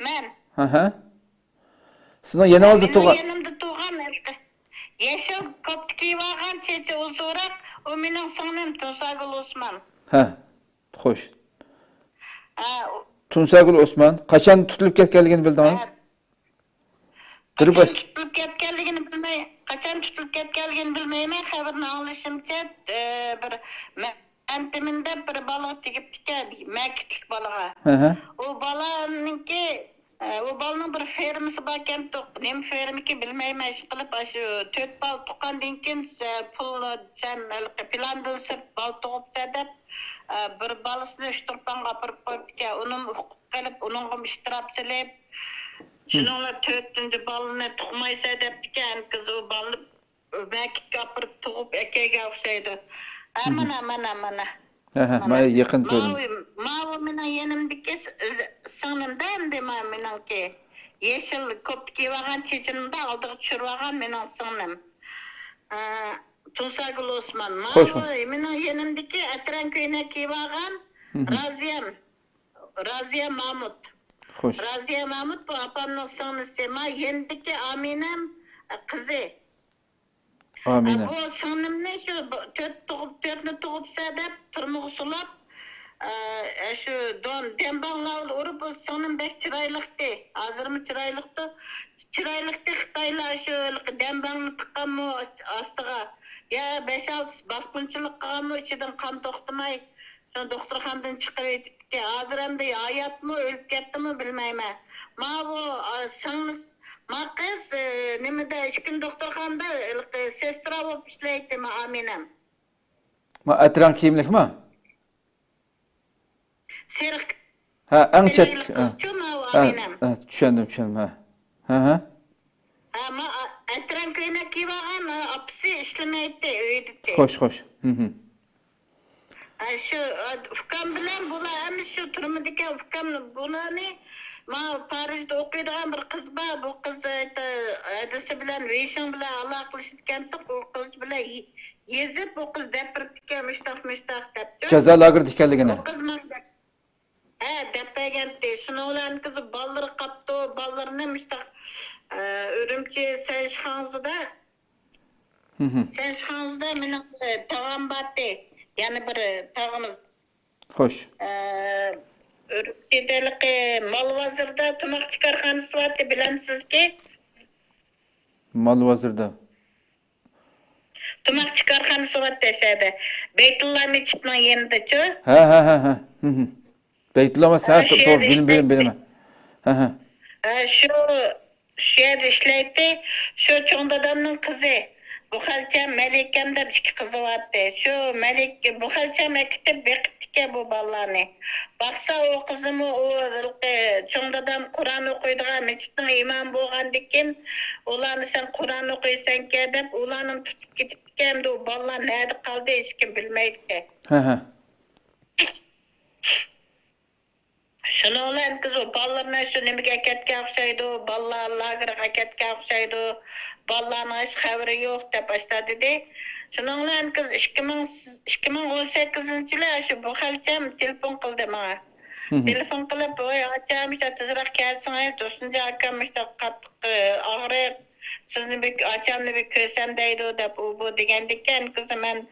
مەن. ھە، ھە. سىزنىڭ يېنىڭىزدا تۇرغان. مېنىڭ يېنىمدا تۇرغان ھېلىقى. يېشىل كوپتا كىيىۋالغان، چېچى ئۇزۇنراق، ئۇ مېنىڭ سىڭلىم تۇنساگۈل ئوسمان. ھە، خوش. ھە، ئۇ تۇنساگۈل ئوسمان، قاچان تۇتۇلۇپ كەتكەنلىكىنى بىلدىڭىز؟ ھە. بىر قاچان باش- تۇتۇلۇپ كەتكەنلىكىنى بىلمەي، قاچان تۇتۇلۇپ كەتكەنلىكىنى بىلمەيمەن. خەۋىرىنى ئاڭلىشىمچە، ئە، بىر مەنتىمىن دەپ بىر بالىغا تېگىپتىكەن، مەكىتلىك بالىغا. ھە، ھە. ئۇ بالىنىڭكى، ئە، ئۇ بالىنىڭ بىر فېرمىسى باركەنتۇق. نېمە فېرمىكى بىلمەيمەن. ئىشقىلىپ، ئاشۇ تۆت بالا تۇغقاندىن كېيىن، ئە، پۇلنى سەن ھېلىقى پىلاندىن سىرت بالا تۇغۇپسەن دەپ، ئە، بىر بالىسىنى ئۇچتۇرپانغا ئاپىرىپ قويۇپتىكەن. ئۇنىمۇ ئۇقۇپ قېلىپ، ئۇنىڭغىمۇ ئىشتىراپ سېلىپ، شۇنىڭلا تۆتىنچى بالىنى تۇغمايسەن دەپتىكەن، قىز ئۇ بالىنى بەكىتكە ئاپىرىپ تۇغۇپ ئەكەيگەن ئوخشايدۇ. ھە، مانا، مانا، مانا. ھە، ھە، مانا. مانا يېقىن كۆرۈن. ماۋۇ، ماۋۇ مېنىڭ يېنىمدىكى س-، ئۆز-، سىڭلىمدە ئەمدى ما-، مېنىڭكى. يېشىل كوپتا كىيىۋالغان، چېچىنىمدا ئالدىغا چۈشۈرۈۋالغان مېنىڭ سىڭلىم. ئە، تۇنساگۈل ئوسمان. خوش، ماۋۇ خوش. مېنىڭ يېنىمدىكى ئەترەڭ كۆينەك كىيىۋالغان رازىيەم. رازىيە مامۇت. خوش. رازىيە مامۇت بۇ ئاپامنىڭ سىڭلىسى. ما يېنىدىكى ئامىنەم، ئە، قىزى. ئامىنە. ئە، بۇ سىڭلىمنى شۇ بۇ تۆت تۇغۇپ، تۆتنى تۇغۇپسەن دەپ تۈرمىگە سولاپ، ئە، شۇ دون-، دەمباڭلارنى ئۇرۇپ، بۇ سىڭلىم بەك چىرايلىقتى. ھازىرمۇ چىرايلىقتۇ. چىرايلىقتى خىتايلار شۇ دەمباڭنى تىققانمۇ ئاستىغا. يا بەش-ئالتىسى باسقۇنچىلىق قىلغانمۇ ئىچىدىن قان توختىماي. شۇ دوختۇرخانىدىن چىقىرىۋېتىپتىكەن. ھازىر ئەمدى ھاياتمۇ، ئۆلۈپ كەتتىمۇ بىلمەيمەن. ماۋۇ، ئا، سىڭلىس-، ما قىز، ئە، نېمىدە، ئىككىنچى دوختۇرخانىدا ھېلىقى سېسترا بولۇپ ئىشلەيتتى، ما ئامىنەم. ما ئەترەڭ كىيىملىكما؟ سېرىق ھە، ئەڭ چەت، كۆينەكلىك ھە. قىزچۇ ماۋۇ ھە، ئامىنەم. ھە، چۈشەندىم، چۈشەندىم، ھە. ھە، ھە. ھە، ما ئا-، ئەترەڭ كۆينەك كىيىۋالغان، ئا، ئاپىسى ئىشلىمەيتتى، ئۆيدىتى. خوش، خوش. ھە، ھە. ھە، شۇ، ئا، ئۇكام بىلەن بۇلار ھەممىسى شۇ تۈرمىدىكەن. ئۇكام بۇلارنى، ما پارىژدا ئوقۇيدىغان بىر قىز بار. بۇ قىز، ئە، ھەدىسى بىلەن، ۋېيشىڭ بىلەن ئالاقىلىشىدىكەنتۇق. ئۇ قىز بىلەن يى-، يېزىپ، ئۇ قىز دەپ بېرىپتىكەن، مۇشتاق، مۇشتاق دەپتۇ. جازا لاگېرىدا ئىكەنلىكىنى. ئۇ قىز ماڭا دەپ، ھە، دەپ بەرگەنتى. شۇنىڭ بىلەن قىزى بالىلىرى قاپتۇ، بالىلىرىنى مۇشتاق، ئە، ئۈرۈمچى سەنشىخاڭزىدا، ھىم. سەنشىخاڭزىدا مېنىڭ، ئە، تاغام بارتى. يەنە بىر تاغىمىز. خوش. ئە، ئۈرۈمچىدە ھېلىقى مال بازىرىدا تۇماقچى كارخانىسى بارتى، بىلەمسىزكى؟ مال بازىرىدا. تۇماقچى كارخانىسى بارتى شەدە. بەيتۇللا مەچىتنىڭ يېنىدىچۇ. ھە، ھە، ھە، ھە. ھىم، ھىم. بەيتۇللا مەچىت، ھە، تو-، تو-، بىلىمەن، بىلىمەن. ھە، ھە. ھە، شۇ، شۇ يەردە ئىشلەيتتى. شۇ چوڭ دادامنىڭ قىزى. بۇخەلچەم، مەلىكەم دەپ ئىككى قىزى بارتى. شۇ مەلىك، بۇخەلچەم ئەكېتىپ بېقىپتىكەن بۇ بالىلارنى. باقسا، ئۇ قىزىمۇ، ئۇ ھېلىقى چوڭ دادام قۇرئان ئوقۇيدىغان مەچىتنىڭ ئىمامى بولغاندىكىن، ئۇلارنى سەن قۇرئان ئوقۇيسەنكەن دەپ، ئۇلارنى تۇتۇپ كېتىپتىكەن. ئۇ بالىلار نەدە قالدى، ھېچكىم بىلمەيدىكەن. ھە، ھە. شۇنىڭ بىلەن قىز ئۇ بالىلىرىنى شۇ نېمىگە ئەكەتكەن ئوخشايدۇ، بالىلار لاگېرىغا ئەكەتكەن ئوخشايدۇ، بالىلارنىڭ ھېچ خەۋىرى يوق دەپ ئاشتا دېدى. شۇنىڭ بىلەن قىز ئىككى مىڭ، ئىككى مىڭ ئون سەككىزىنچى يىلى شۇ بۇ خەلچەم تېلېفون قىلدى ماڭا. تېلېفون قىلىپ، ۋاي ئاچام، مۇشۇ تېزراق كەلسىڭىز، تۇرسۇنجان ئاكام مۇشۇنداق قاتتىق، ئى، ئاغرىق، سىزنى بىر، ئاچامنى بىر كۆرسەم دەيدۇ دەپ ئۇ بۇ دېگەندىكىن، قىزى مەن،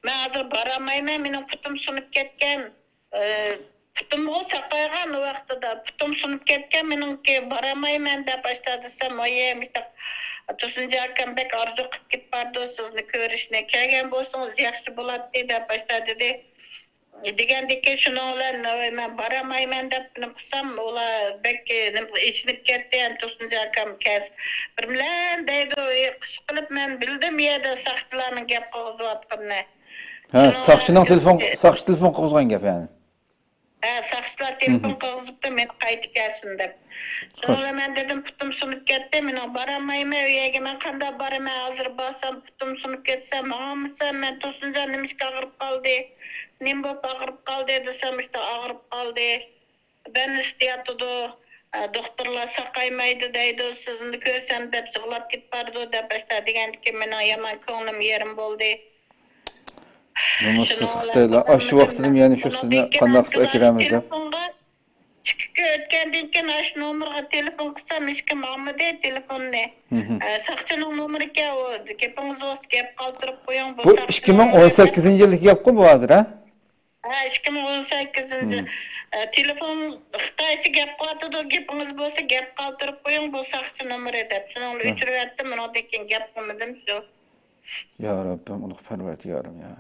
مەن ھازىر بارالمايمەن، مېنىڭ پۇتۇم سۇنۇپ كەتكەن. ئى، پۇتۇمغۇ ساقايغان ۋاقتىدا پۇتۇم سۇنۇپ كەتكەن مېنىڭكى، بارالمايمەن دەپ ئاشتا دېسەم، ۋايە، مۇشتاق تۇرسۇنجان ئاكام بەك ئارزۇ قىلىپ كېتىپ بارىدۇ سىزنى كۆرۈشنى، كەلگەن بولسىڭىز ياخشى بولاتتى دەپ ئاشتا دېدى. دېگەندىكىن شۇنىڭ بىلەن، ۋاي، مەن بارالمايمەن دەپ نېمە قىلسام، ئۇلار بەك نېمە ئېچىنىپ كەتتى، ھەم تۇرسۇنجان ئاكام كەس بىر بىلەن دەيدۇ، ئىشقىلىپ مەن بىلدىم يەردە ساقچىلارنىڭ گەپ قىلغۇزۇۋاتقىنىنى. ھە، ساقچىنىڭ تېلېفون، ساقچى تېلېفون قىلغۇزغان گەپ يەنى. ھە، ساقچىلار تېلېفون قىلغۇزۇپتۇ، مېنى قايتا كەلسۇن دەپ. شۇنىڭ بىلەن مەن دېدىم، پۇتۇم سۇنۇپ كەتتى، مېنىڭ بارالمايمەن ئۆيگە، مەن قانداق بارىمەن، ھازىر بارسام پۇتۇم سۇنۇپ كەتسە، ماڭالمىسام مەن، تۇرسۇنجان نېمىشقا ئاغرىپ قالدى، نېمە بولۇپ ئاغرىپ قالدى دېسەم، مۇشۇنداق ئاغرىپ قالدى، بەلنىستە ياتىدۇ، ئە، دوختۇرلار ساقايمايدۇ دەيدۇ، سىزنى كۆرسەم دەپ يىغلاپ كېتىپ بارىدۇ دەپ ئاشتا دېگەندىكىن مېنىڭ يامان كۆڭلۈم يېرىم بولدى. نومۇسسىز خىتايلار، ئاشۇ ۋاقتىدىمۇ يەنە شۇ سىزنى قانداق قىلىپ ئەكىرەمىز دەپ. ئىككى كۈن ئۆتكەندىن كېيىن ئاشۇ نومۇرغا تېلېفون قىلسام، ھېچكىم ئالمىدى تېلېفوننى. ئە، ساقچىنىڭ نومۇرىكەن ئۇ، گېپىڭىز بولسا گەپ قالدۇرۇپ قويۇڭ، بۇ، بۇ ئىككى مىڭ ئون سەككىزىنچى يىلدىكى گەپقۇ بۇ ھازىر، ھە؟ ھە، ئىككى مىڭ ئون سەككىزىنچى. ئە، تېلېفون خىتايچە گەپ قىلىۋاتىدۇ، گېپىڭىز بولسا گەپ قالدۇرۇپ قويۇڭ، بۇ ساقچى نومۇرى دەپ. شۇنىڭ بىلەن ئۆچۈرۈۋەتتىم، ئۇنىڭدىن كېيىن گەپ قىلمىدىم شۇ. يا رەببىم، ئۇلۇغ پەرۋەردىگارىم يا.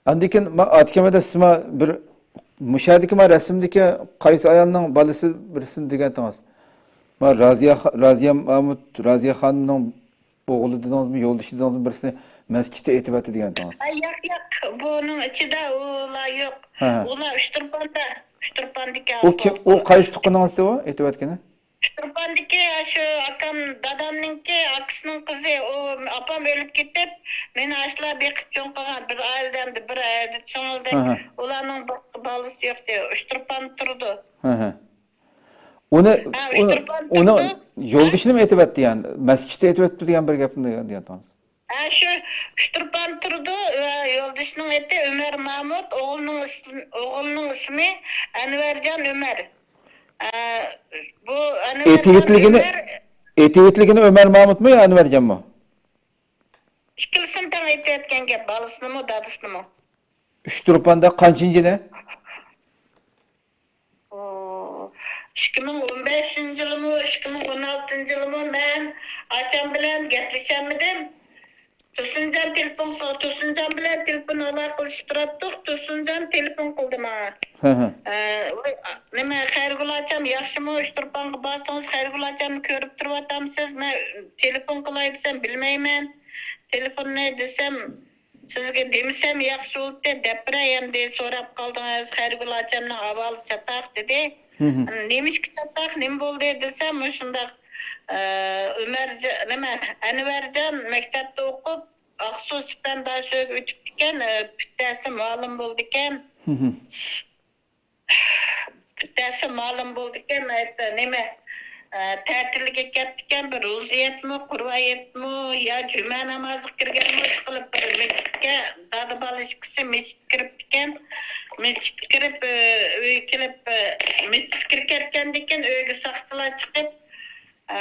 ئاندىن كېيىن ما ئاتىكەم ھەدە سىز ما بىر مۇشۇ يەردىكى ما رەسىمدىكى قايسى ئايالنىڭ بالىسى بىرسىنى دېگەنتىڭىز؟ ما رازىيە خا-، رازىيە مامۇت، رازىيە خانىمنىڭ ئوغلى دېدىڭىزمۇ، يولدىشى دېدىڭىزمۇ، بىرسىنى مەسچىتتە ئېتىۋەتتى دېگەنتىڭىز. ئە، ياق، ياق، بۇنىڭ ئىچىدە ئۇلار يوق. ھە، ھە. ئۇلار ئۇچتۇرپاندا، ئۇچتۇرپاندىكى ئۇ كىم، ئۇ قايسى تۇغقىنىڭىزدى ئۇ ئېتىۋەتكىنى؟ ئۇچتۇرپاندىكى شۇ ئاكام، دادامنىڭكى ئاكىسىنىڭ قىزى، ئۇ ئاپام ئۆلۈپ كېتىپ، مېنى ئاشۇلار بېقىپ چوڭ قىلغان، بىر ئائىلىدە ئەمدى بىر ئائىلىدە چوڭ ئىدۇق. ھە، ھە. ئۇلارنىڭ باشقا بالىسى يوق ئىدى، ئۇچتۇرپاندا تۇرىدۇ. ھە، ھە. ئۇنى، ھە، ئۇنى، ئۇچتۇرپاندا ئۇنىڭ تۇرىدۇ. يولدىشىنىمۇ ئېتىۋەتتى يەنى، مەسچىتتە ئېتىۋەتتى دېگەن بىر گەپنى دېگەنتىڭىز. ھە، شۇ ئۇچتۇرپاندا تۇرىدۇ، ۋە يولدىشىنىڭ ئېتى ئۆمەر مامۇت، ئوغلىنىڭ ئىسمى، ئوغلىنىڭ ئىسمى ئەنۋەرجان ئۆمەر. ئە، بۇ ئەنۋەرجان ئېتىۋېتىلگىنى، ئۆمەر ئېتىۋېتىلگىنى ئۆمەر مامۇتمۇ يا ئەنۋەرجانمۇ؟ ئىككىلىسىنى تەڭ ئېتىۋەتكەن گەپ، بالىسىنىمۇ، دادىسىنىمۇ. ئۇچتۇرپاندا قانچىنچى يىلى؟ ئىككى مىڭ ئون بەشىنچى يىلىمۇ، ئىككى مىڭ ئون ئالتىنچى يىلىمۇ مەن ئاچام بىلەن گەپلىشەلمىدىم. تۇرسۇنجان تېلېفون، تۇرسۇنجان بىلەن تېلېفون ئالاقىلىشىپ تۇراتتۇق. تۇرسۇنجان تېلېفون قىلدى ماڭا. ھە، ھە. ئە، ۋاي، نېمە، خەيرىگۈل ئاچام ياخشىمۇ؟ ئۇچتۇرپانغا بارسىڭىز، خەيرىگۈل ئاچامنى كۆرۈپ تۇرۇۋاتامسىز؟ مەن تېلېفون قىلاي دېسەم، بىلمەيمەن. تېلېفوننى دېسەم، سىزگە دېمىسەم ياخشى بولاتتى، دەپ بېرەي ئەمدى، سوراپ قالدىڭىز، خەيرىگۈل ئاچامنىڭ ئەھۋالى چاتاق دېدى. نېمىشقا چاتاق، نېمە بولدى دېسەم، مۇشۇنداق، ئە، ئۆمەرجان، نېمە، ئەنۋەرجان مەكتەپتە ئوقۇپ، ئاقسۇ سىپەنداشۆگە ئۆتۈپتىكەن، ئە، پۈتتەسى مۇئەللىم بولىدىكەن. پۈتتەسى مۇئەللىم بولىدىكەن، ئەتە نېمە، ئە، تەتىلگە كەپتىكەن، بىر روزىيەتمۇ، قۇربانىيەتمۇ يا جۈمە نامازىغا كىرگەنمۇ، ئىشقىلىپ بىر مەسچىتكە، دادا بالا ئىككىسى مەسچىتكە كىرىپتىكەن. مەسچىتكە كىرىپ، ئە، ئۆيگە كېلىپ، ئە، مەسچىتكە كىرىپ كەتكەندىن كېيىن ئۆيگە ساقچىلار چىقىپ، ئە،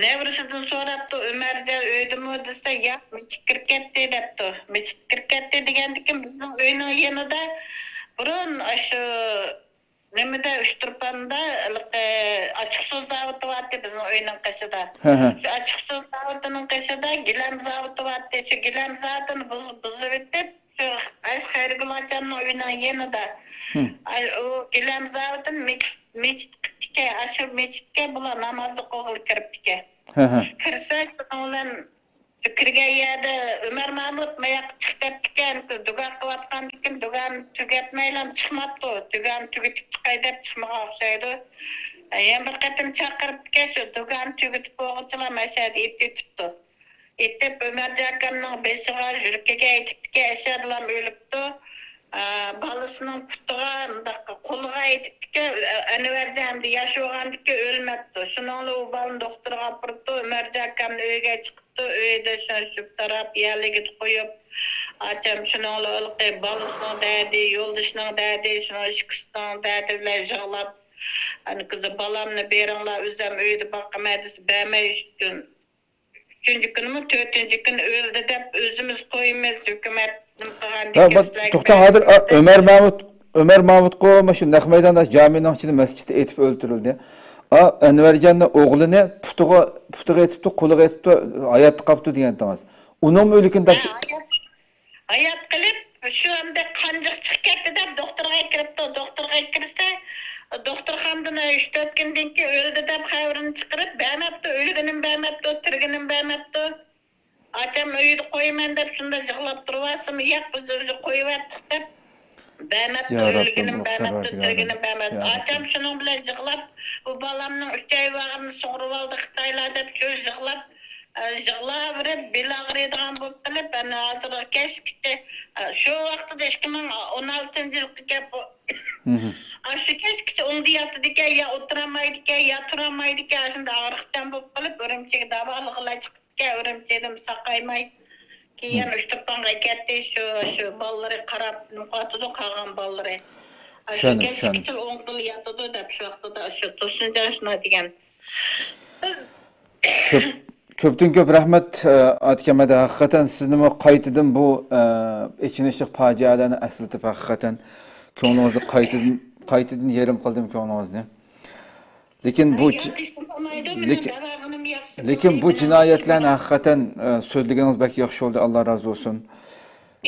نەۋرىسىدىن سوراپتۇ، «ئۆمەرجان ئۆيدىمۇ؟» دېسە، «ياق، مەسچىتكە كىرىپ كەتتى» دەپتۇ. مەسچىتكە كىرىپ كەتتى دېگەندىكىن بىزنىڭ ئۆينىڭ يېنىدا بۇرۇن ئاشۇ نېمىدە، ئۇچتۇرپاندا ھېلىقى ئاچچىقسۇ زاۋۇتى بارتى بىزنىڭ ئۆينىڭ قېشىدا. ھە، ھە. شۇ ئاچچىقسۇ زاۋۇتىنىڭ قېشىدا گىلەم زاۋۇتى بارتى. شۇ گىلەم زاۋۇتىنى بۇز-، بۇزۇۋېتىپ، شۇ خەيرىگۈلئاچامنىڭ ئۆيىنىڭ يېنىدا. ھىم. ئاي، ئۇ گىلەم زاۋۇتىنى مەچىت، مەچىت قىپتىكەن. ئاشۇ مەچىتكە بۇلار نامازلىق ئوغۇل كىرىپتىكەن. ھە، ھە. كىرسە، شۇنىڭ بىلەن شۇ كىرگەن يەردە ئۆمەر مامۇت ماياققا چىق دەپتىكەن، دۇگا قىلىۋاتقاندىكىن، دۇگانى تۈگەتمەيلا چىقماپتۇ. دۇگانى تۈگىتىپ چىقاي دەپ چىقمىغان ئوخشايدۇ. يەنە بىر قېتىم چاقىرىپتىكەن، شۇ دۇگانى تۈگىتىپ بولغۇچىلا مەشەدە ئېتىۋېتىپتۇ. ئېتىپ، ئۆمەرجان ئاكامنىڭ بېشىغا، يۈرىكىگە ئېتىپتىكەن، ئەشەدىلام ئۆلۈپتۇ. ئا، بالىسىنىڭ پۇتىغا، مۇنداق قولىغا ئېتىپتىكەن، ئەنۋەرجان ئەمدى ياش بولغاندىكىن ئۆلمەپتۇ. شۇنىڭلا ئۇ بالىنى دوختۇرغا ئاپىرىپتۇ، ئۆمەرجان ئاكامنى ئۆيگە چىقىپتۇ، ئۆيدە شۇ شۈپ تاراپ يەرلىكىدە قويۇپ، ئاچام شۇنىڭلا ھېلىقى بالىسىنىڭ دەردى، يولدىشىنىڭ دەردى، شۇنىڭ ئىككىسىنىڭ دەردى بىلەن يىغلاپ، ئانا قىزى، «بالامنى بېرىڭلار، ئۆزۈم ئۆيدە باقىمەن» دېسە، بەرمەي ئۈچ كۈن، ئۈچىنچى كۈنىمۇ، تۆتىنچى كۈنى ئۆلدى دەپ، ئۆزىمىز قويىمىز، ھۆكۈمەت نېمە قىلغاندىن ھە، كېيىن بۇ، سىلەرگە توختاڭ، ھازىر، ئا، بېرىمىز دەپ. ئۆمەر ماۋۇت، ئۆمەر ماۋۇتقۇ مۇشۇ نەق مەيداندا جامىنىڭ ئىچىدە مەسچىتتە ئېتىپ ئۆلتۈرۈلدى. ئا، ئەنۋەرجاننى ئوغلىنى پۇتىغا، پۇتىغا ئېتىپتۇ، قولىغا ئېتىپتۇ، ھاياتتا قاپتۇ دېگەنتىڭىز. ئۇنىڭمۇ ئۆلۈكىنى ھە، تاپشۇ- ھايات، ھايات قېلىپ، شۇ ئەمدى قان جىق چىقىپ كەتتى دەپ دوختۇرغا كىرىپتۇ. دوختۇرغا كىرسە، دوختۇرخانىدىن ئۈچ تۆت كۈندىن كېيىن ئۆلدى دەپ خەۋىرىنى چىقىرىپ، بەرمەپتۇ، ئۆلگىنىمۇ بەرمەپتۇ، تىرىگىنىمۇ بەرمەپتۇ. ئاچام ئۆيدە قويىمەن دەپ شۇنداق يىغلاپ تۇرۇۋالسىمۇ، ياق، بىز ئۆزى قويۇۋەتتۇق دەپ بەرمەپتۇ، يا رەببىم، ئۆلگىنىم ئۇ بەرمەپتۇ، قەرۋەردىگارىم. تىرىگىنىم بەرمەپتۇ. يا ئاچام رەببىم. شۇنىڭ بىلەن يىغلاپ، بۇ بالامنىڭ ئۈچەي باغرىنى سۇغۇرۇۋالدى خىتايلار دەپ شۇ يىغلاپ، ئە، يىغلاۋېرىپ، بېلى ئاغرىيدىغان بولۇپ قېلىپ، ئەنە ھازىر كەچكىچە، ئە، شۇ ۋاقتىدا ئىككى مىڭ ئون ئالتىنچى يىلقى گەپ بۇ. مھم. ئاشۇ كەچكىچە ئوڭدا ياتىدىكەن، يا ئولتۇرالمايدىكەن، يا تۇرالمايدىكەن، ئاشۇنداق ئاغرىقچان بولۇپ قېلىپ، ئۈرۈمچىگە داۋالىغىلى چىقىپتىكەن، ئۈرۈمچىدىن ساقايماي. كېيىن مھم. ئۇچتۇرپانغا كەتتى، شۇ، شۇ بالىلىرى قاراپ نېمە قىلىۋاتىدۇ، قالغان بالىلىرى. ئاشۇ چۈشەندىم، كەچكىچە چۈشەندىم. ئوڭدا ياتىدۇ دەپ، شۇ ۋاقتىدا شۇ تۇرسۇنجان شۇنداق دېگەن. كۆپ، كۆپتىن كۆپ رەھمەت، ئە، ئاتىكەم ھەدە. ھەقىقەتەن سىزنىمۇ قايتىدىن بۇ، ئە، ئېچىنىشلىق پاجىئەلەرنى ئەسلىتىپ، ھەقىقەتەن كۆڭلىڭىزنى قايتىدىن، قايتىدىن يېرىم قىلدىم كۆڭلىڭىزنى. لېكىن بۇ ئاي، جى-، ياتىشقا بولمايدۇ، مېنىڭ لېكىن، داۋاغىنىم ياخشى لېكىن بۇ بولمايدۇ، جىنايەتلەرنى ياخشى ھەقىقەتەن، ئە، سۆزلىگىنىڭىز بەك ياخشى بولدى، ئاللا رازى بولسۇن.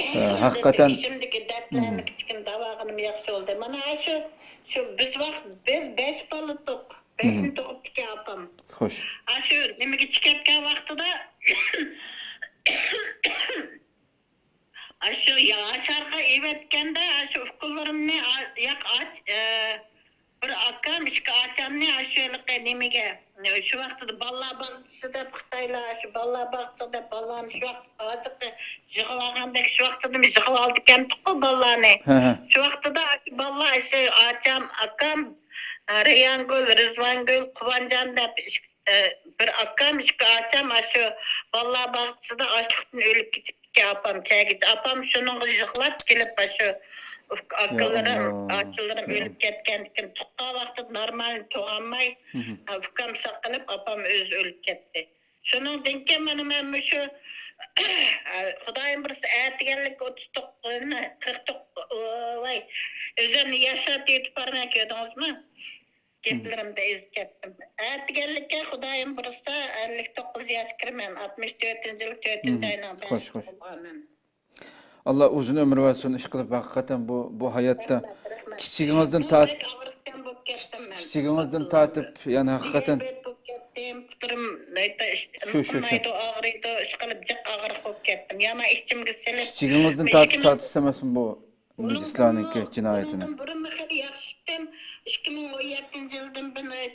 ئە، ھەقىقەتەن. ئىچىمدىكى دەردلەرنى مم. كىچىكىنە داۋاغىنىم ياخشى بولدى. مانا شۇ، شۇ بىز ۋاقىت، بىز بەش بالىدۇق. بەشنى مم. تۇغۇپتىكەن ئاپام. خوش. ئاشۇ نېمىگە چىقىۋەتكەن ۋاقتىدا، ئاشۇ ياشارغا ئېۋەتكەندە، ئاشۇ ئۇكىلىرىمنى، ئا-، ياق، ئاچ-، ئە، بىر ئاكام، ئىككى ئاچامنى ئاشۇ ھېلىقى نېمىگە، شۇ ۋاقتىدا بالىلار باغچىسى دەپ خىتايلار، شۇ بالىلار باغچىسى دەپ بالىلارنى شۇ ۋاقىت ھازىرقى يىغىۋالغاندەك شۇ ۋاقتىدىمۇ يىغىۋالىدىكەنتۇققۇ بالىلارنى. ھە، ھە. شۇ ۋاقتىدا ئاشۇ بالىلار، ئاشۇ ئاچام، ئاكام، ئە، رەيھانگۈل، رىزۋانگۈل، قۇۋانجان دەپ ئىش-، ئە، بىر ئاكام، ئىككى ئاچام ئاشۇ بالىلار باغچىسىدا ئاچلىقتىن ئۆلۈپ كېتىپتىكەن ئاپام كەلگۈچە. ئاپام شۇنىڭغا يىغلاپ كېلىپ، ئاشۇ ئۇك-، يا ئاكىلىرىم، ئاللا. ئاچىلىرىم يا ئۆلۈپ كەتكەندىكىن تۇغقان ۋاقتىدا نورمال تۇغالماي، مھم. ئۇكام ساقىلىپ، ئاپام ئۆزى ئۆلۈپ كەتتى. شۇنىڭدىن كېيىن مانا مەن مۇشۇ، خۇدايىم بۇيرۇسا ئەتىگەنلىككە ئوتتۇز توققۇز، نېمە، قىرىق توققۇز، ۋاي، ئۆزۈمنى ياشارتىۋېتىپ بارىمەن، كۆردىڭىزمۇ؟ گەپلىرىمدە ئېزىپ كەتتىم. ئەتىگەنلىككە خۇدايىم بۇيرۇسا ئەللىك توققۇز ياشقا كىرىمەن، ئاتمىش تۆتىنچى يىل تۆتىنچى ئاينىڭ بەشىدە بولغانمەن. ئاللا ئۇزۇن ئۆمۈر بەرسۇن، ئىشقىلىپ، ھەقىقەتەن بۇ، بۇ ھاياتتا رەھمەت، رەھمەت. كىچىكىڭىزدىن تارتىپ، بەك ئاغرىقچان بولۇپ كەتتىم مەن. كىچىكىڭىزدىن تارتىپ، يەنى ھەقىقەتەن بېت بولۇپ كەتتىم، پۇتلىرىم، شۇ، شۇ، شۇ. ئاغرىيدۇ، ئىشقىلىپ جىق ئاغرىق بولۇپ كەتتىم. يامان ئىچىمگە سېلىپ، كىچىكىڭىزدىن تارتىپ تارتىسىز ئەمەسمۇ بۇ ئىنجىسلارنىڭكى جىنايىتىنى. ئۇنىڭدىن بۇرۇن بىر خېلى ياخشى ئىدىم. ئىككى مىڭ ئون يەتتىنچى يىلدىن بۇيان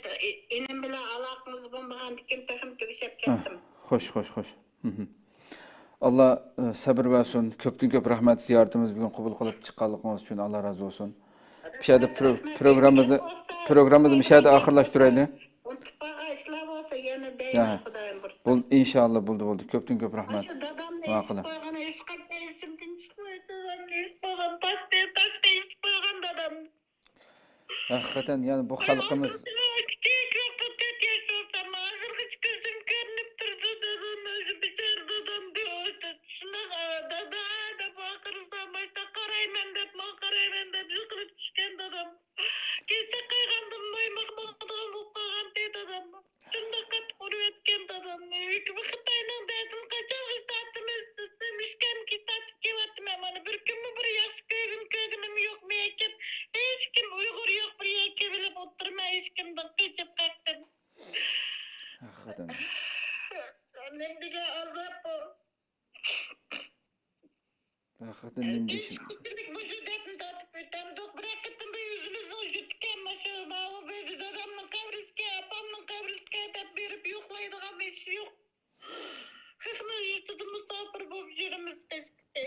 ئىنىم بىلەن ئالاقىڭىز بولمىغاندىكىن تېخىمۇ تۈگىشىپ كەتتىم. خوش، خوش، خوش. مھم. ئاللا، ئە، سەبىر بەرسۇن. كۆپتىن كۆپ رەھمەت زىيارىتىمىزنى بۈگۈن قوبۇل قىلىپ چىققانلىقىڭىز ئۈچۈن. ئاللا رازى بولسۇن. بۇ يەردە پرو-، پروگراممىمىزنى، پروگراممىمىزنى مۇشۇ يەردە ئاخىرلاشتۇرايلى. ئۇنتۇپ قالغان ئىشلار بولسا يەنە دەيمەن، خۇدايىم بۇيرۇسا. بولدى، ئىنشاللا، بولدى، بولدى. كۆپتىن كۆپ رەھمەت. ماشۇ دادامنى ئېچىپ قويغان، ھېچقاچان ئېسىمدىن چىقمايدۇ، دادامنى ئېچىپ قويغان، تاشتىن تاشقا ئېچىپ قويغان دادامنى. ھەقىقەتەن، يەنى بۇ خەلقىمىز. كىچىك ۋاقىتتا تۆت ياش بولسام، ھازىرغىچە كۆزۈم كۆرۈنۈپ تۇرىدۇ، دادام، مانا شۇ بىچارە دادام دەپ، شۇنداق، دادا دەپ ۋارقىرىسام، ماشۇنداق قارايمەن دەپ، ماڭا قارايمەن دەپ يىقىلىپ چۈشكەن دادام. كېسەك قايغاندىن مايماق ماڭىدىغان بولۇپ قالغانتى دادام. شۇنداق قاتتىق ئۇرۇۋەتكەن دادامنى. ھۆكۈمەت خىتاينىڭ دەردىنى قاچانغىچە تارتىمىز دېسەم، ھېچكىمگە تارتىپ كېلىۋاتىمەن. مانا بىر كۈنمۇ بىر ياخشى كۆرگۈم، كۆرگىنىم يوق مەن كىم. ھېچكىم ئۇيغۇر يوق بىر يەرگە كېلىپ ئولتۇرمەن، ھېچكىمدىن قېچىپ قاچتىم. ھەقىقەتەن. نېمە دېگەن ئازاب بۇ. ھەقىقەتەن نېمە دېيىشىم. كېچىلىك مۇشۇ دەردنى تارتىپ ئۆتەمدۇق. بىر قېتىم بۇ يۈزىمىزنىڭ يۈزىكەن، مانا شۇ ماۋۇ بىر دادامنىڭ قەبرىسىگە، ئاپامنىڭ قەبرىسىگە دەپ بېرىپ يوقلايدىغان ھېچ يوق. خەقنىڭ يۇرتىدا مۇساپىر بولۇپ يۈرىمىز كەچكىچە.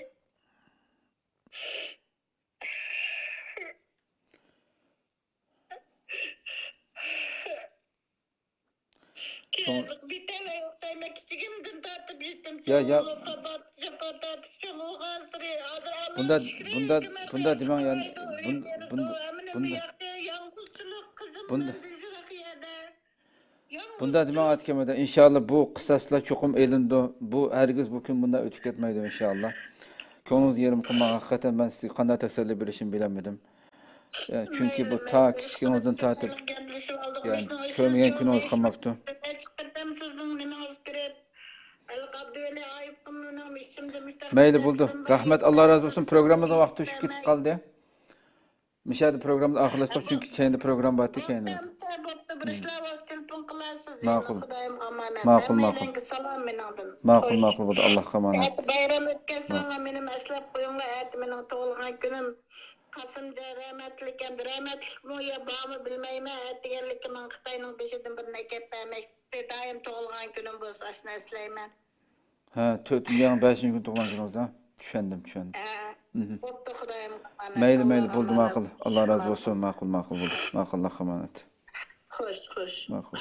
كىشىلىك بىتەلەي ئوخشايمەن، كىچىكىمدىن تارتىپ يېتىم يا، يا. چوڭلۇققا باتىشىپ، تارتىپ چوڭ بولغانسېرى، ھازىر ئاللا بۇندا، شۈكرى، بۇندا، ھۆكۈمەت بۇندا دېمەڭ، ياخشى يەنى، قىلىدۇ، بۇن-، ئۆيلىرىدۇ، بۇن-، ھەممىنى بۇندا، ياخشى، يالغۇزچىلىق، قىزىم بۇندا، بىلەن بىزگە ياخشى يەردە. يالغۇز بۇندا دېمەڭ، ئاتىكەم، ئىنشاللا بۇ قىساسلار چوقۇم ئېلىنىدۇ. بۇ ھەرگىز بۇ كۈن بۇنداق ئۆتۈپ كەتمەيدۇ، ئىنشاللا. كۆڭلىڭىزنى يېرىم قىلماڭ، ھەقىقەتەن مەن سىزگە قانداق تەسەللى بېرىشىمنى بىلەلمىدىم. يا، چۈنكى بۇ تا كىچىكىڭىزدىن تارتىپ، يا، كۆرمىگەن كۈنىڭىز قالماپتۇ. مەيلى، بولدى. رەھمەت، ئاللا رازى بولسۇن. پروگراممىمىزنىڭ ۋاقتى توشۇپ كېتىپ قالدى. مۇشۇ يەردە پروگراممىنى ئاخىرلاشتۇق، چۈنكى كەينىدە پروگرامما بارتى، كەينىدە. بوپتۇ، بوپتۇ، بىر ئىشلار بولسا تېلېفون قىلارسىز. ماقۇل. خۇدايىمغا ئامانەت. ماقۇل، ماقۇل. ھەممەيلەنگە سالام مېنىڭدىن. ماقۇل، ماقۇل، بولدى. ئاللاھقا ئامانەت. ئەتە بايرام ئۆتكەن ساڭا مېنى ئەسلەپ قويۇڭلار. ئەتە مېنىڭ تۇغۇلغان كۈنۈم. قاسىمجان رەھمەتلىك ئەمدى رەھمەتلىكمۇ يا بارمۇ بىلمەيمەن. ئەتىگەنلىكى ماڭا خىتاينىڭ بېشىدىن بىر نەرسە كەپ بەرمەكچى. دائىم تۇغۇلغان كۈنۈم بولسا ئاشۇنى ئەسلەيمەن. ھە، تۆتىنچى ئاينىڭ بەشىنچى كۈنى تۇغۇلغان كۈنىڭىزدا. چۈشەندىم، چۈشەندىم. ھە، بوپتۇ، خۇدايىم ئامانەت. مەيلى، مەيلى، بولدى، ماقۇل. ئاللا رازى بولسۇن، ماقۇل، ماقۇل، بولدى. ماقۇل، ئاللاھقا ئامانەت. خوش، خوش. ماقۇل.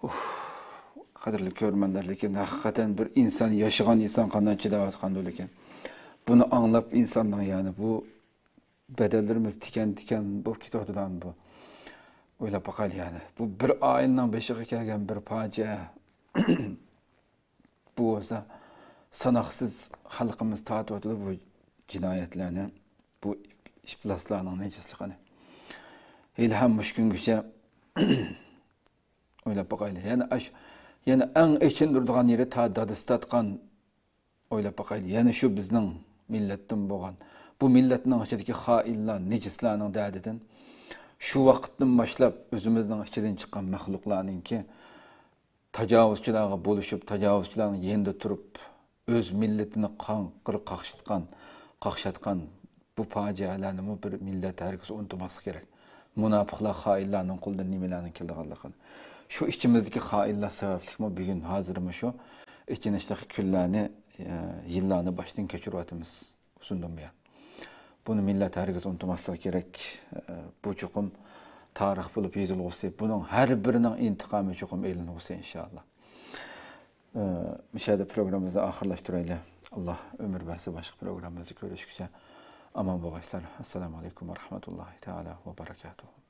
ئۇھ، قەدىرلىك كۆرۈرمەنلەر، لېكىن ھەقىقەتەن بىر ئىنسان، ياشىغان ئىنسان قانداق چىداۋاتقاندۇ، لېكىن بۇنى ئاڭلاپ ئىنساننىڭ، يەنى بۇ بەدەنلىرىمىز تىكەن-تىكەن بولۇپ كېتىۋاتىدۇ بۇ. ئويلاپ باقايلى، يەنى بۇ بىر ئائىلىنىڭ بېشىغا كەلگەن بىر پاجىئە. بۇ بولسا ساناقسىز خەلقىمىز تارتىۋاتىدۇ بۇ جىنايەتلەرنى، بۇ ئىپلاسلارنىڭ نىجىسلىقىنى. ھېلىھەم مۇشۇ كۈنگىچە ئويلاپ باقايلى. يەنە ئاش-، يەنە ئەڭ ئېچىندۇرىدىغان يېرى تا دادىسى تارتقان. ئويلاپ باقايلى. يەنە شۇ بىزنىڭ مىللەتتىن بولغان، بۇ مىللەتنىڭ ئىچىدىكى خائىنلار، نىجىسلارنىڭ دەردىدىن شۇ ۋاقىتتىن باشلاپ ئۆزىمىزنىڭ ئىچىدىن چىققان مەخلۇقلارنىڭكى تاجاۋۇزچىلارغا بولۇشۇپ، تاجاۋۇزچىلارنىڭ يېنىدا تۇرۇپ، ئۆز مىللىتىنى قاڭقىر قاقشاتقان، قاقشاتقان بۇ پاجىئەلەرنىمۇ بىر مىللەت ھەرگىز ئۇنتۇماسلىقى كېرەك. مۇناپىقلار، خائىنلارنىڭ قولىدىن نېمىلەرنىڭ كېلىدىغانلىقىنى. شۇ ئىچىمىزدىكى خائىنلار سەۋەبلىكمۇ بۈگۈن ھازىرمۇ شۇ ئېچىنىشلىق كۈنلەرنى، ئە، يىللارنى باشتىن كەچۈرۈۋاتىمىز ئۇزۇندىن بۇيان. بۇنى مىللەت ھەرگىز ئۇنتۇماسلىقى كېرەك. ئە، بۇ چوقۇم تارىخ بولۇپ يېزىلغۇسى، بۇنىڭ ھەر بىرىنىڭ ئىنتىقامى چوقۇم ئېلىنغۇسى، ئىنشائاللا. ئە، مۇشۇ يەردە پروگراممىمىزنى ئاخىرلاشتۇرايلى. ئاللا ئۆمۈر بەرسە، باشقا پروگراممىمىزدا كۆرۈشكىچە ئامان بولغايسىلەر. ئەسسالامۇ ئەلەيكۇم ۋە رەھمەتۇللاھى تەئالا ۋە بەرەكاتۇھۇ.